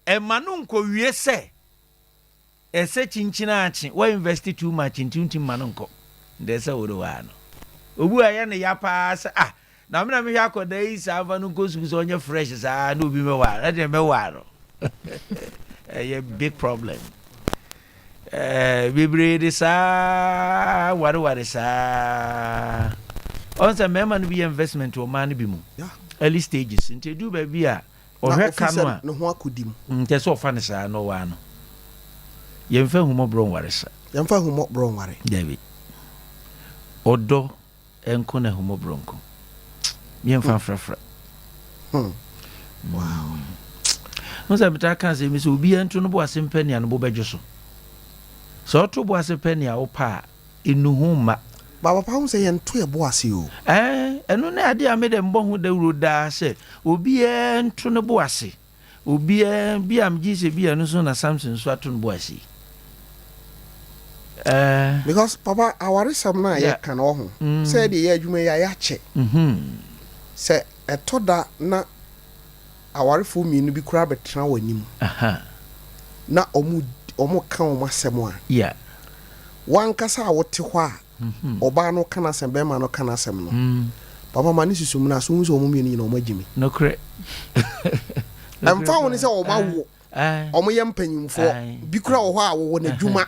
mma no nkɔwie sɛ Ɛsɛ kyinkyin ara kye, wa invest too much nti wontumi ma no nkɔ, nti ɛsɛ wode waa no. Obi wɔ hɔ a ɛyɛ no ya paa sɛ ah na me na mehwɛ akɔdaa yi saa mfa no nkɔ sukuu sɛ ɔnyɛ fresh saa na obi mɛwaa no, ɛdeɛ mɛwaa no. Ɛyɛ big problem. Eh, bebree de saa wareware saa. Ɔn sɛ mmarima no bi yɛ investment wɔ mmaa no bi mu early stages nti ɛduru baabi a Na Ɔhwɛ ofi ka sɛ no a. ne ho akodi mu. Nkyɛ sɛ ɔfa no saa na ɔwaa no. Yɛmfa ahummɔborɔ nware sa. Yɛmfa ahummɔborɔ nware. Dabi. Ɔdɔ nko na ahummɔborɔ nko. Yɛmfa mfrafra. Hmm. Wow. Ho sɛ metaa ka asɛm bi sɛ obiara nto no bo ase mpɛ nea ne bo bɛdwo so. Sɛ ɔto bo ase pɛ nea wopɛ a, nnuho mma. Ba papa hu sɛ yɛnto yɛ bo ase o. Ɛɛ, ɛno ne adeɛ a me deɛ mebɔ ho dawuro daa sɛ obiara nto ne bo ase. Obiara, bi a megye sɛ bi a ɛno nso na Samson nso ato ne bo ase yi. Ɛɛ. Because papa awaresɛm no a yɛka no ɔho sɛ yɛde yɛ adwuma yi a yɛakyɛ. Sɛ ɛtɔ da na awarefoɔ mmienu bi koraa bɛtena w'anim na wɔka wɔn asɛm a, w'ankasa a wote hɔ a mhm. ɔbaa no ka n'asɛm, bɛrima no ka n'asɛm no, mm. papa ma ne susu mu no so wohu sɛ wɔn mmienu nyina wɔn agyi mi. Nokorɛ. Ɛmfa ho ne sɛ wɔn awo wɔyɛ mpanyimfoɔ bi kura wɔ hɔ a wɔwɔ n'adwuma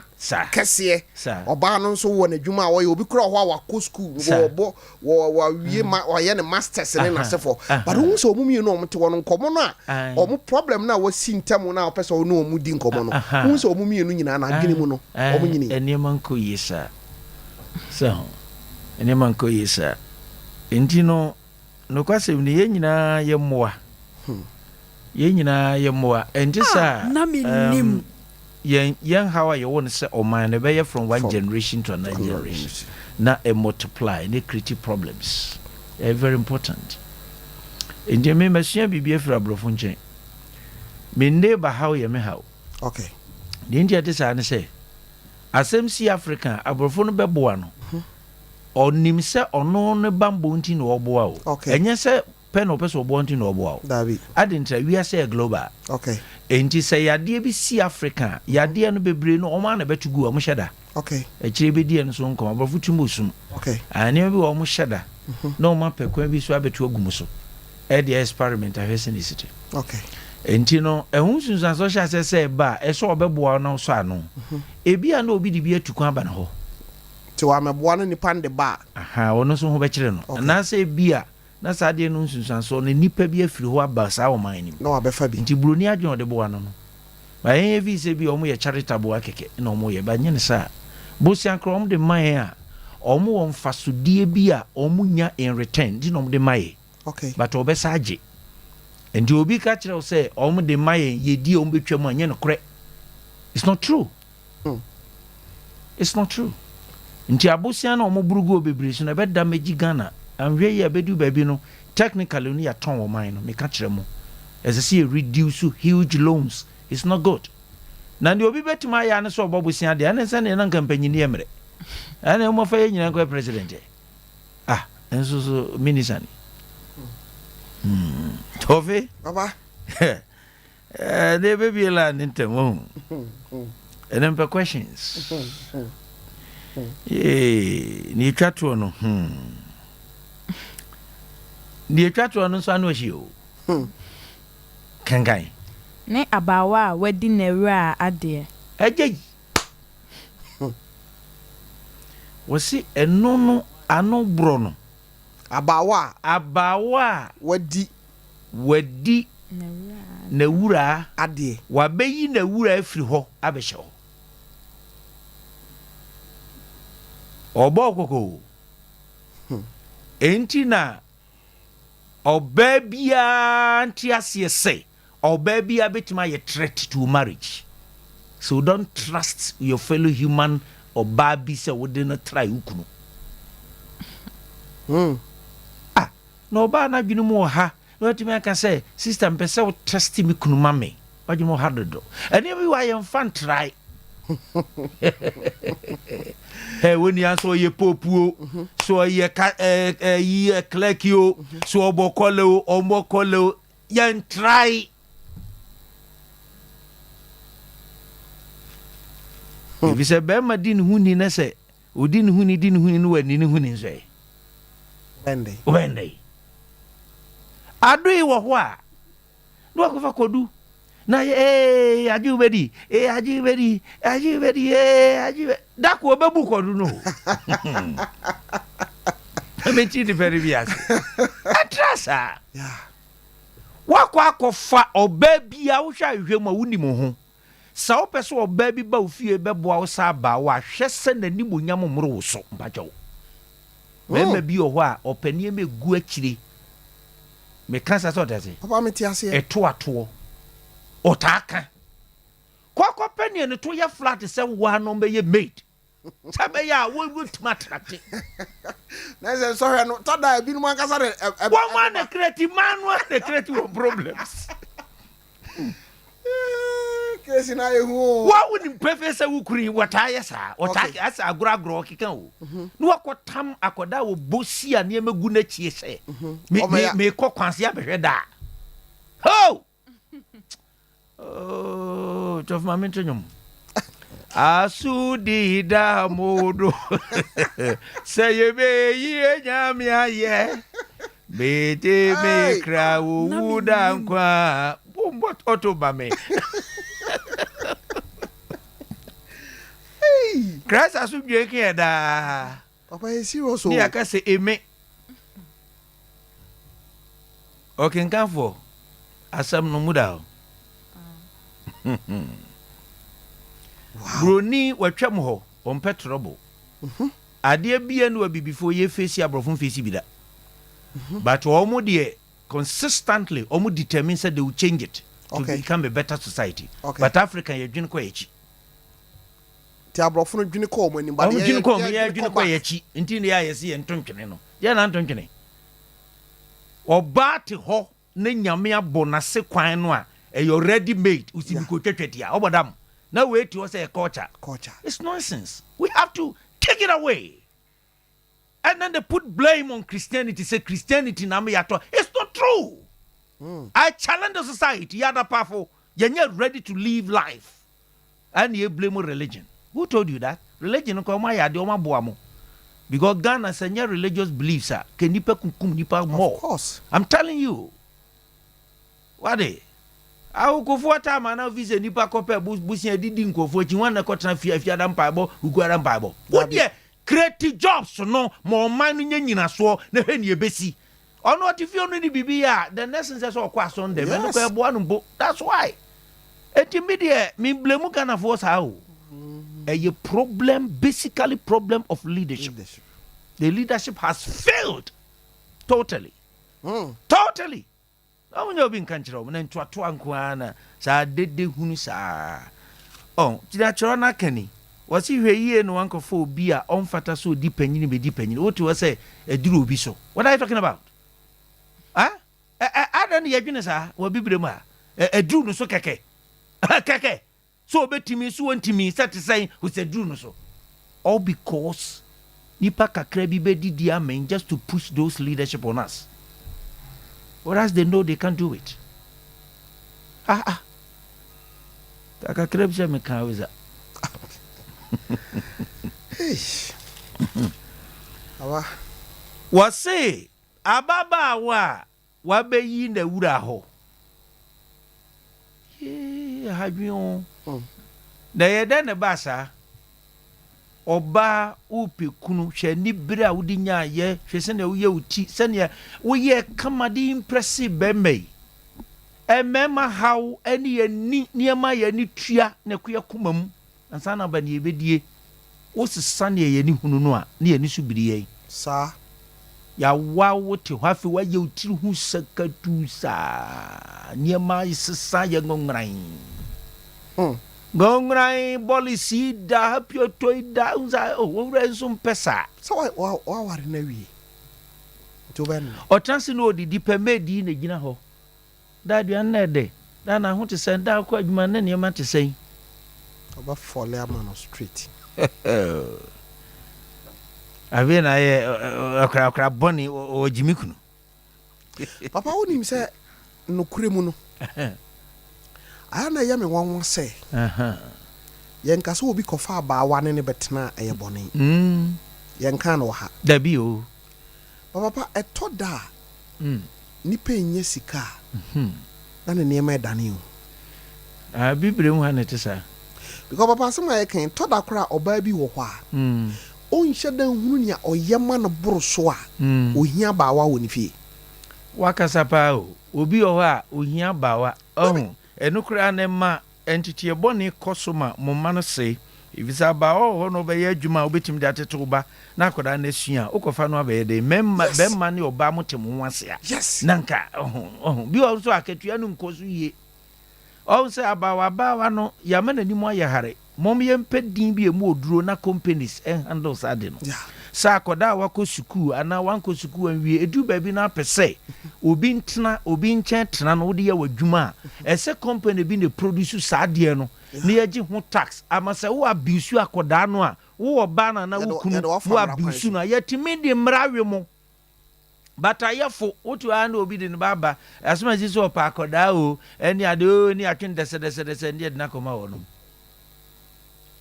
kɛseɛ ɔbaa no nso wɔ n'adwuma a ɔyɛ obi kura wɔ hɔ a wakɔ sukuu wɔbɔ wɔ wawie ma wayɛ ne masters ne n'asefo but wohu sɛ wɔn mmienu a wɔte hɔ no nkɔmɔ no a wɔn problem no a wɔasi ntam no a wɔpɛ sɛ wɔne wɔn di nkɔmɔ no wohu sɛ wɔn mmienu nyinaa n'adwene mu no wɔn nyini. Nneɛma nkɔ yie saa sɛ ho nneɛma nkɔ yie saa nti no. Nokwasɛm ni, yɛn nyinaa yɛ mmoa. Yɛn nyinaa yɛ mmoa. Ɛnte saa Ah, na a, mennim. um, yɛn, yɛn haw a yɛwɔ no sɛ ɔman no, ɛbɛyɛ from one generation to another generation. Na ɛ multiply, na create problems. Ɛyɛ very important. Nti me, masua biribi afiri aborɔfo nkyɛn. Me neighbor haw yɛ me haw. Okay. Deɛ nti a ɛte saa ne sɛ, asɛm si Africa a, aborɔfo no bɛboa no. Ɔnim sɛ ɔno ne bammɔ nti na ɔreboa wo. Okay. Ɛnyɛ sɛ pɛ na ɔpɛ sɛ ɔboa nti na ɔboa wo. Dabi. Ade ntra wiase yɛ global. Enti sɛ yadeɛ bi si Africa a, yadeɛ no bebree no wɔn ara na ɛbɛto gu, wɔn hyɛ da. Akyire bɛdi ɛno so nkɔmmɔ. Aborɔfo tumi bɔ sum. Ah, nneɛma bi wɔ hɔ wɔn hyɛ da na wɔn apɛ kwan bi so abɛto agu mo so. Ɛde ayɛ experiment ahwɛ sɛnea ɛsi te. Enti no, ɛho nsunsuansoɔ hyɛ aseɛ sɛ ɛba a, ɛsɛ ɔbɛboa wo na wosɔ ano. Ebia na obi de bi atu kwan aba ne hɔ. Nti wammɛboa no nipa no de ba a. Ahaa, ɔno nso ho bɛkyere no. Anaasɛ ebia na saa adeɛ no nsunsuansoɔ no nnipa bi afiri hɔ aba saa ɔman no mu. Na wabɛfa bi. Nti buroni adwene a ɔde boa no no, ma yɛn yɛfii sɛ ebia wɔyɛ charitable ara kɛkɛ na wɔyɛ, but nyɛ no saa. Bosea koraa wɔde ma yɛn a, wɔwɔ mfasodeɛ bi a wɔnya in return nti na wɔde ma yɛn. But wɔbɛsan agye. Nti obi ka kyerɛ wo sɛ wɔde ma yɛn, yɛdi a wɔbɛtwa mu a, nyɛ nokorɛ. It's not true. It's not true. Nti abosea no a wɔn boro gu wɔ bebree so no ɛbɛ damage Ghana. Anhwɛ yie a ɛbɛdu baabi no technically no yɛatɔn ɔman no. Meka kyerɛ mo. Ɛsɛ sɛ yɛ reduce huge loans. It's not good. Na deɛ obi bɛtumi ayɛ ara ne sɛ ɔbɔ bosea deɛ ɛne sɛdeɛ na nka mpanyini yɛ mmerɛ. Ɛne wɔfa yɛ nyinaa nkɔyɛ president ɛ. Ah, nso so minister ni. Tɔfe. Papa. Eh, deɛ ɛbɛbie line ne ntɛm wahu. Ɛnɛ mpɛ questions. Yee, ne ɛtwa toɔ no. Hmm. Deɛ ɛtwa toɔ no nso ano ahyi o. Kankan. Ne abaawa a wadi n'awuraa adeɛ. Agya yi. Wɔsi ɛno no ano borɔ no. Abaawa a. Abaawa a. Wadi. Wadi n'awuraa. Adeɛ. Wabɛyi n'awuraa afiri hɔ abɛhyɛ hɔ. Ɔbɔɔ kɔkɔ o. Enti na ɔbaa biara nte aseɛ sɛ ɔbaa biara bɛtumi ayɛ threat to marriage. So don't trust your fellow human ɔbaa bi sɛ wode no try wo kunu. Ah, na ɔbaa n'adwene mu wɔ ha na watumi aka sɛ sister mpɛ sɛ wo test me kunu ma me. W'adwene mu wɔ ha dodo. Nneɛma bi wɔ ha yɛmfa ntrae. Ɛ wo nua sɛ ɔyɛ pope o, sɛ ɔyɛ ka ɛɛ ɛyi clerk o, sɛ ɔbɔ kɔlɛ o, ɔmmɔ kɔlɛ o, yɛntrae. Efisɛ bɛrima di ne ho ni na sɛ odi ne ho ni di ne ho ni na wanni ne ho ni nso ɛ? Wobɛn dɛn? Adoe wɔ hɔ a na wakɔfa kɔdu na yɛ ee agye wobɛdi ee agye wobɛdi agye wobɛdi ee agye wobɛdi da ko ɔbɛbu kɔdu no o mɛkyi nipa no bi ase ɛtra saa Woakɔ akɔfa ɔbaa bi a wohwɛ ahwehwɛ mu a wonim wo ho. Sɛ wopɛ sɛ ɔbaa bi ba wo fie bɛboa wo saa abaawa a, hwɛ sɛ n'animuonyam mmoro wo so. Mpakyɛw. Barima bi wɔ hɔ a, ɔpɛ nneɛma egu akyire. Meka saa sɛ ɔte ase? Papa mete aseɛ. Ɛto atoɔ. Ɔtaa ka. Kɔ akɔpɛ nea ne to yɛ flat sɛ wo ara na ɔmmɛyɛ maid. Sɛ ɛbɛyɛ a wobɛtumi atrate. Na sɛ nsɔhwɛ no tɔ da ebinom ankasa de wɔn a na kreti maa no a na kreti wɔn problems. Kesi na ehu o. Wa wo nim pɛfɛ sɛ wo kunu yi wɔtaa yɛ saa wɔtaa asɛ agorɔ agorɔ ɔkeka o mhm. na wakɔ tam akɔda a wɔbɔ si a nneɛma gu n'akyi sɛ mhm. me me mekɔ kwanse abɛhwɛ daa ho. Oh, Tɔfo ma mente nwom. Asodi da modo. Sɛ yɛbɛyi anyame ayɛ. Mede me kra wowu da nkwa. Bombɔ ɔto ma me. Christ asomdwe nka yɛ daa. Papa yɛ serious o. Ne yɛaka sɛ eme. Ɔkenkanfoɔ, asɛm no mu da hɔ. Buroni watwam hɔ, ɔmpɛ trɔbo. Mhm. Adeɛ bia ne abibifoɔ yɛ fesi aborɔfo mfesi bi da. Mhm. But wɔn deɛ consistently wɔn determine sɛ they will change it to okay. become a better society. Okay. But Africa yɛdwene kɔ akyi. Nti aborɔfo no dwene kɔ wɔn anim. Wɔn dwene kɔ wɔn yɛ dwene kɔ yɛn akyi. Nti ne yɛ a yɛsi yɛn nto ntwene no. Yɛn na nto ntwene. Ɔbaa te hɔ ne Nyame abɔ n'ase kwan no a ɛyɛ already made. Osi mi kɔ twatwa ti a ɔbɔ dam. Na wei te hɔ sɛ ɛyɛ culture. Culture. It's nonsense. We have to take it away. And then they put blame on Christianity, say Christianity na ama yɛatɔ. It's not true. I challenge the society, yɛ adapafo, yɛnyɛ ready to live life. Ɛna yɛ blame religion. Who told you that? Religion nka ɔmo ayɛ adeɛ, ɔmo aboa mo. Because Ghana sɛ nyɛ religious beliefs a, kɛ nipa kunkum nipa more. Of course. I'm telling you. Wade? Awokofoɔ time a na ofi sɛ nipa kɔpɛ bosia didi nkurɔfoɔ akyi, wɔn na kɔtena fie afiada mpaebɔ, uguada mpaebɔ. Wo deɛ create jobs no ma ɔman no nyɛ nyinasoɔ na hwɛ nea ebesi. Ɔno ɔte fie ɔno ne biribi yɛ a, the next thing sɛ sɛ ɔkɔ asɔn dɛm ɛno kɔ ɛboa no mpo. That's why. Eti mi deɛ mi blame Ghanafoɔ saa o. Ɛyɛ problem, basically problem of leadership. Leadership. The leadership has failed totally. Totally. Na wɔn nyɛ obi nka nkyerɛ wɔn na ntoatoa nko ara na saa dede hunu saa. Ɔ gyina kyerɛ no aka ni. Wɔsi hwɛ yie na wankɔfo obi a ɔmfata so odi panyin bɛdi panyin. Wote hɔ sɛ ɛduru obi so. What are you talking about? Ah? Ɛ ɛ adan ne yɛdwene saa wɔ bibire mu a ɛ ɛduru no so kɛkɛ. Kɛkɛ. So obetumi so wɔntumi sɛ te sɛn sɛ duru no so. All because nipa kakra bi bɛdidi amen just to push those leadership on us. Whereas they know they can't do it. Ah ah. Kakra bi sɛ meka wo sa. Eish. Awa. Wɔse ababaawa a wabɛyi n'awura hɔ. Yee, ahadwen o. Na ɛyɛ dɛn na ɛbaa saa? Ɔbaa wopɛ kunu, hwɛ anibere a wode nyaayɛ, hwɛ sɛnea woyɛ wo ti, sɛnea woyɛ kama de impress bɛrima yi. Mmarima haw ne yɛni nneɛma a yɛni tua na ɛkɔ yɛ koma mu ansa na aba nea yɛbɛdie. Wosesa nea yɛni hunu no a, ne yɛni so biri yɛn. Saa. Yɛawa wo te hɔ afei woayɛ wo tiri ho sakatu saa. Nneɛma sesa yɛ ngɔngran. Ngɔngran bɔlisi da hapiotoi da nsa oh wɔn wura nso mpɛ saa. Sɛ wa wa waware no awie nti wobɛyɛ no dɛn? Ɔtena ase na ɔdidi pɛ maid yi na gyina hɔ. Daa aduane no ɛdɛ. Daa n'aho te sɛn? Daa ɔkɔ adwuma no ne nneɛma te sɛn? Ɔbɛ fɔle ama no straight. Afei na ayɛ ɔkorakora bɔne ɔwɔ gyimi kunu. Papa wonim sɛ nokorɛ mu no ayɛ na ɛyɛ me nwanwa sɛ yɛnka sɛ obi kɔfa abaawa ne ne bɛtena a ɛyɛ bɔne. Yɛnka no wɔ ha. Dabi o. Ba papa ɛtɔ da a nipa nnya sika a na ne nneɛma ɛdane o. Ah, bibire mu ha na ɛte saa. Because papa asɛm a yɛka yi, tɔ da koraa ɔbaa bi wɔ hɔ a ɔnhyɛ da nhunu nea ɔyɛ ma no boro so a ohia abaawa wɔ ne fie. Wakasa paa o. Obi wɔ hɔ a ohia abaawa. Ɔho, ɛno koraa na ɛma nteteɛ bɔne kɔ so ma mo mma no sɛe. Efisɛ abaawa wɔ hɔ na ɔbɛyɛ adwuma a wobɛtumi de atete wo ba na akwadaa no asua a, wokɔfa no abɛyɛ dɛn? Mmarima, bɛrima ne ɔbaa mote mo ho ase a, na nka, ɔho, ɔho. Bi wɔ hɔ nso a, akatua no nkɔ so yie. Ɔho sɛ abaawa abaawa no, yɛama n'anim ayɛ hare. Mom yɛmpɛ din bi a ɛmu ɔduro na companies handle saa ade no. Sɛ akwadaa a wakɔ sukuu anaa wankɔ sukuu anwie, ɛduru baabi na apɛ sɛ obi ntena obi nkyɛn tena no wode yɛ w'adwuma a, ɛsɛ company bi na ɛproduce saa adeɛ no na yɛgye ho tax ama sɛ wo abuse akwadaa no a, wo ɔbaa no anaa wo kunu mo abuse no a, yɛtumi de mmara we mo. Batayɛfo, wotu ara na obi de ne ba aba, asɛm a ɛsi sɛ ɔpɛ akwadaa o, ɛne ade o, ne atwe no dɛsɛdɛsɛdɛsɛ ne yɛde no akɔma wɔnom.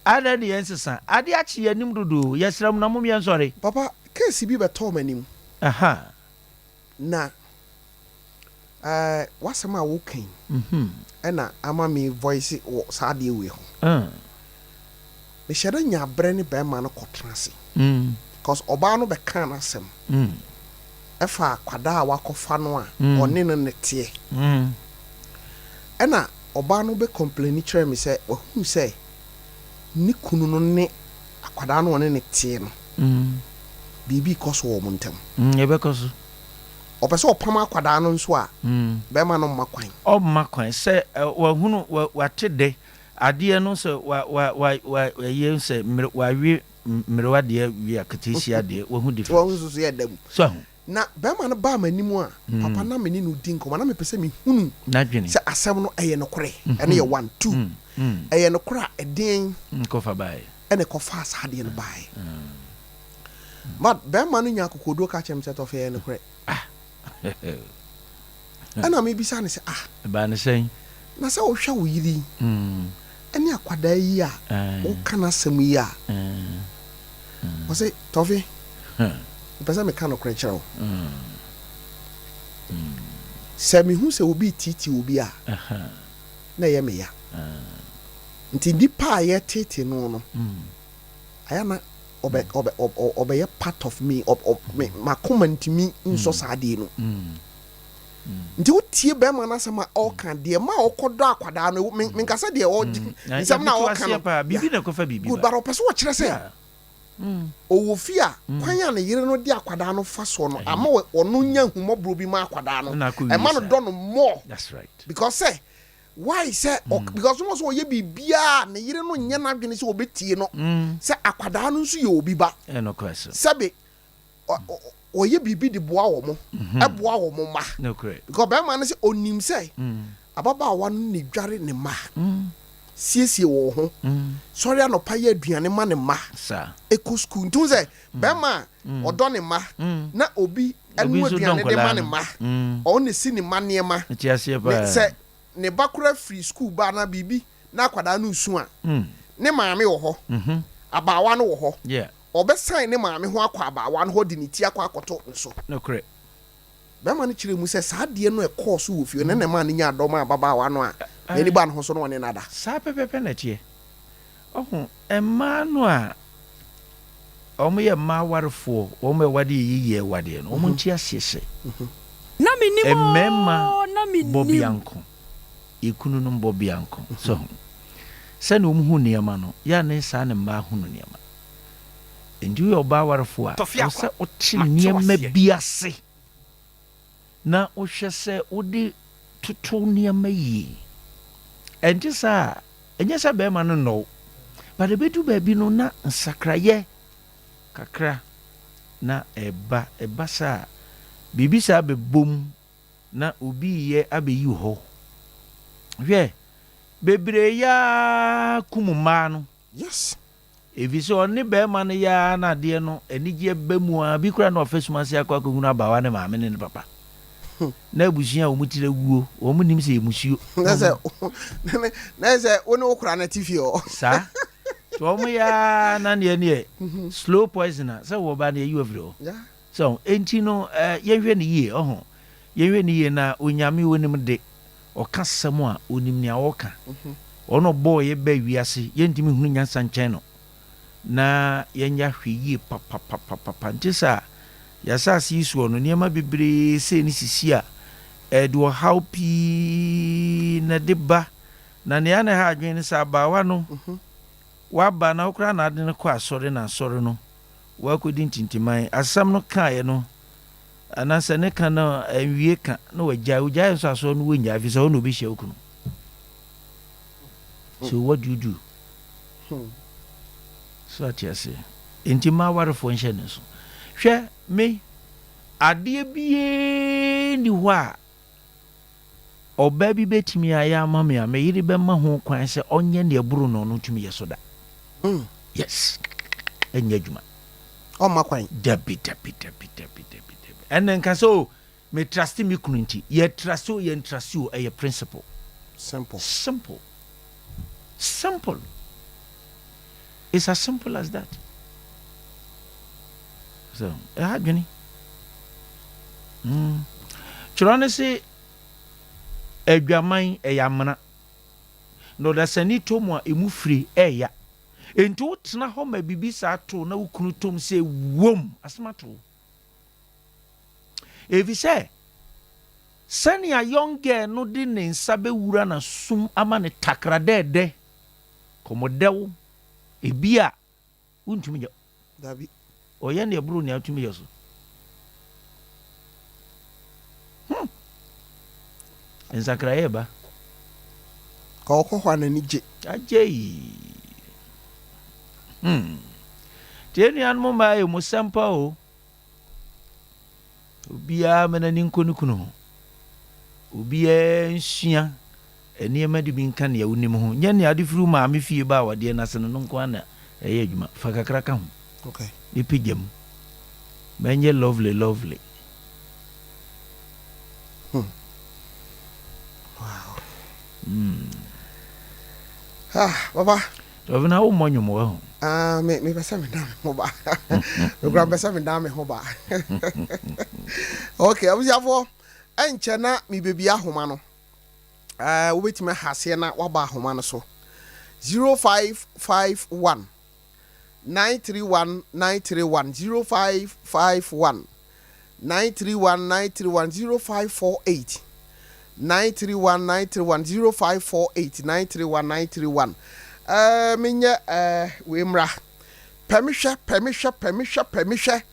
Adɛn ne yɛn sesa? Ade akye yɛn anim dodo o, yɛsrɛ mo na mom yɛnsɔre. Papa, case bi bɛtɔɔ m'anim. Aha. Na eh, w'asɛm a woka yi ɛna ama me voice wɔ saa adeɛ wei ho. Mehyɛ da nya berɛ ne bɛrima no kɔtena ase. Because ɔbaa no bɛkaa n'asɛm ɛfa akwadaa a wakɔfa no a ɔne no ne teɛ. Ɛna ɔbaa no bɛ complaini kyerɛɛ me sɛ wahunu sɛ ne kunu no ne akwadaa no a ɔne no teɛ no biribi rekɔ so wɔ wɔn ntam. Ɛbɛkɔ so. Ɔpɛ sɛ ɔpam akwadaa no nso a, bɛrima no mma kwan. Ɔmma kwan. Sɛ wahunu, wate dɛ, adeɛ no sɛ wa, wa, wa, wa, ɛyɛ sɛ mmere, wawe mmerewa deɛ wie aketeesia deɛ, wahu difference. Wahu nso so yɛ da mu. So ahu. Na bɛrima no baa m'anim a, papa na me ne no di nkɔmmɔ, na mepɛ sɛ mehunu N'adwene. sɛ asɛm no ɛyɛ nokorɛ. Ɛno yɛ one. Two, ɛyɛ nokorɛ a, ɛdeɛn Nkɔfa baeɛ. ɛna ɛkɔfaa saa adeɛ no baeɛ? But bɛrima no nya akokoɔduro ka kyerɛ me sɛ Tɔfe ɛyɛ nokorɛ. Ah. Ɛna mebisa no sɛ ah. Ɛbaa ne sɛn? Na sɛ wohwɛ wo yere yi ɛne akwadaa yi a woka n'asɛm yi a, ɔse Tɔfe, mepɛ sɛ meka nokorɛ kyerɛ wo. Sɛ mehu sɛ obi retiitii obi a, na ɛyɛ me ya. Nti nipa a yɛteetee no no, ayɛ na ɔbɛ ɔbɛ ɔbɛyɛ part of me, ɔ ɔ me m'akoma ntumi nsɔ saa adeɛ no. Nti wotie bɛrima no asɛm a ɔka deɛ ma ɔkɔdɔ akwadaa no, me menka sɛ deɛ ɔgye nsɛm na ɔka no, yeah, good, but ɔpɛ sɛ ɔkyerɛ sɛ ɔwɔ fie a kwan a ne yere no de akwadaa no fa soɔ no ama ɔno nya ahummɔborɔ bi ma akwadaa no, ɛma no dɔ no more because sɛ Why sɛ ɔk because wɔn sɛ ɔyɛ biribiara a ne yere no nyɛ n'adwene sɛ ɔbɛtie no sɛ akwadaa no nso yɛ obi ba. Sɛbe ɔyɛ biribi de boa wɔn, ɛboa wɔn mma. Because bɛrima no sɛ ɔnim sɛ ababaawa no na edware ne mma, siesie wɔn ho, sɔre anɔpa yɛ aduane ma ne mma, ɛkɔ sukuu. Nti wohu sɛ bɛrima a ɔdɔ ne mma na obi Obi noa nso dɔ aduane de ma nkwadaa ne no. mma, ɔno na esi ne mma nneɛma. Mete aseɛ Ne paa. sɛ ne ba koraa firi sukuu ba anaa biribi na akwadaa no resu a, ne maame wɔ hɔ, abaawa no wɔ hɔ. Ɔbɛsan ne maame ho akɔ abaawa no hɔ de ne ti akɔ akɔto ne so. Nokorɛ. Barima no kyerɛɛ mu sɛ saa adeɛ no a ɛkɔɔ so wɔ fie no na ɛmaa no nyaa dɔ maa ababaawa no a n'ani baa ne ho so na ɔne no ada. Saa pɛpɛɛpɛ na ɛteɛ. Ɔho, mmaa no a wɔyɛ mmaa awarefoɔ, wɔn a ɛwade yɛ yiyie awadeɛ no, wɔn nte aseɛ sɛ Na mennim mmarima oo, na bɔ mennim. bianko, ekununom bɔ bianko. So ho? Sɛnea wɔn hu nneɛma no, yɛ a ne saa na mmaa hunu nneɛma. Enti woyɛ ɔbaa awarefoɔ a, ɛwɔ sɛ wote nneɛma bi ase. na wohwɛ sɛ wode toto nneɛma yie. Ɛnte saa a, ɛnyɛ sɛ barima no nnɔ wo, but ɛbɛdu baabi no na nsakrayɛ kakra na ɛba. Ɛba saa a, biribi saa bɛbom na obi reyɛ abɛyi wo hɔ. Hwɛ, bebree yɛ ara kum mmaa no. Yes. Efisɛ ɔne barima no yɛ ara na adeɛ no anigyeɛ ba mu ara, bi koraa na wafa sum ase akɔ akɔhunu abaawa ne maame ne ne papa. Na abusua a wɔn tiri awuo, wɔn nnim sɛ ɛyɛ musuo. Na sɛ na sɛ wo ne wo kora no te fie hɔ. Saa. Nti wɔn yɛ ara na neɛ neɛ slow poison a sɛ wɔ ba no yɛyi wo afiri hɔ. So enti no yɛnhwɛ no yie ɔho yɛnhwɛ no yie na Onyame onim de ɔka sɛm a onim nea ɔka ɔno ɔbɔɔ yɛ bɛɛ wiase yɛntumi nhunu nyansa nkyɛn no na yɛnyɛ ahwɛ yie papapapapa nte saa yɛasase yi soɔ no nneɛma bebree sei ne sisi a ɛde ɔhaw pii na ɛde ba na nea na ɛha adwene ne sɛ abaawa no waba na wokora na ade no kɔ asɔre na asɔre no Wakɔdi ntintiman. Asɛm no kaeɛ no, anaasɛ ne ka no anwie ka na wagyae. Ogyaeɛ nso asɔre no wonnyae ɛfiri sɛ hɔ na ɔbɛhyia wo kunu. So what do you do? So ate aseɛ? Enti mma awarefoɔ nhyɛ ne nso. Hwɛ me, adeɛ biara nni hɔ a Ɔbaa bi bɛtumi ayɛ ama me a, me yere bɛma ho kwan sɛ ɔnyɛ nea ɛboro nea ɔno tumi yɛ so da. Yes. Ɛnyɛ adwuma. Ɔmma kwan. Dabi, dabi, dabi, dabi, dabi, dabi. Ɛnna nka sɛ o, me truste me kunu nti. Yɛ truste o, yɛ ntraste o, ɛyɛ principle. Simple. Simple. Simple. It's as simple as that. So, ɛha adwene. Mm. Twerɛ no se adwaman ɛyɛ amena. Na ɔdasani tɔ mu a emu fire ɛɛya. Enti wotena hɔ ma biribi saa to na wo kunu tom sɛ wom asɛm ato wo. Efisɛ sɛnea young girl no de ne nsa bɛwura n'asom ama no takra dɛɛdɛ, kɔmɔdɛw, ebia wontumi nyɛ. Dabi. Ɔyɛ nea ɛboro nea wotumi yɛ so. Hmm. Nsakraeɛ reba. Ka ɔkɔ hɔ a n'ani gye. Agyei. Hmm. Nti yɛn nuanom mmaa yɛ mu sɛmpa o. Obiara ma n'ani nkɔ ne kunu ho. Obiara nsua nneɛma de bi nka nea wonim ho. Nyɛ nea ade firi wo maame fie ba awadeɛ no ase no no nko ara na ɛyɛ adwuma. Fa kakra ka ho. Okay. Ne pagya mu. Mɛnyɛ lovely lovely. Wow. Ah, papa. Tɔfi na wo mmɔ nnwom wɔ ho. Ah, me me pɛ sɛ me dan me ho ba. Me kura pɛ sɛ me dan me ho ba. Okay, abusuafoɔ, ɛnkyɛ na me bebi ahoma no. Eh, wobɛtumi aha aseɛ na waba ahoma no so. 0551 931 931 0551 931 931 0548 931 931 0548 931 931. Ɛɛ, menyɛ ɛɛ wei mmra. Pɛmehwɛ, pɛmehwɛ, pɛmehwɛ, pɛmehwɛ.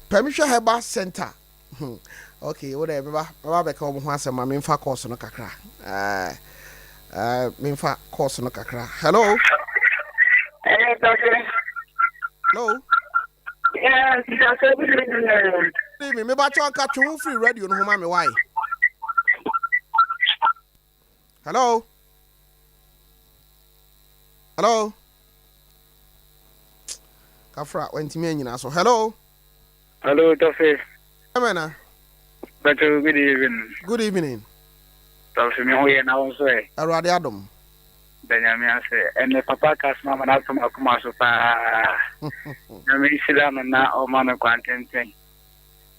Pɛmehwɛ Herbal Center. Okay, wo dɛ meba meba bɛka wɔn ho asɛm ma memfa course no kakra. Ɛɛ ɛɛ memfa course no kakra. Hello. Hello. Yes, good evening. Good evening. Meba kyɛw nka twe ho firi radio no ho ma me wae. Hello. Hello. Kafra, wantumi anyina so. Hello. Hello, Tofi. Emena. Beto, good evening. Good evening. Tofi, me ho yɛ na wo nso ɛ. Awurade adom. Da Nyame ase. Ɛnɛ papa ka asɛm ama no ato m'akoma so paa. Nyame nhyira no na ɔma no kwan tenten.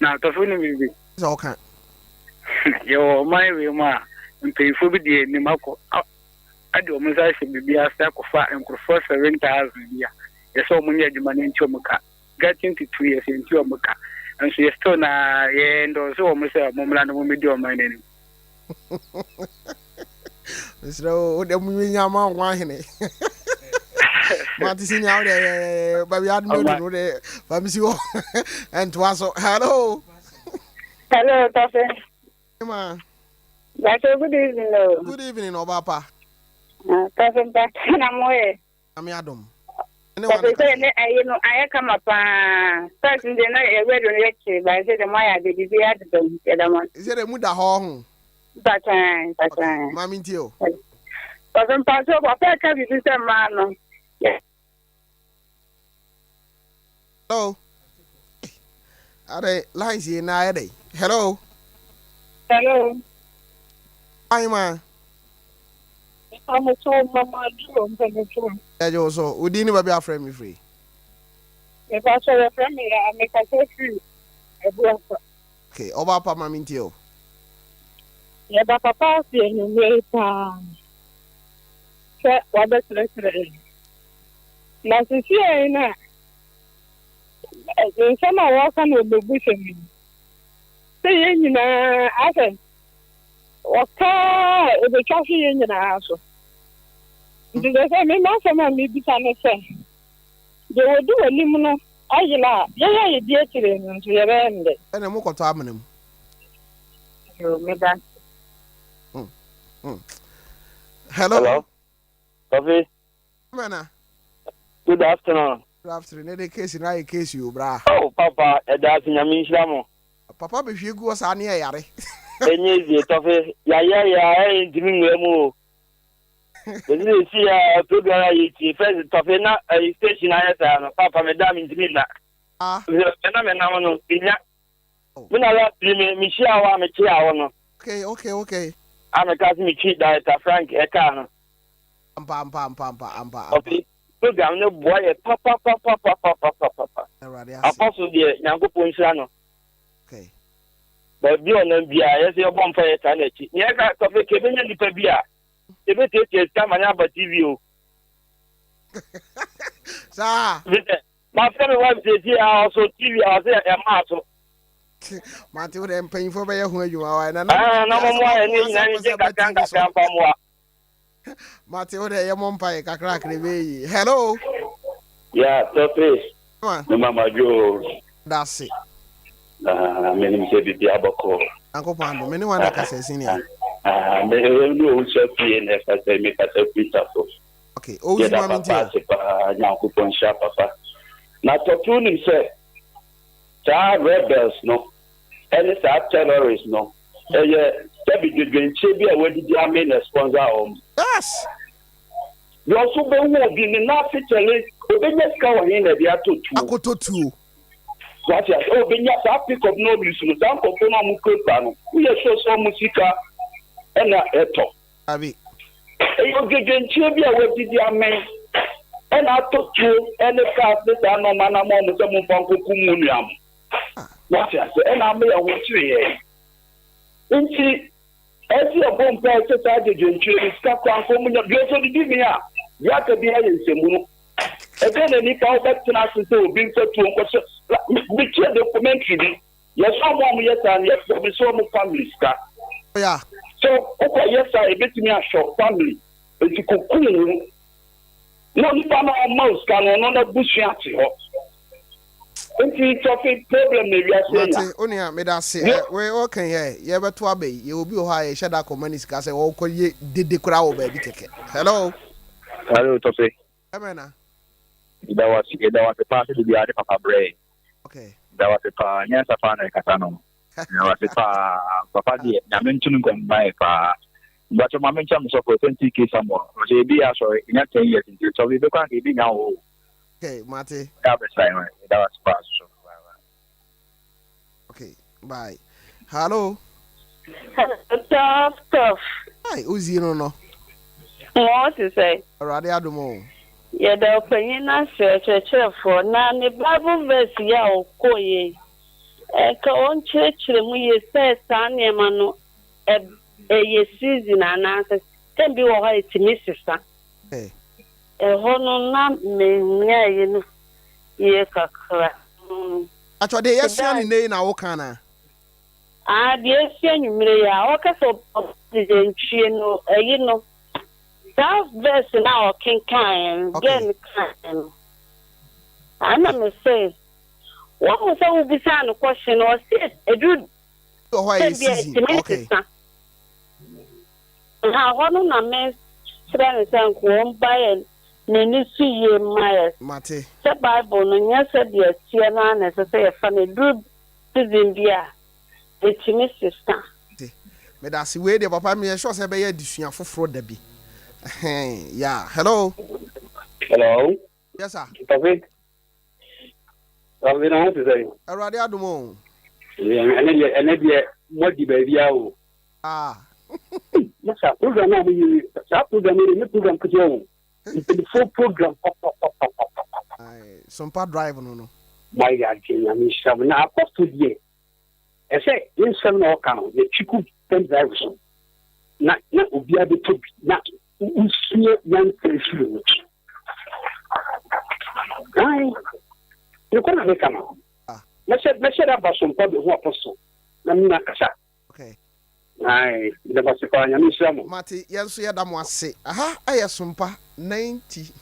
Na Tofi wonim biribi? Sɛ ɔka. Yɛwɔ ɔman wei mu a mpanyinfoɔ bi di anim akɔ ade wɔn nsa ahyɛ biribi ase akɔfa nkurɔfoɔ 7,000 bi a yɛsɛ wɔn nyɛ adwuma no nti wɔn ka. Getting to 2 years nti wɔn ka. Nso yɛ still na yɛ endorse wɔn sɛ wɔn mmra na wɔn mmɛdi ɔman n'anim. Mesrɛ wo, wode munya ma wo ahene. Mate sɛ nia wode baabi adom adu no wode fa me si hɔ ɛntoa so. Hello. Hello, Tofi. Ma. Bacho, good evening. Oh. Good evening, ɔba pa. Tofi, mpatwa na mo yɛ. Nyame adom. Ne Tofi sɛ ne ayi no ayɛ kama paa. First ndeɛ na yɛ radio no yɛ kyee ba sɛ de mo ayɛ ade biribi adeda mu yɛda mo. Sɛ de mu da hɔ ho. Mpatwa, mpatwa. Maame ntie o. Tofi mpatwa, papa ɛka biribi sɛ mmaa no. Hello. Ade lines yi na ayɛ dɛ. Hello. Hello. Ahima. Amoto mama duro mpanyinfoɔ. Ɛgye wo so. Wo din ne baabi afrɛ me firi. Mepatwa yɛfrɛ me ya mekasa firi Abuasa. Okay, ɔba pa maame ntie o. Yɛda papa ase anwummerɛ yi paa sɛ wabɛkyerɛkyerɛ yɛn. Na seesei no a nsɛm a wɔka no wɔ mmɛbusɛm yi sɛ yɛn nyinaa asɛ wɔka a ɛbɛtwa hwe yɛn nyinaa so. Nti sɛ sɛ mema asɛm a mebisa ne sɛ deɛ wɔdi w'anim no ayela a yɛyɛ a yɛdi akyire no nso yɛbɛyɛ no dɛ. Ɛna mo kɔtɔ amena mu. Yo, meda. Hello. Hello. Kofi. Mena. Good afternoon. Good afternoon. Ne de case na ayɛ case o bra. Oh, papa, ɛda ase Nyame nhyira mo. Papa bɛhwie gu hɔ saa ne ɛyare. Ɛnyɛ easy, Tɔfe. Yɛayɛ yɛ a ɛyɛ ntumi nwura mu o. Bɛsi na esi a program a yɛtie first Tɔfe na ɛyi station ayɛ saa no. Papa, me da me ntumi nna. Ah. Ɛna me nam no, menya. Me na last me mehyia wo a mekyea wo no. Okay. A meka sɛ metwi Director Frank ɛkaa no. Ampa ampa ampa ampa ampa ampa. Tɔfe, program no boa yɛ papapapapapapapa. Awurade ase. Apostle deɛ Nyankopɔn nhyira no. Baabi a ɔnam biara yɛsɛ yɛbɔ mpa yɛ saa n'akyi. Nea ɛka Tɔfe ka ebɛnya nipa bi a ebɛtiatia sika ma ne aba TV o. Saa. Bisɛ mafrɛ me wife sɛsi a ɔso TV a ɔsɛ ɛmaa so. Mate wo dɛ mpanyinfoɔ bɛyɛ ho adwuma wa na na na mo mmoa yɛ ne nyinaa ne gye kakra nkakra mfa mmoa. Mate wo dɛ yɛ mo mpa yɛ kakra kakra bɛyɛ yie. Hello. Ya Tɔfe. Ma. Me mama dwo. Dase. Na menim sɛ biribi abɔkɔ. Nyankopɔn adom. Me ne wɔn na kasa senior. Ah, me ne owusu afie na ɛkasa mi kasa firi Tafo. Okay, owusu Yɛda ma me papa ntie o. ase paa, Nyankopɔn nhyira papa. Na Tɔfe wonim sɛ saa rebels no ɛne saa terrorists no ɛyɛ sɛbi dwedwenkyɛ bi a wɔadidi ame na sponsor wɔn. Yes. Deɛ ɔso bɛhu obi ne n'ase kyɛle obɛnya sika wɔ he na ɛde atɔ tuo. Akoto tuo. Wate ase? Oh, benya saa pick up na ɔde su no, saa nkurɔfoɔ no a wɔn kurakura no, woyɛ sure sɛ wɔn sika ɛna ɛtɔ? Dabi. Ɛyɛ odwedwenkyerɛ bi a wɔadidi amee ɛna atɔ tuo ɛne cars ne saa nnoɔma no ama wɔn sɛ momfa nkɔkum mo nua mo. Wate ase? Ɛna ama yɛn ho kyere yɛn. Nti, ɛsɛ yɛbɔ mpae sɛ saa adwedwenkyerɛ no, sika koraa nka wɔn nya. Deɛ ɔsɔ didi mee a, deɛ aka biara yɛ nsɛmhunu. Ɛdɛn na nipa wobɛtena ase sɛ obi mfa tuo nkɔhyɛ la me metie documentary bi yɛsɛ ɔmo a ɔmo yɛ saa no yɛ promise ɔmo family sika Yeah. sɛ wokɔ yɛ saa ebetumi ahwɛ family eti kokum wo na onipa no a ɔma wo sika no ɔno n'abusua te hɔ nti tɔfe problem na ewiase anya. Mate onua meda ase Deɛ ɛ wei ɔka yi ɛ yɛbɛto aba yi yɛwɔ bi wɔ hɔ a yɛhyɛ da kɔma ne sika sɛ ɔkɔ yɛ dede koraa wɔ baabi kɛkɛ hello. Hello Tɔfe. Ɛmɛ na. Yɛda wo ase yɛda wo ase paa sɛ dabiara wode papa brɛ yɛn. Okay. Yɛda wo ase paa nyansa paa na ɛkasa no. Yɛda wo ase paa papa deɛ nyame nto no nkwa mma yɛ paa. Mpakyɛ ma menkyɛ me sɔfo ɛsɛ TK Samuel ɔsɛ ebi yɛ asɔre enya 10 years nti sɔfo ebe kɔ anka ebi nya wo o. Okay mate. Ɔyɛ abɛsra yɛn yɛda wo ase paa sɔfo bye bye. Okay bye hallo. Hello tough tough. Hi Uzi no no. Mo te sɛn? Awurade adom o. Yɛda ɔpanyin no ase, ɔkyerɛkyerɛfoɔ, na ne bible verse yi a ɔkɔeɛ yi, nka ɔnkyerɛkyerɛ mu yie sɛ saa nneɛma no ɛyɛ season anaasɛ term bi wɔ hɔ a ɛtumi sesa. Ɛhɔ no na menyaeɛ no yie kakra. Pakyɛ deɛ yɛsua no nnɛ yi na woka anaa? Aa deɛ asi anwumerɛ yi a ɔka sɛ ɔbɛgye no ayi no saa verse no a ɔkenkaeɛ no girl no kaeɛ no ɛna me se woahu sɛ wobisaa no question no ɔse ɛduru sɛ bi a ɛtumi sesa ha hɔ no na me kyerɛ no sɛ nka wɔn ba yɛ n'ani so yie mma yɛ sɛ bible no nyɛ sɛ deɛ ɛteɛ no ara na ɛsɛ sɛ yɛfa no ɛduru Season bi a, ɛtumi sesa. Te. Medase. Wei deɛ papa meyɛ sure sɛ ɛbɛyɛ adesua foforɔ da bi. Ɛhɛn, yeah. Hello. Hello. Yes sir. Papi. Papi na ho te sɛ. Awurade adom o. Ɛnɛ deɛ ɛnɛ deɛ mo adi baabi a o. Ah. Masa program na mo yi saa program yi ne program ketewa o. Mpanyinfoɔ program papapapapapa. Aye, Sompa drive no no. Moayɛ adeɛ Nyame nhyira mo. Na Apostle deɛ ɛsɛ ne nsɛm na ɔka no yɛtwi gu pen drive so na na obiara bɛtɔ bi na wosua nyansa firi mu. Ae, nokorɛ na meka no. Mɛhyɛ mɛhyɛ da aba Sompa bɛhu Apostle na me nyina kasa. Okay. Ae, meda mo ase paa, Nyame nhyira mo. Mate, yɛn nso yɛda mo ase. Aha yɛ Sompa 90,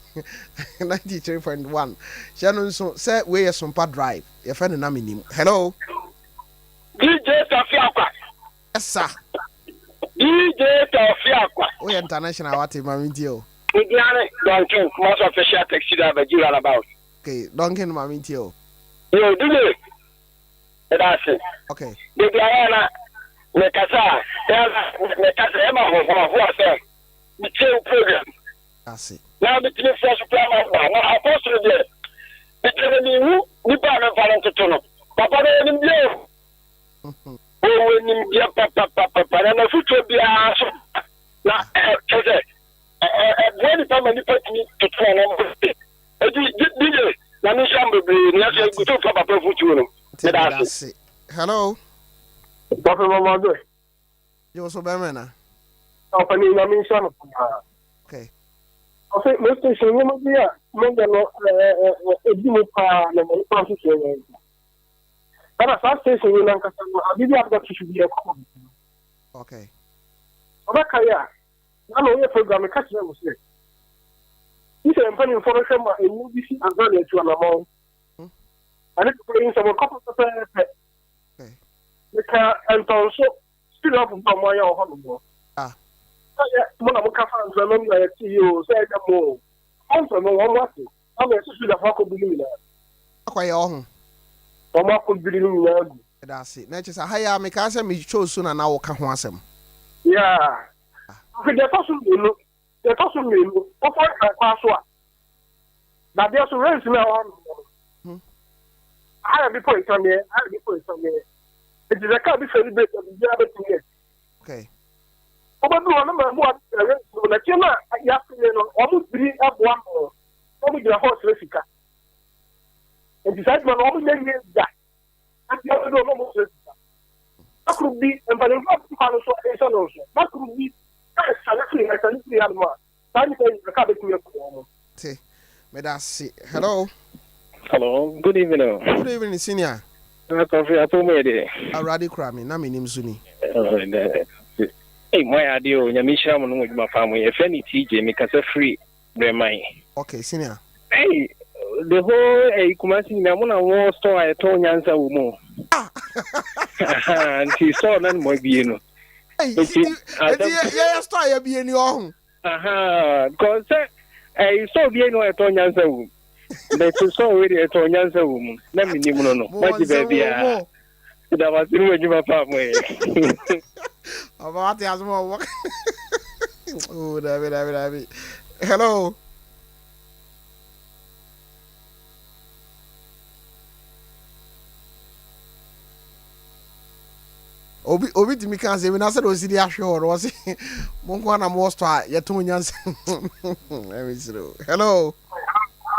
93.1. Hyɛ no nso sɛ wei yɛ Sompa Drive. Yɛfrɛ no Na Mennim. Hello. DJ Tafi Akwa. Yes sir. DJ Tafi Akwa. Woyɛ international wate ma mentie o. Me din ane Duncan, Kumasi official taxi driver, G roundabout. Okay, Duncan ma mentie o. Yo, DJ. Meda ase. Okay. Da biara na mekasa a, yɛ na meka sɛ ɛma hohoahoa sɛ metie wo program. Ase. Na metumi frɛ so koraa ma ba. Na apostle deɛ, metie no menhu nipa a memfa no ntoto no. Papa no ɔwɔ nimdeɛ o. Ɔwɔ nimdeɛ papapapapa na n'afotuo biara so na kyerɛ sɛ ɛboa nipa ma nipa tumi toto n'anam. Eti DJ Nyame nhyira mo bebree na yɛso yɛgu so fa papa afutuo no. Meda ase. Hello. Papa mama dɛ. Yo so bɛmɛ na. Papa ni Nyame nhyira no paa. Okay. Ɔsɛ mo station nneɛma bi a moyɛ no ɛdi mu paa na nyame kwan so sɛ yɛn. Ɛna saa station yi nankasa no ade bi a bɛto so bi ɛkɔ. Okay. Ɔbɛkae a Na na ɔyɛ program meka kyerɛɛ wo sɛ, Gye sɛ yɛn mpanimfoɔ no hwɛ ma ewuo bi si ansa na yɛatu anamɔn. Ɛne papa yi nsɛm kɔ pɛpɛɛpɛ. Meka ntɔnso syrup bi a wɔayɛ wɔ hɔnom no. Sɛ yɛ mo na moka fa mframa mu na yɛte yi o, sɛ ɛnyɛ mo o. Fa mframa mu, wɔn ate. Ama yɛsɛ Sodafo akɔbu no nyinaa. Akɔyɛ ɔho. Wɔn akɔdwiri no nyinaa agu. Meda ase. Na kyerɛ sɛ ha yi ara mekaa sɛ me show so na na woka ho asɛm. Yeah. Afei deɛ ɛtɔ so mmienu, deɛ ɛtɔ so mmienu, wokɔ Nkran kwan so a, dadeɛ so rails no a ɛwɔ hɔ nom no, hmm. Aha yɛ bepɔ nsameɛ, aha yɛ bepɔ nsameɛ. Nti sɛ kaa bi fɛli brake a biribiara bɛtumi asi. Okay. Wobɛduru hɔ no mmaamua bi gyina range no mu, nɛteɛ no a yɛafele no, wɔn biri boa ano na wɔn gyina hɔ resrɛ sika. Nti saa adwuma no wɔn nyɛ wie da. Nti abɛduru hɔ na wɔn resrɛ sika. Bakoro bi, mpanimfoɔ a wɔte kwan no so nhyɛ no nso, bakoro bi ɛresane firi ha, ɛresane firi hanom a, saa nnipa yi nyinaa kaa bɛtumi aku wɔn. Te, meda ase. Hello. Hello, good evening. Good evening, senior. Na kɔfi apo mu yɛ de. Awurade kura me na menim so ni. Hey, mo ayɛ adeɛ o, nyame nhyira mo no mo adwuma paa mo yɛ. Fɛ ne TJ, mekasa firi Brɛman. Okay, senior. Hey, the whole eh, Kumasi nyinaa mo na wɔ store a yɛtɔn nyansa wɔ mu. Ah. Nti store na no mo abie no. Nti yɛyɛ store a yɛabie ni ɔho. Ahaa because sɛ ɛyi sɛ obi ani hɔ ɛtɔ nyansa wɔ mu bɛto sɛ ɔwɔ deɛ ɛtɔ nyansa wɔ mu na menim no no magye baabi a dabase no adwuma paa mo yɛ. Ɔba wate asɛm a ɔwɔ. Oh, dabi dabi dabi. Hello. Obi obi tumi ka asɛm bi na sɛdeɛ ɔsi de ahwɛ hɔ no ɔse mo nko ara na mowɔ store a yɛtɔn nyansa ɛmi sere o hello.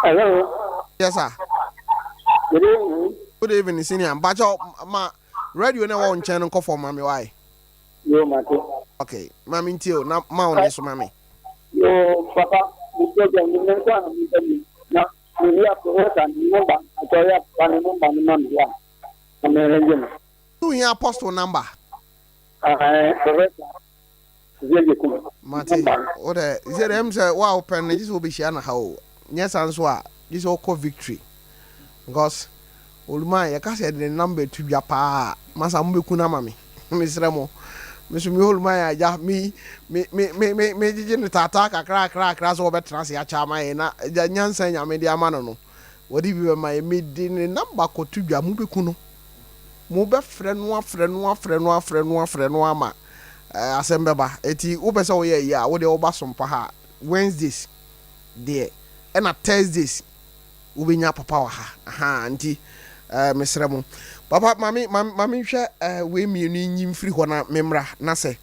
Hello. Yes sir. Good evening. Good evening senior mpakyɛ ma radio na ɛwɔ wo nkyɛn no nkɔ fam ma me wae. Yo mate. Okay ma me ntie o na ma wo ne so ma me. Yo papa me program no me nko ara na me ba mu na me wia professor ne number mpakyɛ ɔyɛ fa ne number no ma me wa na me arrange no. Wo hia apostle number. Ae professor Xavier Kum Mate number no. wo dɛ sɛ dɛ ɛm sɛ wo a wopɛ no gye sɛ wobɛhyia no ha o nyɛ saa nso a gye sɛ wokɔ victory because Oluman yɛka sɛ yɛde ne number to dwa paa a masa mobɛku no ama me mesrɛ mo me so meyɛ Oluman a agya me me me me me megyegye no taataa kakra kakra kakra sɛ wɔbɛtena ase akyɛ ama yɛn na agya nyansa nyame de ama no no Wɔde bi bɛma yɛn. Mede ne number kɔto dwa, mobɛku no. Mobɛfrɛ no afrɛ no afrɛ no afrɛ no afrɛ no ama asɛm bɛba. Enti wopɛ sɛ woyɛ ayi a, wo deɛ woba Sompa ha a, Wednesdays deɛ ɛna Thursdays wobɛnya papa wɔ ha. Ahaa, nti mesrɛ mo. Papa, ma me, ma, ma menhwɛ wei mmienu yi nyi mfiri hɔ na memmra na sɛ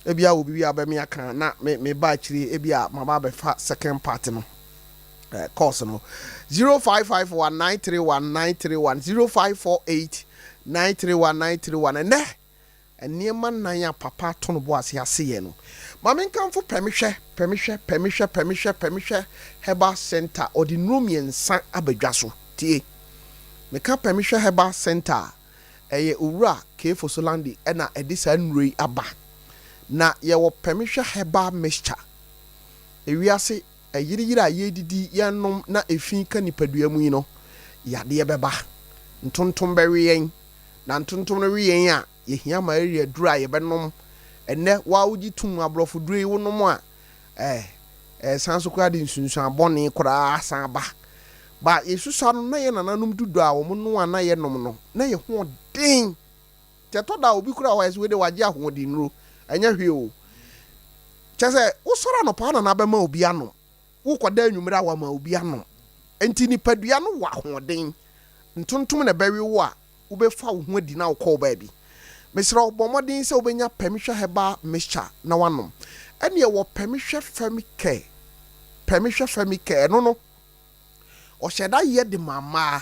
ebia wɔ biribi a wobɛme aka na me, meba akyire ebia maba abɛfa second part no. eh, course no 0551 931 931 0548 931 931 ɛnɛ nneɛma nan a papa ato no bo ase ase yɛ no ma menkamfo pɛmehwɛ pɛmehwɛ pɛmehwɛ pɛmehwɛ pɛmehwɛ herbal center ɔde nnuro mmiɛnsa abadwa so tie meka pɛmehwɛ herbal center a ɛyɛ owura K. Fosolandi ɛna ɛde saa nnuro yi aba na yɛwɔ pɛmehwɛ herbal mixture ewiase Ayereyere a yɛredidi, yɛrenom na efi ka nipadua mu yi no, yadeɛ bɛba. Ntontom bɛwe yɛn, na ntontom no we yɛn a, yɛhia malaria duro a yɛbɛnom. Ɛnnɛ, wo a wogye tom aborɔfo duro yi wonom a, eh, ɛsan so koraa de nsunsuan bɔne koraa san ba. Ba yɛsusua no, na yɛn nananom dudu a wɔnoa na yɛnom no, na yɛ hoɔden. Nti ɛtɔ da a obi koraa wayɛ sɛ wei deɛ wagye ahoɔdennuro, ɛnyɛ hwee o. Kyerɛ sɛ wosɔre anɔpa a na n'abɛma obi anom, wokɔda anwummere a wama obi anom. Nti nipadua no wɔ ahoɔden, ntontom na ɛbɛwe wo a wobɛfa wo ho adi na wokɔ wo baabi. Mesrɛ wo bɔ mmɔden sɛ wobɛnya Pɛmehwɛ Herbal Mixture na woanom. Ɛne ɛwɔ Pɛmehwɛ Femicare, Pɛmehwɛ Femicare, ɛno no Ɔhyɛ da yɛ de ma mmaa.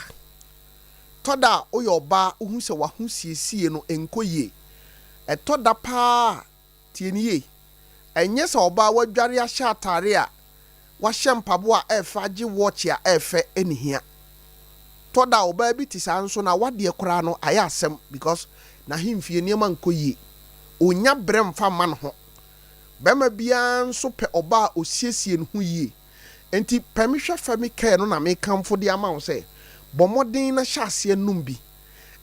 Tɔ da a woyɛ ɔbaa wohu sɛ w'ahosiesie no nkɔ yie. Ɛtɔ da paa a, tie no yie, ɛnyɛ sɛ ɔbaa wadware ahyɛ ataare a wahyɛ mpaboa a ɛɛfɛ agye watch a ɛɛfɛ na ehia. Tɔ da a ɔbaa bi te saa nso n'awadeɛ koraa no ayɛ asɛm because n'ahemfie nneɛma nkɔ yie. Ɔnnya berɛ mfa mma ne ho. Barima biara nso pɛ ɔbaa a ɔsiesie ne ho yie. Enti pɛ me hwɛ fɛ me care no na mekamfo de ama wo sɛ bɔ mmɔden na hyɛ aseɛ nom bi.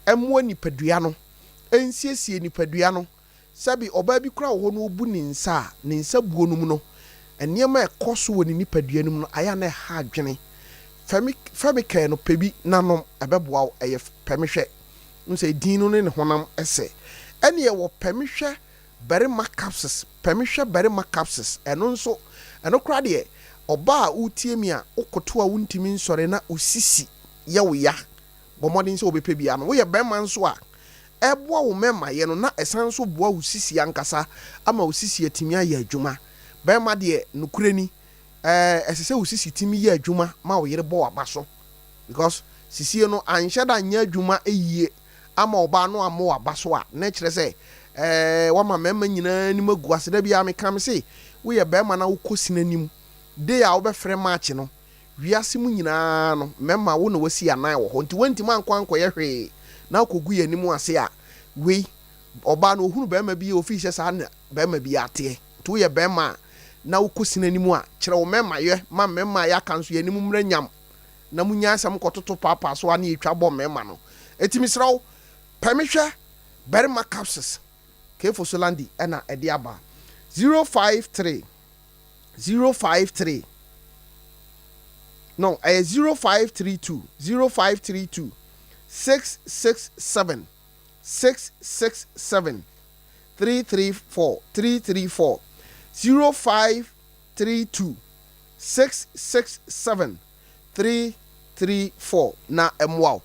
Ɛmmoa nipadua no. Ɛnsiesie nipadua no. Sɛbe ɔbaa bi koraa wɔ hɔ no ɔbu ne nsa a, ne nsa buo no mu no, nneɛma a ɛkɔ so wɔ ne nipadua no mu no ayɛ a na ɛha adwene. Fɛ me fɛ me care no pɛ bi na nom, ɛbɛboa wo. Ɛyɛ pɛ me hwɛ. Wohu sɛ edin no ne ne honam sɛ. Ɛnneɛ wɔ pɛ me hwɛ Barima capsules, pɛ me hwɛ barima capsules, ɛno nso, ɛno koraa deɛ, ɔbaa a woretie me a, wokoto a wontumi nsɔre na wo sisi yɛ wo ya. Bɔ mmɔden sɛ wobɛpɛ bi anom. Woyɛ barima nso a, ɛboa wo mmarima-yɛ no na ɛsan nso boa wo sisi ankasa ama wo sisi atumi ayɛ adwuma. Barima deɛ, nokorɛ ni, ɛɛ ɛsɛ sɛ wo sisi tumi yɛ adwuma ma wo yere bɔ w'aba so because sisie no anhyɛ da nyɛ adwuma yie ama ɔbaa no ammɔ w'aba so a, na ɛkyerɛ sɛ ɛɛ woama mmarima nyinaa anim agu ase. Da biara meka mese, woyɛ barima na wokɔ sini anim, day a wobɛfrɛ match no, Wiase mu nyinaa no, mɛma wo na woasi anan wɔ hɔ. Nti woantumi ankɔ ankɔyɛ hwee na wokɔgu yɛn anim ase a, wei, ɔbaa no ɔhunu barima bi a ɔfii sɛ saa na barima biara teɛ. Nti woyɛ barima a na wokɔ sini anim a, kyerɛ wo mmarima yɛ ma mmarima a yɛaka nso yɛn anim mmra nyam na monyae sɛ mokɔtoto paapaa so a na yɛtwa bɔ mmarima no. Nti mesrɛ wo, pɛ me hwɛ Barima Capsules, Kefo Solandi na ɛde aba. 053. 053 no ɛyɛ 0532 0532 667 667 334 334 0532 667 334 na ɛmmoa wo.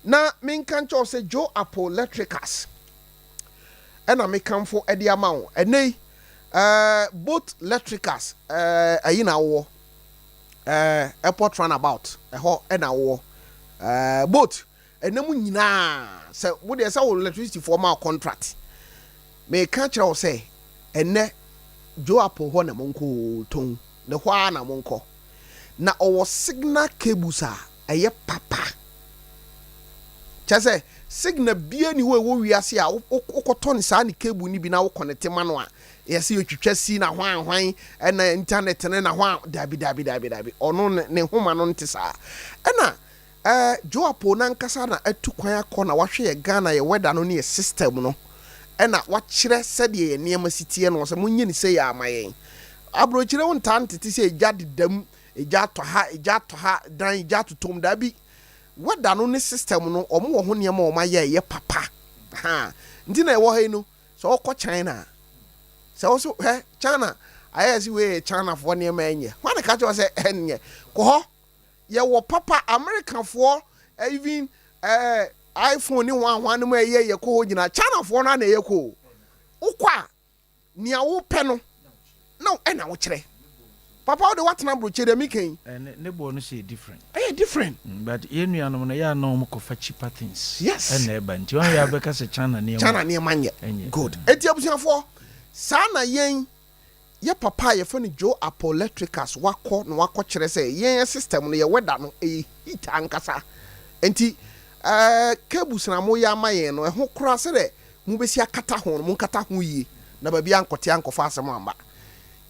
Na menka nkyerɛ wo sɛ Joe Apple Electricals ɛna mekamfo de ama wo ɛnɛ yi. Eh, both lectricals eh, ɛyi na wowɔ eh, airport runabout ɛhɔ ɛna wowɔ eh, both ɛnɛ mu nyinaa sɛ wo deɛ sɛ wo electricity foɔ ma contract meka kyerɛ wo sɛ ɛnɛ Joe Apple hɔ na monkɔ tɔn ne hɔ ara na monkɔ na ɔwɔ signal cables a ɛyɛ papa. Kyerɛ sɛ, signal biara nni hɔ a ɛwɔ wiase a wokɔtɔ no saa ne cable no bi na wo connect ma no a, yɛ sɛ yɛtwitwa si na hwan hwan ɛna internet no na hwan, dabi dabi dabi dabi, ɔno ne nhoma no nte saa. Ɛna eh, Joe Apo n'ankasa na atu kwan akɔ na wahwɛ yɛ Ghana yɛ weather no ne yɛ system no ɛna wakyerɛ sɛdeɛ yɛ nneɛma si teɛ no sɛ monyɛ ne sei ama yɛn. Aburokyire wo ntaa ntete sɛ egya dedam Egya atɔ ha, egya atɔ ha, dan egya atotɔ mu. Daabi. Weather no ne system no, wɔn wɔ ho nneɛma a wɔn ayɛ a ɛyɛ papa. Ha. Nti na ɛwɔ ha yi no, sɛ wokɔ China a, sɛ wo so, hwɛ, China, ayɛ sɛ wei yɛ Chinafoɔ nneɛma ɛnyɛ. Hwan na ka kyerɛ wo sɛ ɛnyɛ? Kɔ hɔ. Yɛwɔ papa, Americafoɔ, even eh, iPhone ne hwan hwan no mu a ɛyɛ yɛ kɔ hɔ nyinaa, Chinafoɔ no ara na ɛyɛ kɔ o. Wokɔ a, Nea wopɛ no na ɛna wokyerɛ. Papa wode woatena aburokyire deɛ meka yi. Ɛne ne boɔ no so yɛ different. Ɛyɛ different. But yɛn nuanom no yɛ a na wɔn kɔ fa cheaper things. Yes. Ɛna ɛba nti wɔn yɛ abɛka sɛ China nneɛma. China nneɛma nyɛ. Good. Eti abusuafoɔ saa na yɛn yɛ papa a yɛfrɛ no Joe Apoletricus wakɔ na wakɔ kyerɛ sɛ yɛn yɛ system no yɛ weather no ɛyɛ heat ankasa nti ɛɛ cables na mo yɛ ama yɛn no ɛho koraa sɛdɛ mobɛsi akata ho no, monkata ho yie na baabi ankɔte ankɔfa asɛm amma.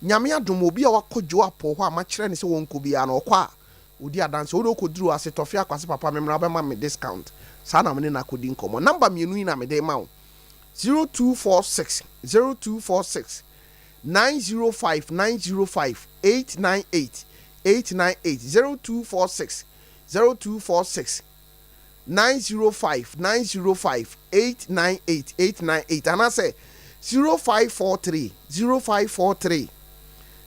Nyame adom, obi a wakɔ Joe Apoh hɔ a makyerɛ no sɛ ɔnkɔ biara no, ɔkɔ a, ɔdi adanseɛ. Wode wokɔduru hɔ a, se Tɔfe Akwase papa memmra wobɛma me discount. Saa na mene no akɔdi nkɔmmɔ. Number mmienu yi na mede rema wo, 0246, 0246, 905, 905, 898, 898, 0246, 0246. 905 905 898 898 anaasɛ 0543 0543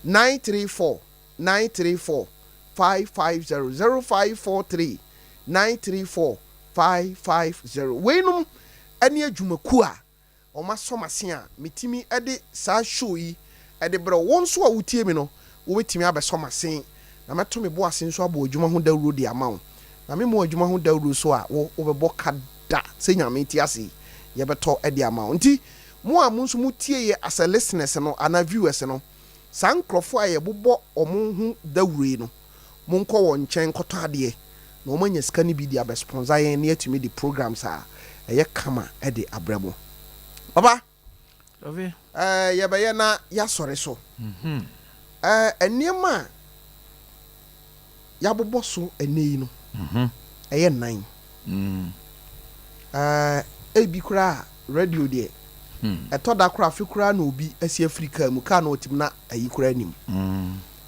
934 934 550 0543 934 550 Weinom ne adwumakuo a wɔasɔ m'ase a metumi de saa show yi de brɛ wo. Wo nso a wotie me no, wobɛtumi abɛsɔ m'ase na mɛto me bo ase nso abɔ adwuma ho dawuro de ama wo. Na memmɔ adwuma ho dawuro nso a, wo wobɛbɔ ka da sɛ Nyame te ase yi, yɛbɛtɔ de ama wo. Nti mo a mo nso motie yɛ as a listeners no anaa viewers no, saa nkorɔfoɔ a yɛbobɔ wɔn ho dawuro yi no, monkɔ wɔn nkyɛn nkɔtɔ adeɛ na wɔn anya sika no bi de abɛ sponsor yɛn na yɛatumi de programs a ɛyɛ kama de abrɛ mo. Papa, eh, yɛbɛyɛ na yɛasɔre so. Eh, nneɛma a yɛabobɔ so ɛnnɛ yi no, ɛyɛ nnan. Eh, ebi koraa radio deɛ, ɛtɔ da koraa afe koraa na obi asi afiri kaa mu, kaa na ɔte mu na ayi koraa nim.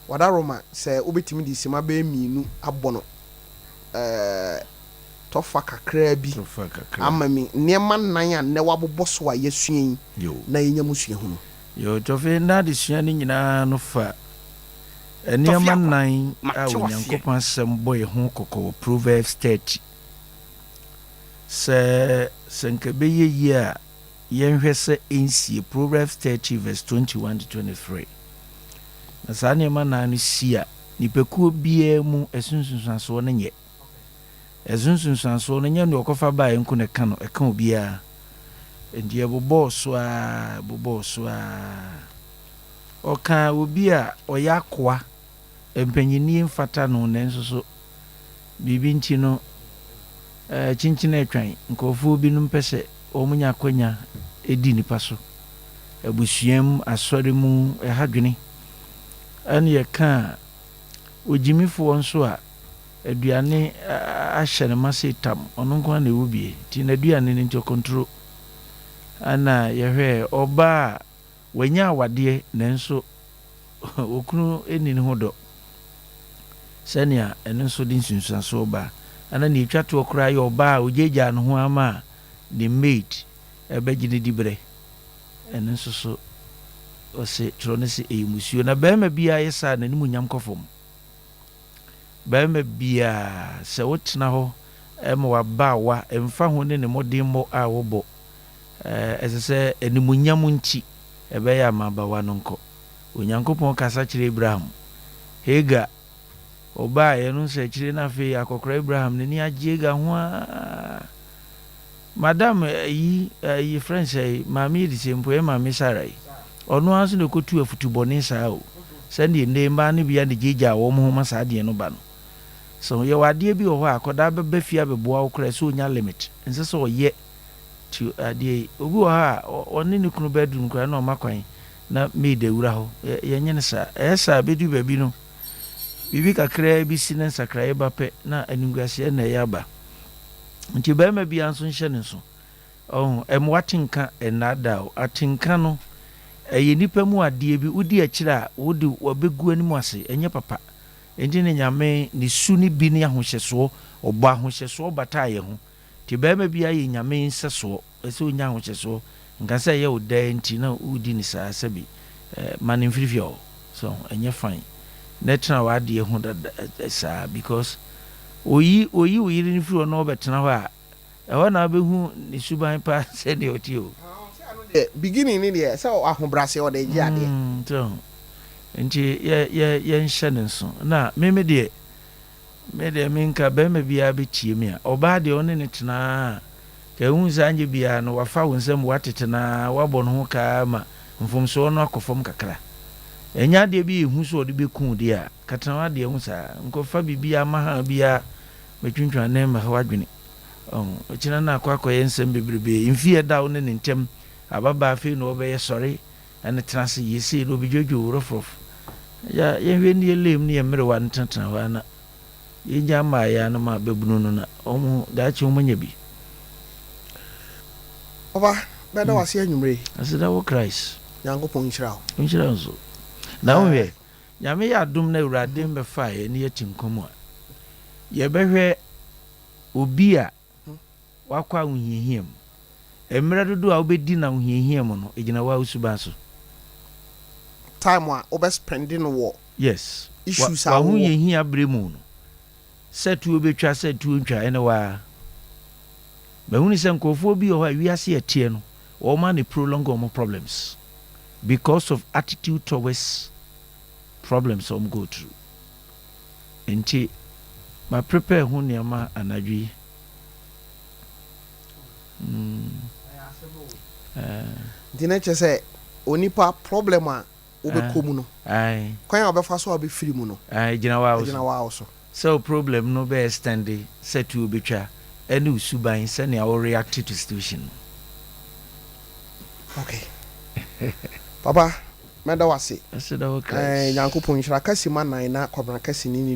Wadaroma sɛ wobɛtumi de simma bɛyɛ mmienu abɔ no tɔfa kakraa bi ama me nneɛma nnan a nnɛ woabobɔ so a yɛasua yi na yɛnya mu suahunu. Yoo, Tɔfe, na adesua no nyinaa no fa nneɛma nnan a Onyankopɔn Asɛm bɔ yɛn ho kɔkɔ wɔ Proverbs 30. Sɛ sɛ nka ɛbɛyɛ yie a, yɛnhwɛ sɛ ɛnsie, Proverbs 30 verse 21 to 23. Na saa nneɛma nan no si a, nipakuo biara mu ɛso nsunsuansoɔ no nyɛ. Ɛso nsunsuansoɔ no nyɛ nea ɔkɔfa baeɛ nko na ɛka no, ɛka obiara. Enti yɛbobɔɔ so ara, bobɔɔ so ara. Ɔkaa obi a ɔyɛ akoa, mpanyinnie mfata no nanso so biribi nti no, kyenkyen atwan nkurɔfoɔ binom pɛ sɛ wɔnya akwanya di nnipa so. Abusua mu, asɔre mu, ɛha dwene. Ɛne yɛkaa ogyimifoɔ nso a aduane ahyɛ no ma sei tam, ɔno nko ara na ɛwɔ bie, nti n'aduane no nti ɔkɔntro. Ɛna yɛhwɛɛ ɔbaa a wanya awadeɛ nanso okunu nni ne ho dɔ, sɛnea ɛno nso de nsunsuansoɔ ba. Ɛna nea ɛtwa toɔ koraa yɛ ɔbaa a ɔgyaagyaa ne ho ara ma ne maid bɛgye ne diberɛ. Ɛno nso so, ɔse twerɛ no se ɛyɛ musuo. Na barima biara yɛ saa a, n'animuonyam kɔ fam. Barima biara, sɛ wotena hɔ ma w'abaawa, ɛmfa ho ne ne mmɔdemmɔ a wobɔ, ɛsɛ sɛ animuonyam nti, ɛbɛyɛ a ma abawa no nkɔ. Onyankopɔn kasa kyerɛ Abraham. Hagar, ɔbaeɛ no nso akyire no afei akɔkora Abraham n'ani agye Hagar ho ara. Madam ayi, ayi yɛfrɛ no sɛn, maame yi de sɛ mpo ɛyɛ maame Sarah yi, ɔno ara nso na ɛkɔtu afutu bɔne saa o. Sɛdeɛ nnɛ yi mmaa no bi ara na ɛgyaagyaa wɔn ho ma saa adeɛ no ba no. So yɛwɔ adeɛ bi wɔ hɔ a akwadaa bɛba fie abɛboa wo koraa ɛsɛ sɛ ɔnya limit, ɛnsɛ sɛ ɔyɛ ti adeɛ yi. Obi wɔ hɔ a ɔne ne kunu bedroom koraa na ɔma kwan na maid awura hɔ. Yɛnyɛ no saa. Ɛyɛ saa a ɛbɛduru baabi no biribi kakraa bi si na nsakraeɛ ba pɛ na animguaseɛ na ɛyɛ aba. Nti barima biara nso nhyɛ ne nso. Ɔho, ɛmma w'atenka nnaadaa wo. Atenka no, ɛyɛ nnipa mu adeɛ bi, wodi akyire a, wode wabɛgu anim ase, ɛnyɛ papa. Enti na Nyame ne su no bi ne ahohyɛsoɔ, ɔbɔ ahohyɛsoɔ bataa yɛn ho. Nti barima biara yɛ Nyame nsɛsoɔ, ɛsɛ sɛ ɔnya ahohyɛsoɔ, nka sɛ ɛyɛ wo dɛ nti na wodi no saa, sɛbi, ma no mfiri fie hɔ, so ɛnyɛ fine, na tena w'adeɛ ho dada saa, because oyi, oyi wo yere no firi hɔ na ɔbɛtena hɔ a, ɛhɔ na wobɛhu ne suban paa sɛdeɛ ɔteɛ o. Deɛ beginning ne deɛ sɛ ahobrɛaseɛ ɔde gye adeɛ. Mm, so nti yɛ yɛ yɛnhyɛ no nso na me me deɛ me deɛ menka barima biara bɛtie me a ɔbaa deɛ ɔne ne tenaa ka ehu sɛ anyɛ biara no wafa wo nsam watete no ara wabɔ ne ho kaa ma mfomsoɔ no akɔ fam kakra ɛnyɛ adeɛ bi ehu sɛ ɔde bɛku wo deɛ a ka tena w'adeɛ ho saa nkɔfa biribiara maha biara mɛtwintwan ne mmɛha w'adwene ɔho ɔkyena no akɔ akɔyɛ nsɛm bebrebe mfie ɛda wo ne ne ntɛm ababaa afei na ɔbɛyɛ sɔre ɛne tena ase yie sei na obedwodwo wo rɔfrɔf. Agya, yɛnhwɛ nni yɛ lame ne yɛ mmerewa no tenatena hɔ ara na yɛngya mmaayaa no ma babunu no na wɔn daakye wɔn anya bi. Papa, mɛda wo ase anwumerɛ yi. Aseda wɔ Christ. Nyankopɔn nhyira wo. Ɔnhyira wo nso. Na wo hwɛ, Nyame yɛ adom na Awurade mbɛfaa yɛn ne yɛte nkwa mu a, yɛbɛhwɛ obi a Woakɔ ahohiahia mu. Mmerɛ dodoɔ a wobɛdi no ahohiahia mu no, ɛgyina wo ara wo suban so. Time a wobɛ spend no wɔ Yes. issues a wowɔ. W'ahohiahia berɛ mu no, sɛ tuo bɛtwa sɛ tuo ntwa, ɛne wo ara. Mahunu sɛ nkorɔfoɔ bi wɔ hɔ a wiase a ɛteɛ no, wɔn ara na prolong wɔn problems because of attitude towards problems a wɔn go through. Nti ma prepare ho nneɛma anadwo yi. Mm. Eh. Nti na kyerɛ sɛ onipa problem a wobɛkɔ mu no, kwan a wobɛfa so a wobɛfiri mu no, ɛgyina wo so. Sɛ wo problem no bɛ extend sɛ tuo bɛtwa ɛne wo suban sɛnea wo react to situation no. Okay. Papa, mɛda wo ase. Aseda wɔ Christ. Nyankopɔn nhyira. Kasi ma nan na Kwabena Kasi ne ne.